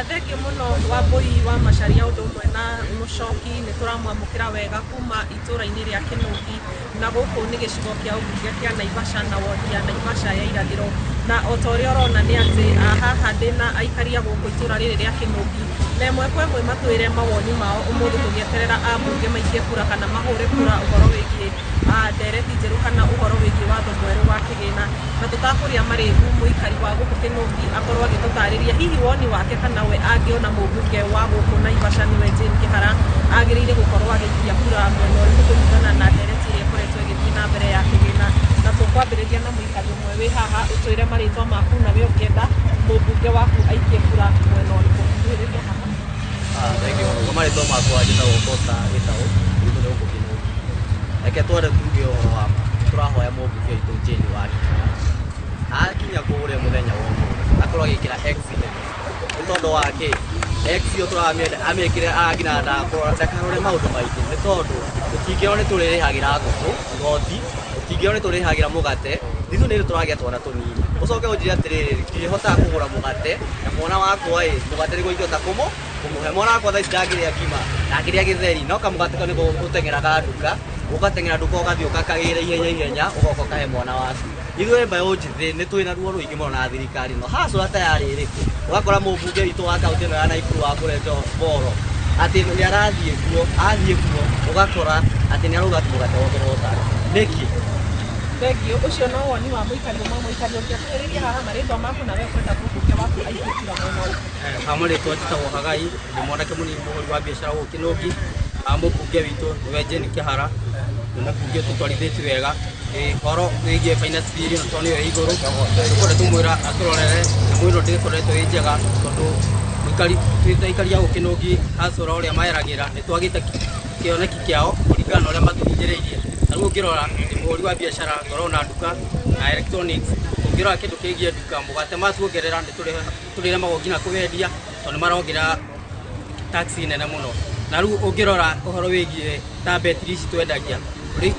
S18: Thengio mũno Wambui wa Macharia ũndũ ũmwe na Mũcoki, nĩ tũramwamũkĩra wega kuma itũra-inĩ rĩa Kĩnũgi na gũkũ nĩ gĩcigo kĩa ũmbunge kĩa Naivasha na wodi ya Naivasha ya irathĩro. Na o ta ũrĩa ũrona nĩ atĩ haha ndĩna aikari a gũkũ itũra rĩrĩ rĩa Kĩnũgi na ĩmwe kwa ĩmwe matwĩre mawoni mao ũmũthĩ tũgĩeterera ambunge maikie kura kana mahũre kura ũhoro wĩgiĩ ndereti njerũ kana ũhoro wĩgiĩ watho mwerũ wa kĩgĩna. Na tũtakũria marĩgu mũikari wa gũkũ Kĩnũgi akorwo agĩtũtarĩria hihi woni wake kana we angĩona mũmbunge wa gũkũ Naivasha nĩwe Jane Kĩhara agĩrĩire gũkorwo agĩikia kura mwena ũrĩkũ kũringana na ndereti ĩrĩa ĩkoretwo ĩgĩthiĩ na mbere ya kĩgĩna. Na tũkwambĩrĩria na mũikari ũmwe wĩ haha, ũtwĩre marĩtwa maku na we ũngĩenda mũmbunge waku aikie kura mwena ũrĩkũ. Twĩrĩrie haha.
S24: Thengiũ mũno. Kwa marĩtwa makwa njĩtagwo Costa Gĩtaũ, gwitũ nĩ gũkũ Kĩnũgi. Reke tware tuge ũhoro wa ma, tũrahoya mũmbunge witũ Jane wa Kĩhara akinya kũrĩa mũthenya wa ũmũthĩ akorwo agĩkĩra excellent nĩ tondũ wa kĩ X ĩyo tũramĩenda amĩkĩre nginya ndakarore maũndũ maingĩ nĩ tondũ tũtingĩrwo nĩ tũrĩrĩhagĩra ngũkũ igoti, tũtingĩrwo nĩ tũrĩhagĩra mũgate, ithuĩ nĩ tũragĩa twana tũnini. Ũcoke ũnjĩre atĩrĩrĩ, ndihotaga kũgũra mũgate na mwana wakwa ĩ mũgate nĩguo ingĩhota kũmũhe mwana wakwa thaa ici ndangĩrĩa ngima, ndangĩrĩa gĩtheri, no kamũgate kau nĩko ũteng'eraga nduka, ũgateng'era nduka ũgathiĩ ũgakagĩra ihenya ihenya ũgoka ũkahe mwana waku. Ithuĩ mbeũ njĩthĩ nĩ twĩ na ruo rũingĩ mũno na thirikari ĩno hacũra ta yarĩ ĩrĩkũ, ũgakora mũmbunge witũ wa kaunti ĩno ya Nakuru wa kũrĩa Mboro atĩ nĩ arathiĩ kuo, athiĩ kuo ũgakora atĩ nĩ arauga atĩ mũgate wongererwo tax. Nĩkĩ?
S18: Thengio. Ũcio no woni wa mũikari ũmwe. Mũikari ũngĩ akuhĩrĩria haha marĩtwa maku na we ũkwenda mũmbunge waku aikie kura mwena ũrĩkũ.
S24: Ha marĩtwa njĩtagwo Hagai, ndĩ mwanake mũnini mũhũri wa biacara gũkũ Kĩnũgi. Mũmbunge witũ nĩwe Jane Kĩhara, nĩ mũmbunge ũtũtwarithĩtie wega ũhoro wĩgiĩ finance bill ĩno tondũ nĩyo ĩ igũrũ, tũkwenda tũmwĩra atũrorere nyamũ ĩno ndĩkoretwo ĩ njega tondũ mũikari twĩ ta aikari a gũkũ Kĩnũgi hacũra ũrĩa maeragĩra nĩ twagĩte kĩoneki kĩao kũringana na ũrĩa matũhinyĩrĩirie. Ta rĩu ũngĩrora ndĩ mũhũri wa biacara ngorwo na nduka na electronics, ũngĩrora kĩndũ kĩgiĩ nduka mũgate matuongerera nĩ tũrĩremagwo nginya kũwendia tondũ nĩ marongerera tax nene mũno. Na rĩu ũngĩrora ũhoro wĩgiĩ ta betiri ici twendagia,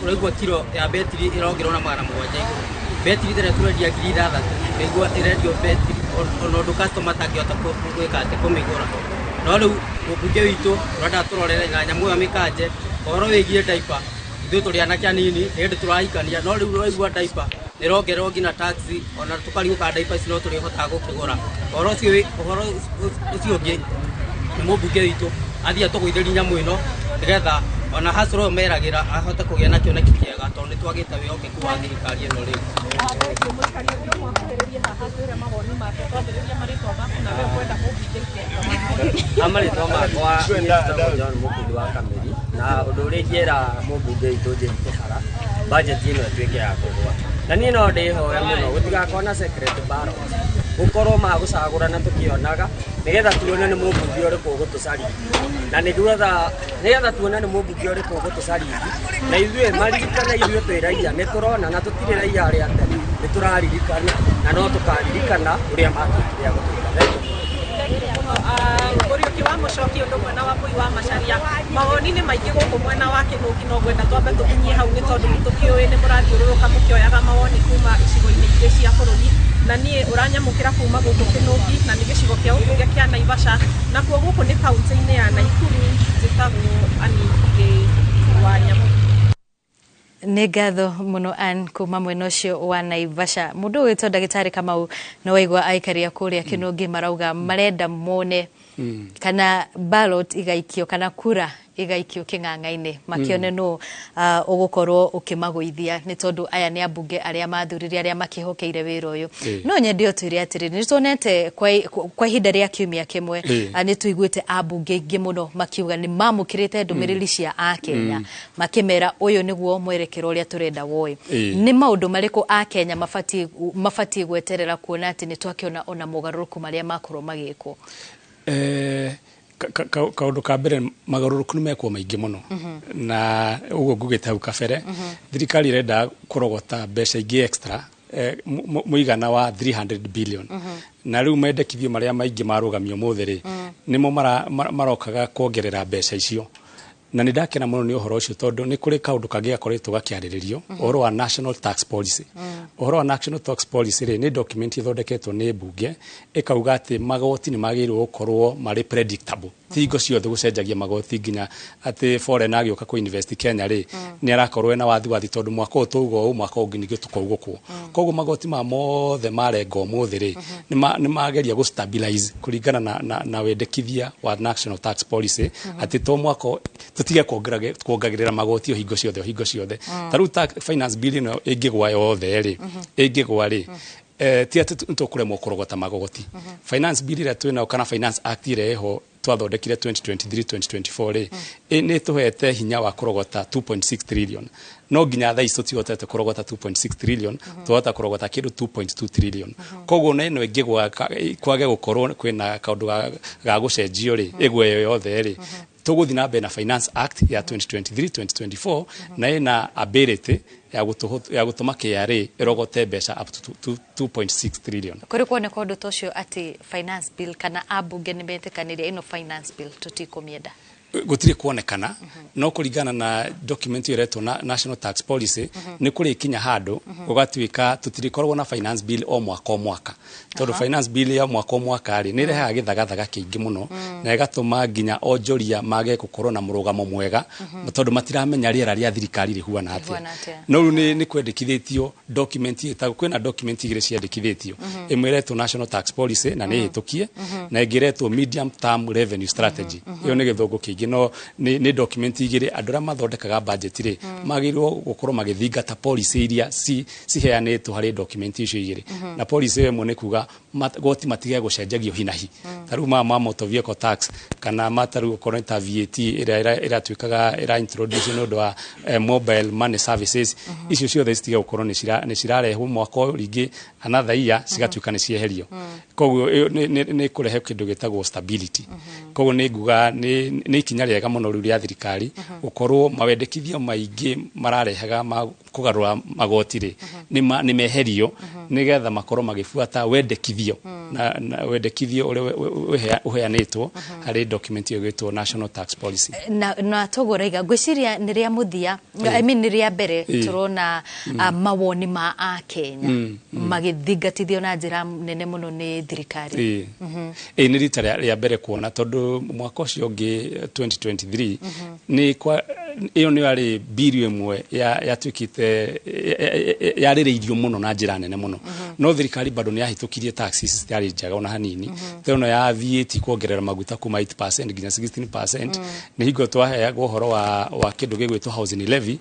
S24: ũraigua kiro ya betiri ĩrongererwo na 700 igũrũ. Betiri tene tũrendia 6,000, ũraigua ĩrendio betiri ona ũndũ customer atangĩhota gwĩka atĩ kũmĩgũra. No rĩu mũmbunge witũ ũrenda tũrorere na nyamũ ĩyo mĩkanje ũhoro wĩgiĩ diaper, ithuĩ tũrĩ anake anini nĩ hĩndĩ tũrahikania, no rĩu ũraigua diaper nĩ ĩrongererwo nginya tax, ona tũkarigwo kana diaper ici no tũrĩhotaga gũkĩgũra. Ũhoro ũcio ũngĩ nĩ mũmbunge witũ athiĩ atũgũithĩrie nyamũ ĩno nĩgetha ona hacũra ũyũ meragĩra ahote kũgĩa na kĩoneki kĩega tondũ nĩ twagĩte wĩhokeku wa thirikari ĩno rĩu.
S25: Marĩtwa makwa njĩtagwo John Mũkundi wa Kamĩri, na ũndũ ũrĩa ingĩra mũmbunge witũ Jane Kĩhara budget ĩno ĩtuĩke ya kũgũa. Na niĩ no ndĩhoe mũno gũtigakorwo na secret ballot, gũkorwo magũcagũrana tũkĩonaga nĩgetha tuone nĩ mũmbunge ũrĩkũ ũgũtũcarĩria, na nĩgetha tuone nĩ mũmbunge ũrĩkũ ũgũtũcarĩria, na ithuĩ maririkane ithuĩ twĩ raia nĩ tũrona na tũtirĩ raia arĩa tene, nĩ tũraririkana na no tũkaririkana ũrĩa matuĩkire a gũtwĩka.
S18: Mũriũki wa Mũcoki ũndũ ũmwe na Wambui wa Macharia, mawoni nĩ maingĩ gũkũ mwena wa Kĩnũki, no ngwenda twambe tũkinyie hau nĩ tondũ nĩ tũkĩũĩ nĩ mũrathiũrũrũka mũkĩoyaga mawoni kuma icigo-inĩ ingĩ cia bũrũri. Na niĩ ũranyamũkĩra kuma gũkũ Kĩnũki, na nĩ gĩcigo kĩa ũmbunge kĩa Naivasha, nakuo gũkũ nĩ kaunti-inĩ ya Naikuru. Njĩtagwo Anĩ wa Nyamũ.
S4: Nĩ ngatho mũno Ann kuma mwena ũcio wa Naivasha. Mũndũ ũgwĩtwo ndagĩtarĩ Kamau, nĩ waigua aikaria kũrĩa Kĩnũngĩ marauga marenda mone kana ballot igaikio kana kura igaikio kĩng'ang'a-inĩ, makĩone nũ ũgũkorwo ũkĩmagũithia, nĩ tondũ aya nĩ ambunge arĩa mathurire, arĩa makĩhokeire wĩra ũyũ. No nyende ũtwĩre atĩrĩrĩ, nĩ tuonete kwa ihinda rĩa kiumia kĩmwe, nĩ tũiguĩte ambunge aingĩ mũno makiuga nĩ mamũkĩrĩte ndũmĩrĩri cia akenya makĩmera ũyũ nĩguo mwerekero ũrĩa tũrenda woe. Nĩ maũndũ marĩkũ akenya mabatiĩ gweterera kuona atĩ nĩ twakĩona ona mogarũrũku marĩa makorwo magĩkwo?
S22: Kaũndũ ka mbere, magarũrũku nĩ mekwo maingĩ mũno, na ũguo ngugĩte hau kabere, thirikari ĩrenda kũrogota mbeca ingĩ extra mũigana wa 300 billion, na rĩu mendekithio marĩa maingĩ marũgamio ũmũthĩ rĩ, nĩmo marokaga kuongerera mbeca icio. Na nĩ ndakena mũno nĩ ũhoro ũcio, tondũ nĩ kũrĩ kaũndũ kangĩ gakoretwo gakĩarĩrĩrio, ũhoro wa national tax policy. Ũhoro wa national tax policy rĩ, nĩ document ĩthondeketwo nĩ mbunge ĩkauga atĩ magoti nĩ magĩrĩirwo gũkorwo marĩ predictable, ti hingo ciothe gũcenjagia magoti, nginya atĩ foreigner agĩũka kũ invest Kenya rĩ, nĩ arakorwo ena wathiwathi, tondũ mwaka ũyũ tũuga ũũ, mwaka ũngĩ ningĩ tũkaugũkwo. Koguo magoti ma mothe marenga ũmũthĩ rĩ, nĩ mageria gũ stabilize kũringana na wendekithia wa national tax policy, atĩ to mwaka tũtige kuongagĩrĩra magoti o hingo ciothe, o hingo ciothe. Ta rĩu finance bill ĩno ĩngĩgwa yothe rĩ, ĩngĩgwa rĩ, ti atĩ nĩtũkũremwo kũrogota magoti. Finance bill ĩrĩa twĩnayo, kana Finance Act ĩrĩa ĩho twathondekire 2023 2024 rĩ, nĩ ĩtũhete hinya wa kũrogota 2.6 trillion, no nginya thaa ici tũtihotete kũrogota 2.6 trillion, twahota kũrogota kĩndũ 2.2 trillion. Koguo na ĩno ĩngĩgwa, kwage gũkorwo kwĩna kaũndũ ga gũcenjio rĩ, ĩgwe ĩyo yothe rĩ, tũgũthiĩ na mbere na Finance Act ya 2023 2024, na ĩna ability ya gũtũma KRA ĩrogote mbeca up to 2.6 trillion.
S4: Kũrĩ kuoneka ũndũ ta ũcio atĩ finance bill kana ambunge nĩ metĩkanĩria ĩno finance bill tũtikũmĩenda?
S22: Gũtirĩ kuonekana, no kũringana na document ĩyo ĩretwo na national tax policy, nĩ kũrĩkinya handũ gũgatuĩka tũtirĩkoragwo na finance bill o mwaka o mwaka, tondũ finance bill ya mwaka o mwaka rĩ, nĩ ĩrehaga gĩthagathaga kĩingĩ mũno na ĩgatũma nginya onjoria mage gũkorwo na mũrũgamo mwega, tondũ matiramenya rĩera rĩa thirikari rĩhuana atĩa.
S4: Rĩhuana atĩa.
S22: No rĩu nĩ kwendekithĩtio document ĩtagwo, kwĩna document igĩrĩ ciandĩkithĩtio, ĩmwe ĩretwo national tax policy na nĩ ĩhĩtũkie, na ĩngĩ ĩretwo medium term revenue strategy. Ĩyo nĩ gĩthũngũ kĩingĩ, no nĩ document igĩrĩ andũ arĩa mathondekaga budget rĩ, magĩrĩirwo gũkorwo magĩthingata policy iria ciheanĩtwo harĩ document icio igĩrĩ. Na policy ĩyo ĩmwe nĩ kuga goti matige gũcenjagio hinahi, ta rĩu maya ma motor vehicle tax, kana ma ta rĩu okorwo nĩ ta VAT ĩrĩa ĩratuĩkaga ĩra introduce nĩ ũndũ wa mobile money services, icio ciothe citige gũkorwo nĩ cirarehwo mwaka ũyũ rĩngĩ, another year cigatuĩka nĩ cieherio. Koguo ĩyo nĩ kũrehe kĩndũ gĩtagwo stability. Koguo nĩ nguga nĩ ikinya rĩega mũno rĩu rĩa thirikari gũkorwo mawendekithio maingĩ mararehaga ma kũgarũra magoti rĩ, nĩ meherio, nĩgetha makorwo magĩbuata wendekithio na wendekithio ũrĩa ũheanĩtwo harĩ document ĩyo ĩgwĩtwo national tax policy.
S4: Na toguo raiga, ngwĩciria nĩ rĩa mũthia, I mean nĩ rĩa mbere tũrona mawoni ma akenya magĩthingatithio na njĩra nene mũno nĩ thirikari.
S22: Ĩĩ, nĩ rita rĩa mbere kuona, tondũ mwaka ũcio ũngĩ 2023 nĩ kwa ĩyo nĩyo yarĩ bill ĩmwe yatuĩkĩte yarĩrĩirio mũno na njĩra nene mũno, no thirikari bado nĩ yahĩtũkirie taxes citiarĩ njega ona hanini, ta ĩno ya VAT kuongerera maguta kuma 8% nginya 16%. Nĩ hingo twaheagwo ũhoro wa kĩndũ gĩgwĩtwo housing levy,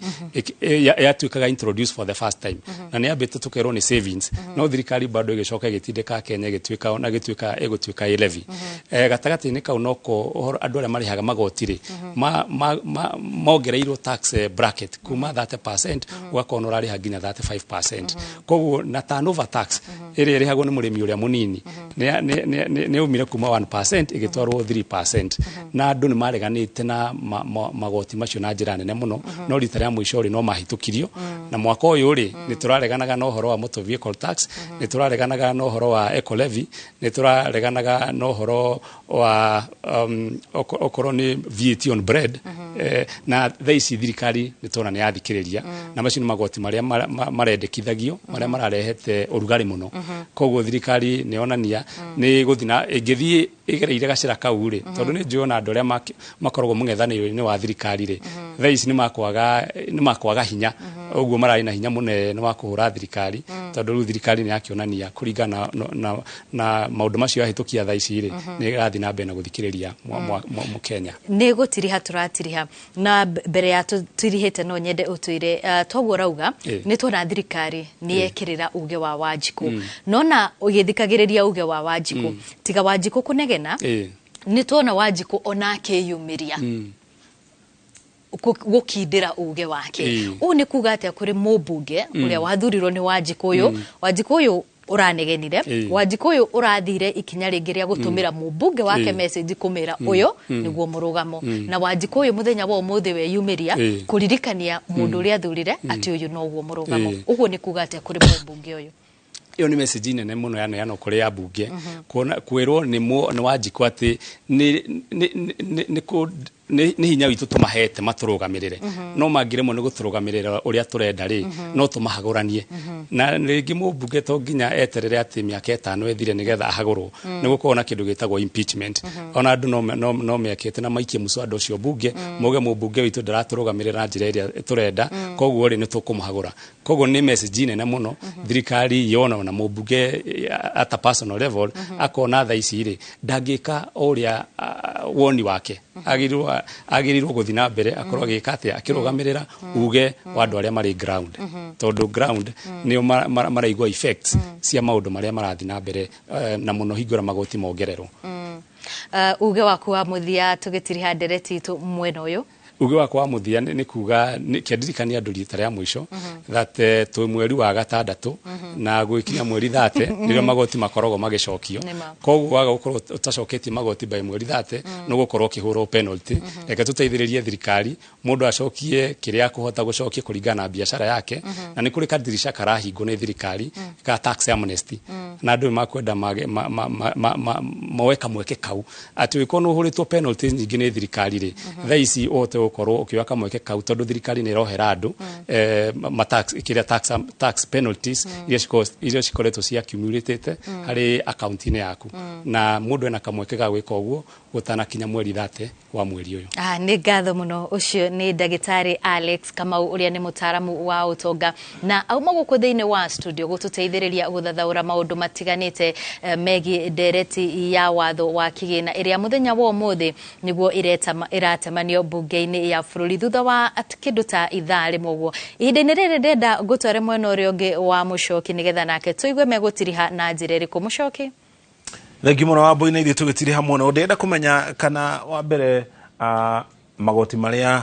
S22: yatuĩkaga introduce for the first time, na nĩ yambĩte tũkerwo nĩ savings, no thirikari bado ĩgĩcoka ĩgĩtindĩka Kenya ĩgĩtuĩka na gĩtuĩka ĩgũtuĩka ĩ levy. Gatagatĩ-inĩ kau noko ũhoro andũ arĩa marĩhaga magoti rĩ, mongereirwo tax bracket kuma 30% ũgakorwo nĩ ũrarĩha nginya 35%. Koguo na turnover tax tax ĩrĩa ĩrĩhagwo nĩ mũrĩmi ũrĩa mũnini nĩ yaumire kuma 1% ĩgĩtwarwo 3%, na andũ nĩ mareganĩte na magoti macio na njĩra nene mũno. No rita rĩa mũico rĩ, no mahĩtũkirio. Na mwaka ũyũ rĩ, nĩ tũrareganaga na ũhoro wa motor vehicle tax, nĩ tũrareganaga na ũhoro wa eco levy, nĩ tũrareganaga na ũhoro wa okorwo nĩ VAT on bread. Na thaa ici thirikari nĩ tũrona nĩ yathikĩrĩria, na macio nĩ magoti marĩa marendekithagio marĩa mararehete ũrugarĩ mũno. Koguo thirikari nĩ yonania nĩ gũthiĩ na ĩngĩthiĩ ĩgereire gacĩra kau rĩ, tondũ nĩ njũĩ ona andũ arĩa makoragwo mũng'ethanĩro-inĩ wa thirikari rĩ, thaa ici nĩ makwaga hinya ũguo mararĩ na hinya mũnene wa kũhũra thirikari, tondũ rĩu thirikari nĩ yakĩonania kũringana na maũndũ macio yahĩtũkia thaa ici rĩ, nĩ ĩrathiĩ na mbere na gũthikĩrĩria Mũkenya.
S4: Nĩ gũtiriha tũratiriha na mbere ya tũtirihĩte, no nyende ũtwĩre, toguo rauga, nĩ tuona thirikari nĩ yekĩrĩra uge wa Wanjikũ. Nona ũgĩthikagĩrĩria uge wa Wanjikũ, tiga Wanjikũ kũnegena, nĩ tuona Wanjikũ ona akĩyumĩria gũkindĩra uge wake. Ũũ nĩ kuga atĩa kũrĩ mũmbunge ũrĩa wathurirwo nĩ Wanjikũ ũyũ, Wanjikũ ũyũ ũranegenire, Wanjikũ ũyũ ũrathire ikinya rĩngĩ rĩa gũtũmĩra mũmbunge wake message kũmĩra ũyũ nĩguo mũrũgamo, na Wanjikũ ũyũ mũthenya wa ũmũthĩ weyumĩria kũririkania mũndũ ũrĩa athurire atĩ ũyũ noguo mũrũgamo? Ũguo nĩ kuga atĩa kũrĩ mũmbunge ũyũ?
S22: Ĩyo nĩ message nene mũno yaneanwo kũrĩ ambunge, kuona kwĩrwo nĩ Wanjikũ atĩ nĩ hinya witũ tũmahete matũrũgamĩrĩre, no mangĩremwo nĩ gũtũrũgamĩrĩra ũrĩa tũrenda rĩ, no tũmahagũranie. Na rĩngĩ mũmbunge to nginya eterere atĩ mĩaka 5 ĩthire nĩgetha ahagũrwo. Nĩ gũkorwo na kĩndũ gĩtagwo impeachment. Ona andũ no mekĩte na maikie mũswada ũcio mbunge, mauge mũmbunge witũ ndaratũrũgamĩrĩra na njĩra ĩrĩa tũrenda, koguo rĩ, nĩ tũkũmũhagũra. Koguo nĩ message nene mũno thirikari yona, na mũmbunge at a personal level akona thaa ici rĩ, ndangĩka o ũrĩa woni wake, agĩrĩirwo gũthiĩ na mbere akorwo agĩka atĩa, akĩrũgamĩrĩra uge wa andũ arĩa marĩ ground, tondũ ground nĩo maraigua effects cia maũndũ marĩa marathiĩ na mbere, na mũno hingũra magoti mongererwo.
S4: Uge waku wa mũthia tũgĩtiriha ndereti itũ mwena ũyũ?
S22: Uge wakwa wa mũthia nĩ kuga kĩandirikania andũ rita rĩa mũico that twĩ mweri wa gatandatũ, na gwĩkinya mweri 30 nĩrĩo magoti makoragwo magĩcokio.
S4: Nĩma.
S22: Koguo waga gũkorwo ũtacoketie magoti by mweri 30, nĩ ũgũkorwo ũkĩhũrwo penalty. Reke tũteithĩrĩrie thirikari, mũndũ acokie kĩrĩa akũhota gũcokia kũringana na biacara yake. Na nĩ kũrĩ kadirisha karahingwo nĩ thirikari ka tax amnesty, na andũ nĩ makwenda moe kamweke kau, atĩ ũngĩkorwo nĩ ũhũrĩtwo penalty nyingĩ nĩ thirikari rĩ, thaa ici ũhote gũkorwo ũkĩoya kamweke kau, tondũ thirikari nĩ ĩrohera andũ ma tax, kĩrĩa tax penalties iria cikoretwo ci accumulated harĩ akaunti-inĩ yaku, na mũndũ ena kamweke ga gwĩka ũguo gũtanakinya mweri 30 wa mweri ũyũ.
S4: Ah, nĩ ngatho mũno. Ũcio nĩ ndagĩtarĩ Alex Kamau, ũrĩa nĩ mũtaaramu wa ũtonga, na auma gũkũ thĩinĩ wa studio gũtũteithĩrĩria gũthathaũra maũndũ matiganĩte megiĩ ndereti ya watho wa kĩgĩna ĩrĩa mũthenya wa ũmũthĩ nĩguo ĩratemanio mbunge-inĩ ya bũrũri thutha wa kĩndũ ta ithaa rĩmwe ũguo. Ihinda-inĩ rĩrĩ ndĩrenda ngũtware mwena ũrĩa ũngĩ wa Mũcoki, nĩgetha nake tũigue megũtiriha na njĩra ĩrĩkũ. Mũcoki?
S1: Thengi mũno, Wambui. Na ithuĩ tũgĩtiriha mũno, ndĩrenda kũmenya kana wa mbere, magoti marĩa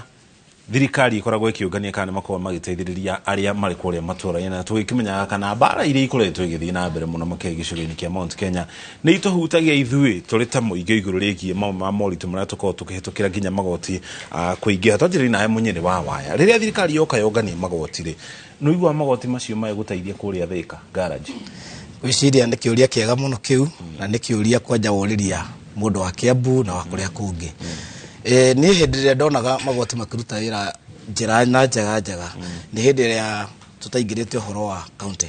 S1: thirikari ĩkoragwo ĩkĩũngania kana nĩ makoragwo magĩteithĩrĩria arĩa marĩ kũrĩa matũũra-inĩ, na tũgĩkĩmenyaga kana mbara iria ikoretwo igĩthiĩ na mbere mũno makĩria gĩcigo-inĩ kĩa Mount Kenya nĩ itũhutagia ithuĩ tũrĩ ta mũingĩ igũrũ rĩgiĩ mamwe ma moritũ marĩa tũkoragwo tũkĩhĩtũkĩra nginya magoti kũingĩha. Twanjĩrĩria nawe, Mũnyĩrĩ wa Waya, rĩrĩa thirikari yoka yongania magoti rĩ, nĩ ũiguaga magoti macio magĩgũteithia kũrĩa Thĩka garage?
S19: Gwĩciria nĩ kĩũria kĩega mũno kĩu, na nĩ kĩũria kwanja worĩria mũndũ wa Kiambu na wa kũrĩa kũngĩ. Niĩ hĩndĩ ĩrĩa ndonaga magoti makĩruta wĩra njĩra na njega njega nĩ hĩndĩ ĩrĩa tũtaingĩrĩte ũhoro wa county,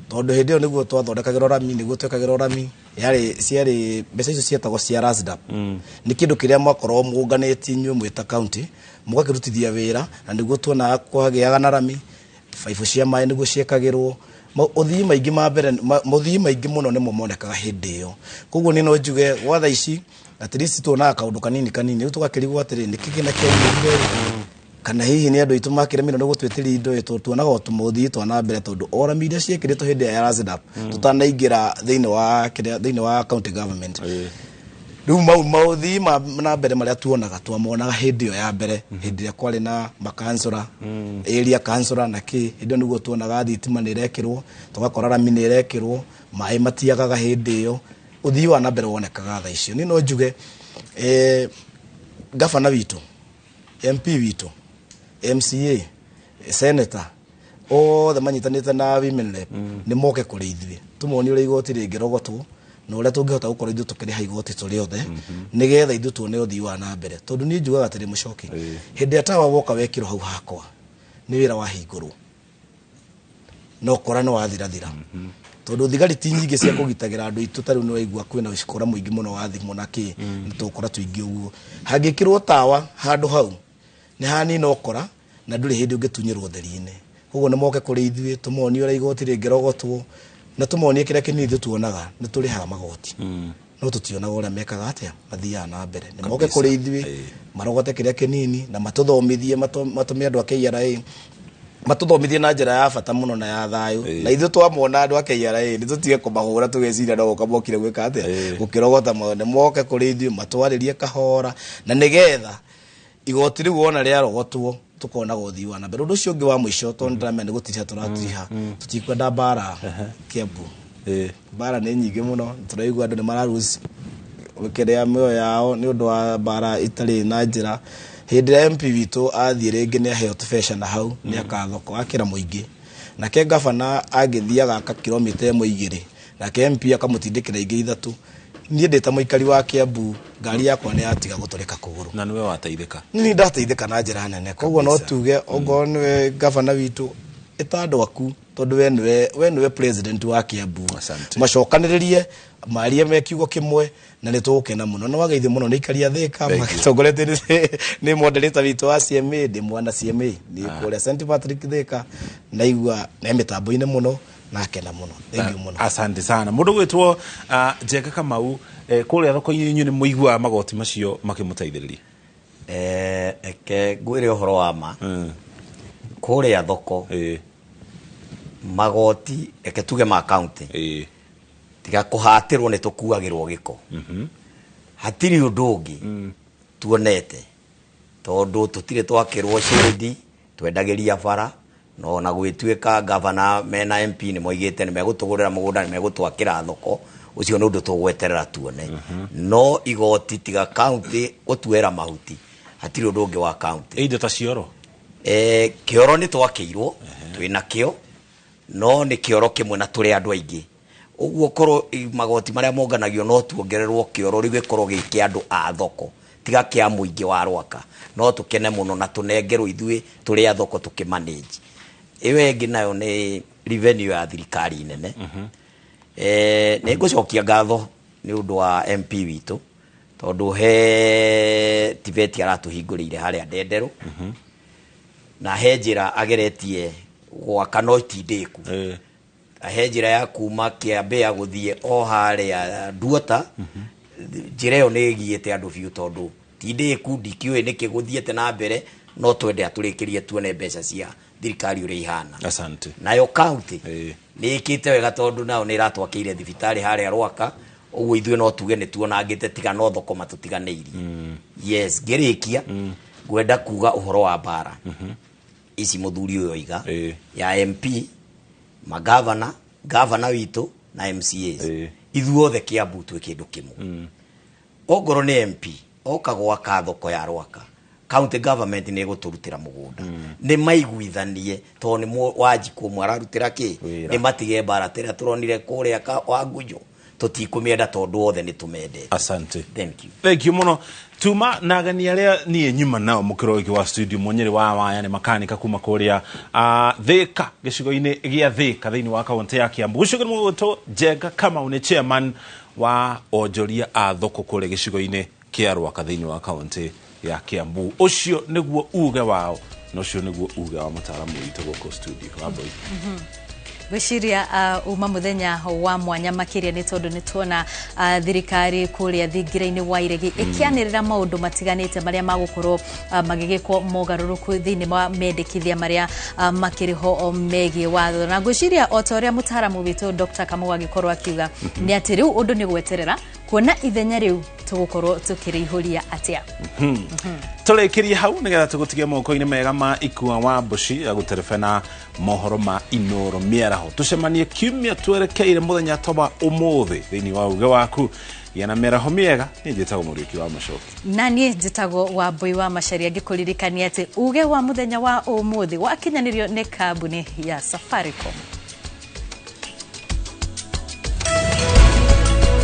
S19: tondũ hĩndĩ ĩyo nĩguo twathondekagĩrwo rami, nĩguo twekagĩrwo rami, yarĩ ciarĩ mbeca icio cietagwo cia RASDAP. Nĩ kĩndũ kĩrĩa mwakorwo mũnganĩtie inyuĩ mwĩ ta county mũgakĩrutithia wĩra, na nĩguo tuonaga kwagĩaga na rami, baibũ cia maĩ nĩguo ciekagĩrwo. Ũthii maingĩ ma mbere, mũthii maingĩ mũno nĩmo monekaga hĩndĩ ĩyo. Koguo niĩ no njuge gwa thaa ici at least tuonaga kaũndũ kanini kanini. Rĩu tũgakĩrigwo atĩrĩ, nĩ kĩgĩna kĩaingĩrire kana hihi nĩ andũ aitũ makĩremirwo nĩ gũtwĩtĩria indo ĩ, tondũ tuonaga o tũmũthii twa na mbere, tondũ o rami iria ciĩkĩrĩtwo hĩndĩ ya RASDAP tũtanaingĩra thĩinĩ wa kĩrĩa, thĩinĩ wa county government. Rĩu mau maũthii ma na mbere marĩa tuonaga, twamonaga hĩndĩ ĩyo ya mbere, hĩndĩ ĩrĩa kwarĩ na makansora, area kansora na kĩ. Hĩndĩ ĩyo nĩguo tuonaga thitima nĩ ĩrekĩrwo, tũgakora rami nĩ ĩrekĩrwo, maĩ matiagaga. Hĩndĩ ĩyo ũthii wa na mbere wonekaga. Thaa icio niĩ no njuge gabana witũ, MP witũ, MCA, senator, othe manyitanĩte na women rep, nĩ moke kũrĩ ithuĩ tũmonie ũrĩa igoti rĩngĩrogotwo na ũrĩa tũngĩhota gũkorwo ithuĩ tũkĩrĩha igoti tũrĩ othe, nĩgetha ithuĩ tuone ũthii wa na mbere. Tondũ niĩ njugaga atĩrĩ, mũcoki, hĩndĩ ĩrĩa tawa woka wekĩrwo hau hakwa, nĩ wĩra wahingũrwo no kora nĩ wathirathira, tondũ thigari ti nyingĩ cia kũgitagĩra andũ aitũ. Ta rĩu nĩ waigua kwĩna ũcikora mũingĩ mũno wa thimũ na kĩ, nĩ tũgũkora tũingĩ ũguo. Hangĩkĩrwo tawa handũ hau nĩ hanina ũkora na ndũrĩ hĩndĩ ũngĩtunyĩrwo theri-inĩ. Koguo nĩ moke kũrĩ ithuĩ tũmonie ũrĩa igoti rĩngĩrogotwo na tũmonie kĩrĩa kĩnini ithuĩ tuonaga. Nĩ tũrĩhaga magoti, no tũtionaga ũrĩa mekaga atĩa mathiaga na mbere. Nĩ moke kũrĩ ithuĩ marogote kĩrĩa kĩnini na matũthomithie, matũme andũ a KRA matũthomithie na njĩra ya bata mũno na ya thayũ. Na ithuĩ twamona andũ a KRA nĩ tũtige kũmahũra tũgeciria no gũka mokire gwĩka atĩa, gũkĩrogota maũndũ. Nĩ moke kũrĩ ithuĩ matwarĩrie kahora, na nĩgetha igoti rĩu wona rĩarogotwo tukonaga ũthii wa na mbere. Ũndũ ũcio ũngĩ wa mũico, tondũ nĩndĩramenya nĩ gũtiriha tũratiriha, tũtikwenda mbara Kiambu. Mbara nĩ nyingĩ mũno, tũraigua andũ nĩ mararus kĩrĩa mĩoyo yao nĩ ũndũ wa mbara itarĩ na njĩra. Hĩndĩ ĩrĩa MP witũ athiĩ rĩngĩ nĩ aheo tũbeca na hau nĩ akathoko akĩra mũingĩ, nake gabana angĩthiĩ agaka kilomita 1 2, nake MP akamũtindĩkĩra ingĩ 3. Niĩ ndĩ ta mũikari wa Kiambu, ngari yakwa nĩ yatiga gũtũrĩka kũgũrũ.
S1: Na nĩwe wateithĩka.
S19: Nĩ ndateithĩka na njĩra nene. Koguo no tuge okorwo nĩwe gabana witũ, ĩta andũ aku, tondũ we nĩwe president wa Kiambu, macokanĩrĩrie marie me kiugo kĩmwe na nĩ tũgũkena mũno. Nĩ wageithio mũno nĩ ikaria Thĩka magĩtongoretie nĩ moderator witũ wa CMA. Ndĩ mwana CMA nĩ kũrĩa St Patrick Thĩka, naigua nĩ mĩtambo-inĩ mũno na akena mũno. Thank you mũno.
S1: Asante sana. Mũndũ gwĩtwo Njenga Kamau, kũrĩa thoko-inĩ inyuĩ nĩ mũiguaga magoti macio makĩmũteithĩrĩria?
S20: Eke ngwĩre ũhoro wa ma, kũrĩa thoko magoti, reke tuge ma county, tiga kũhatĩrwo nĩ tũkuagĩrwo gĩko, hatirĩ ũndũ ũngĩ tuonete, tondũ tũtirĩ twakĩrwo shade, twendagĩria bara. No na gwĩtuĩka gavana mena MP nĩ moigĩte nĩ megũtũgũrĩra mũgũnda, nĩ megũtwakĩra thoko, ũcio nĩ ũndũ tũgweterera tuone. No igoti, tiga county gũtuĩra mahuti, hatirĩ ũndũ ũngĩ wa county.
S1: Indo ta cioro?
S20: Kĩoro nĩ twakĩirwo, twĩna kĩo, no nĩ kĩoro kĩmwe na tũrĩ andũ aingĩ. Ũguo korwo magoti marĩa monganagio no tuongererwo kĩoro rĩu gĩkorwo gĩ kĩa andũ a thoko, tiga kĩa mũingĩ wa Rwaka, no tũkene mũno na tũnengerwo ithuĩ tũrĩ a thoko tũkĩmanage. Ĩyo ĩngĩ nayo nĩ revenue ya thirikari nene. Nĩ ngũcokia ngatho nĩ ũndũ wa MP witũ, tondũ he TVET aratũhingũrĩire harĩa Ndenderũ, na he njĩra ageretie gwaka no ti ndĩku. He njĩra ya kuma Kĩambĩa gũthiĩ o harĩa Nduota. Njĩra ĩyo nĩ ĩgiĩte andũ biũ, tondũ ti ndĩku, ndikĩũĩ nĩkĩ gũthiĩte na mbere, no twende atũrĩkĩrie tuone mbeca cia thirikari ũrĩa ihana.
S1: Asante.
S20: Nayo county nĩ ĩkĩte wega, tondũ nao nĩ ĩratwakĩire thibitarĩ harĩa Rwaka. Ũguo ithuĩ no tuge nĩ tuonangĩte, tiga no thoko matũtiganĩirie. Yes, ngĩrĩkia ngwenda kuga ũhoro wa mbara ici mũthuri ũyũ oiga ya MP, magavana, gavana witũ na MCAs. Ithuothe Kiambu twĩ kĩndũ kĩmwe. Ongorwo nĩ MP oka gwaka thoko ya Rwaka, county government nĩ ĩgũtũrutĩra mũgũnda, nĩ maiguithanie, tondũ nĩ Wanjikũ ũmwe ararutĩra kĩ, nĩ matige mbara tĩrĩa tũronire kũrĩa Wangunjo. Tũtikũmĩenda tondũ othe nĩ tũmendete.
S1: Asante.
S20: Thank you.
S1: Thank you mũno. Tuma na ageni arĩa niĩ nyuma nao mũkĩro wiki wa studio. Mũnyĩrĩ wa waya nĩ makanika kuma kũrĩa Thĩka, gĩcigo-inĩ gĩa Thĩka thĩinĩ wa kaunti ya Kiambu. Gũcio mũgũtwo Njenga Kamau nĩ chairman wa onjoria a thoko kũrĩa gĩcigo-inĩ kĩa Rwaka thĩinĩ wa kaunti ya Kiambu. Ũcio nĩguo uge wao na ũcio nĩguo uge wa mũtaaramu witũ gũkũ studio Wambui.
S4: Ngwĩciria uma mũthenya wa mwanya makĩria, nĩ tondũ nĩ tuona thirikari kũrĩa thingira-inĩ wa iregi ĩkĩanĩrĩra maũndũ matiganĩte marĩa magũkorwo magĩgĩkwo mogarũrũku thĩinĩ wa mendekithia marĩa makĩrĩ ho megiĩ watho. Na ngwĩciria o ta ũrĩa mũtaaramu witũ Dr. Kamau agĩkorwo akiuga, nĩ atĩ rĩu ũndũ nĩ gweterera Kuona ithenya rĩu tũgũkorwo tũkĩrĩihũria atĩa.
S1: Tũrĩkĩrie hau nĩgetha tũgũtige moko-inĩ mega ma Ikua wa Mbuci ya gũterebe na mohoro ma Inoro mĩaraho. Tũcemanie kiumia twerekeire mũthenya ta wa ũmũthĩ thĩinĩ wa uge waku. Gĩa na mĩaraho mĩega. Niĩ njĩtagwo Mũriũki wa Mũcoki.
S4: Na niĩ njĩtagwo Wambui wa Macharia, ngĩkũririkania atĩ uge wa mũthenya wa ũmũthĩ wakinyanĩrio nĩ kambuni ya Safaricom.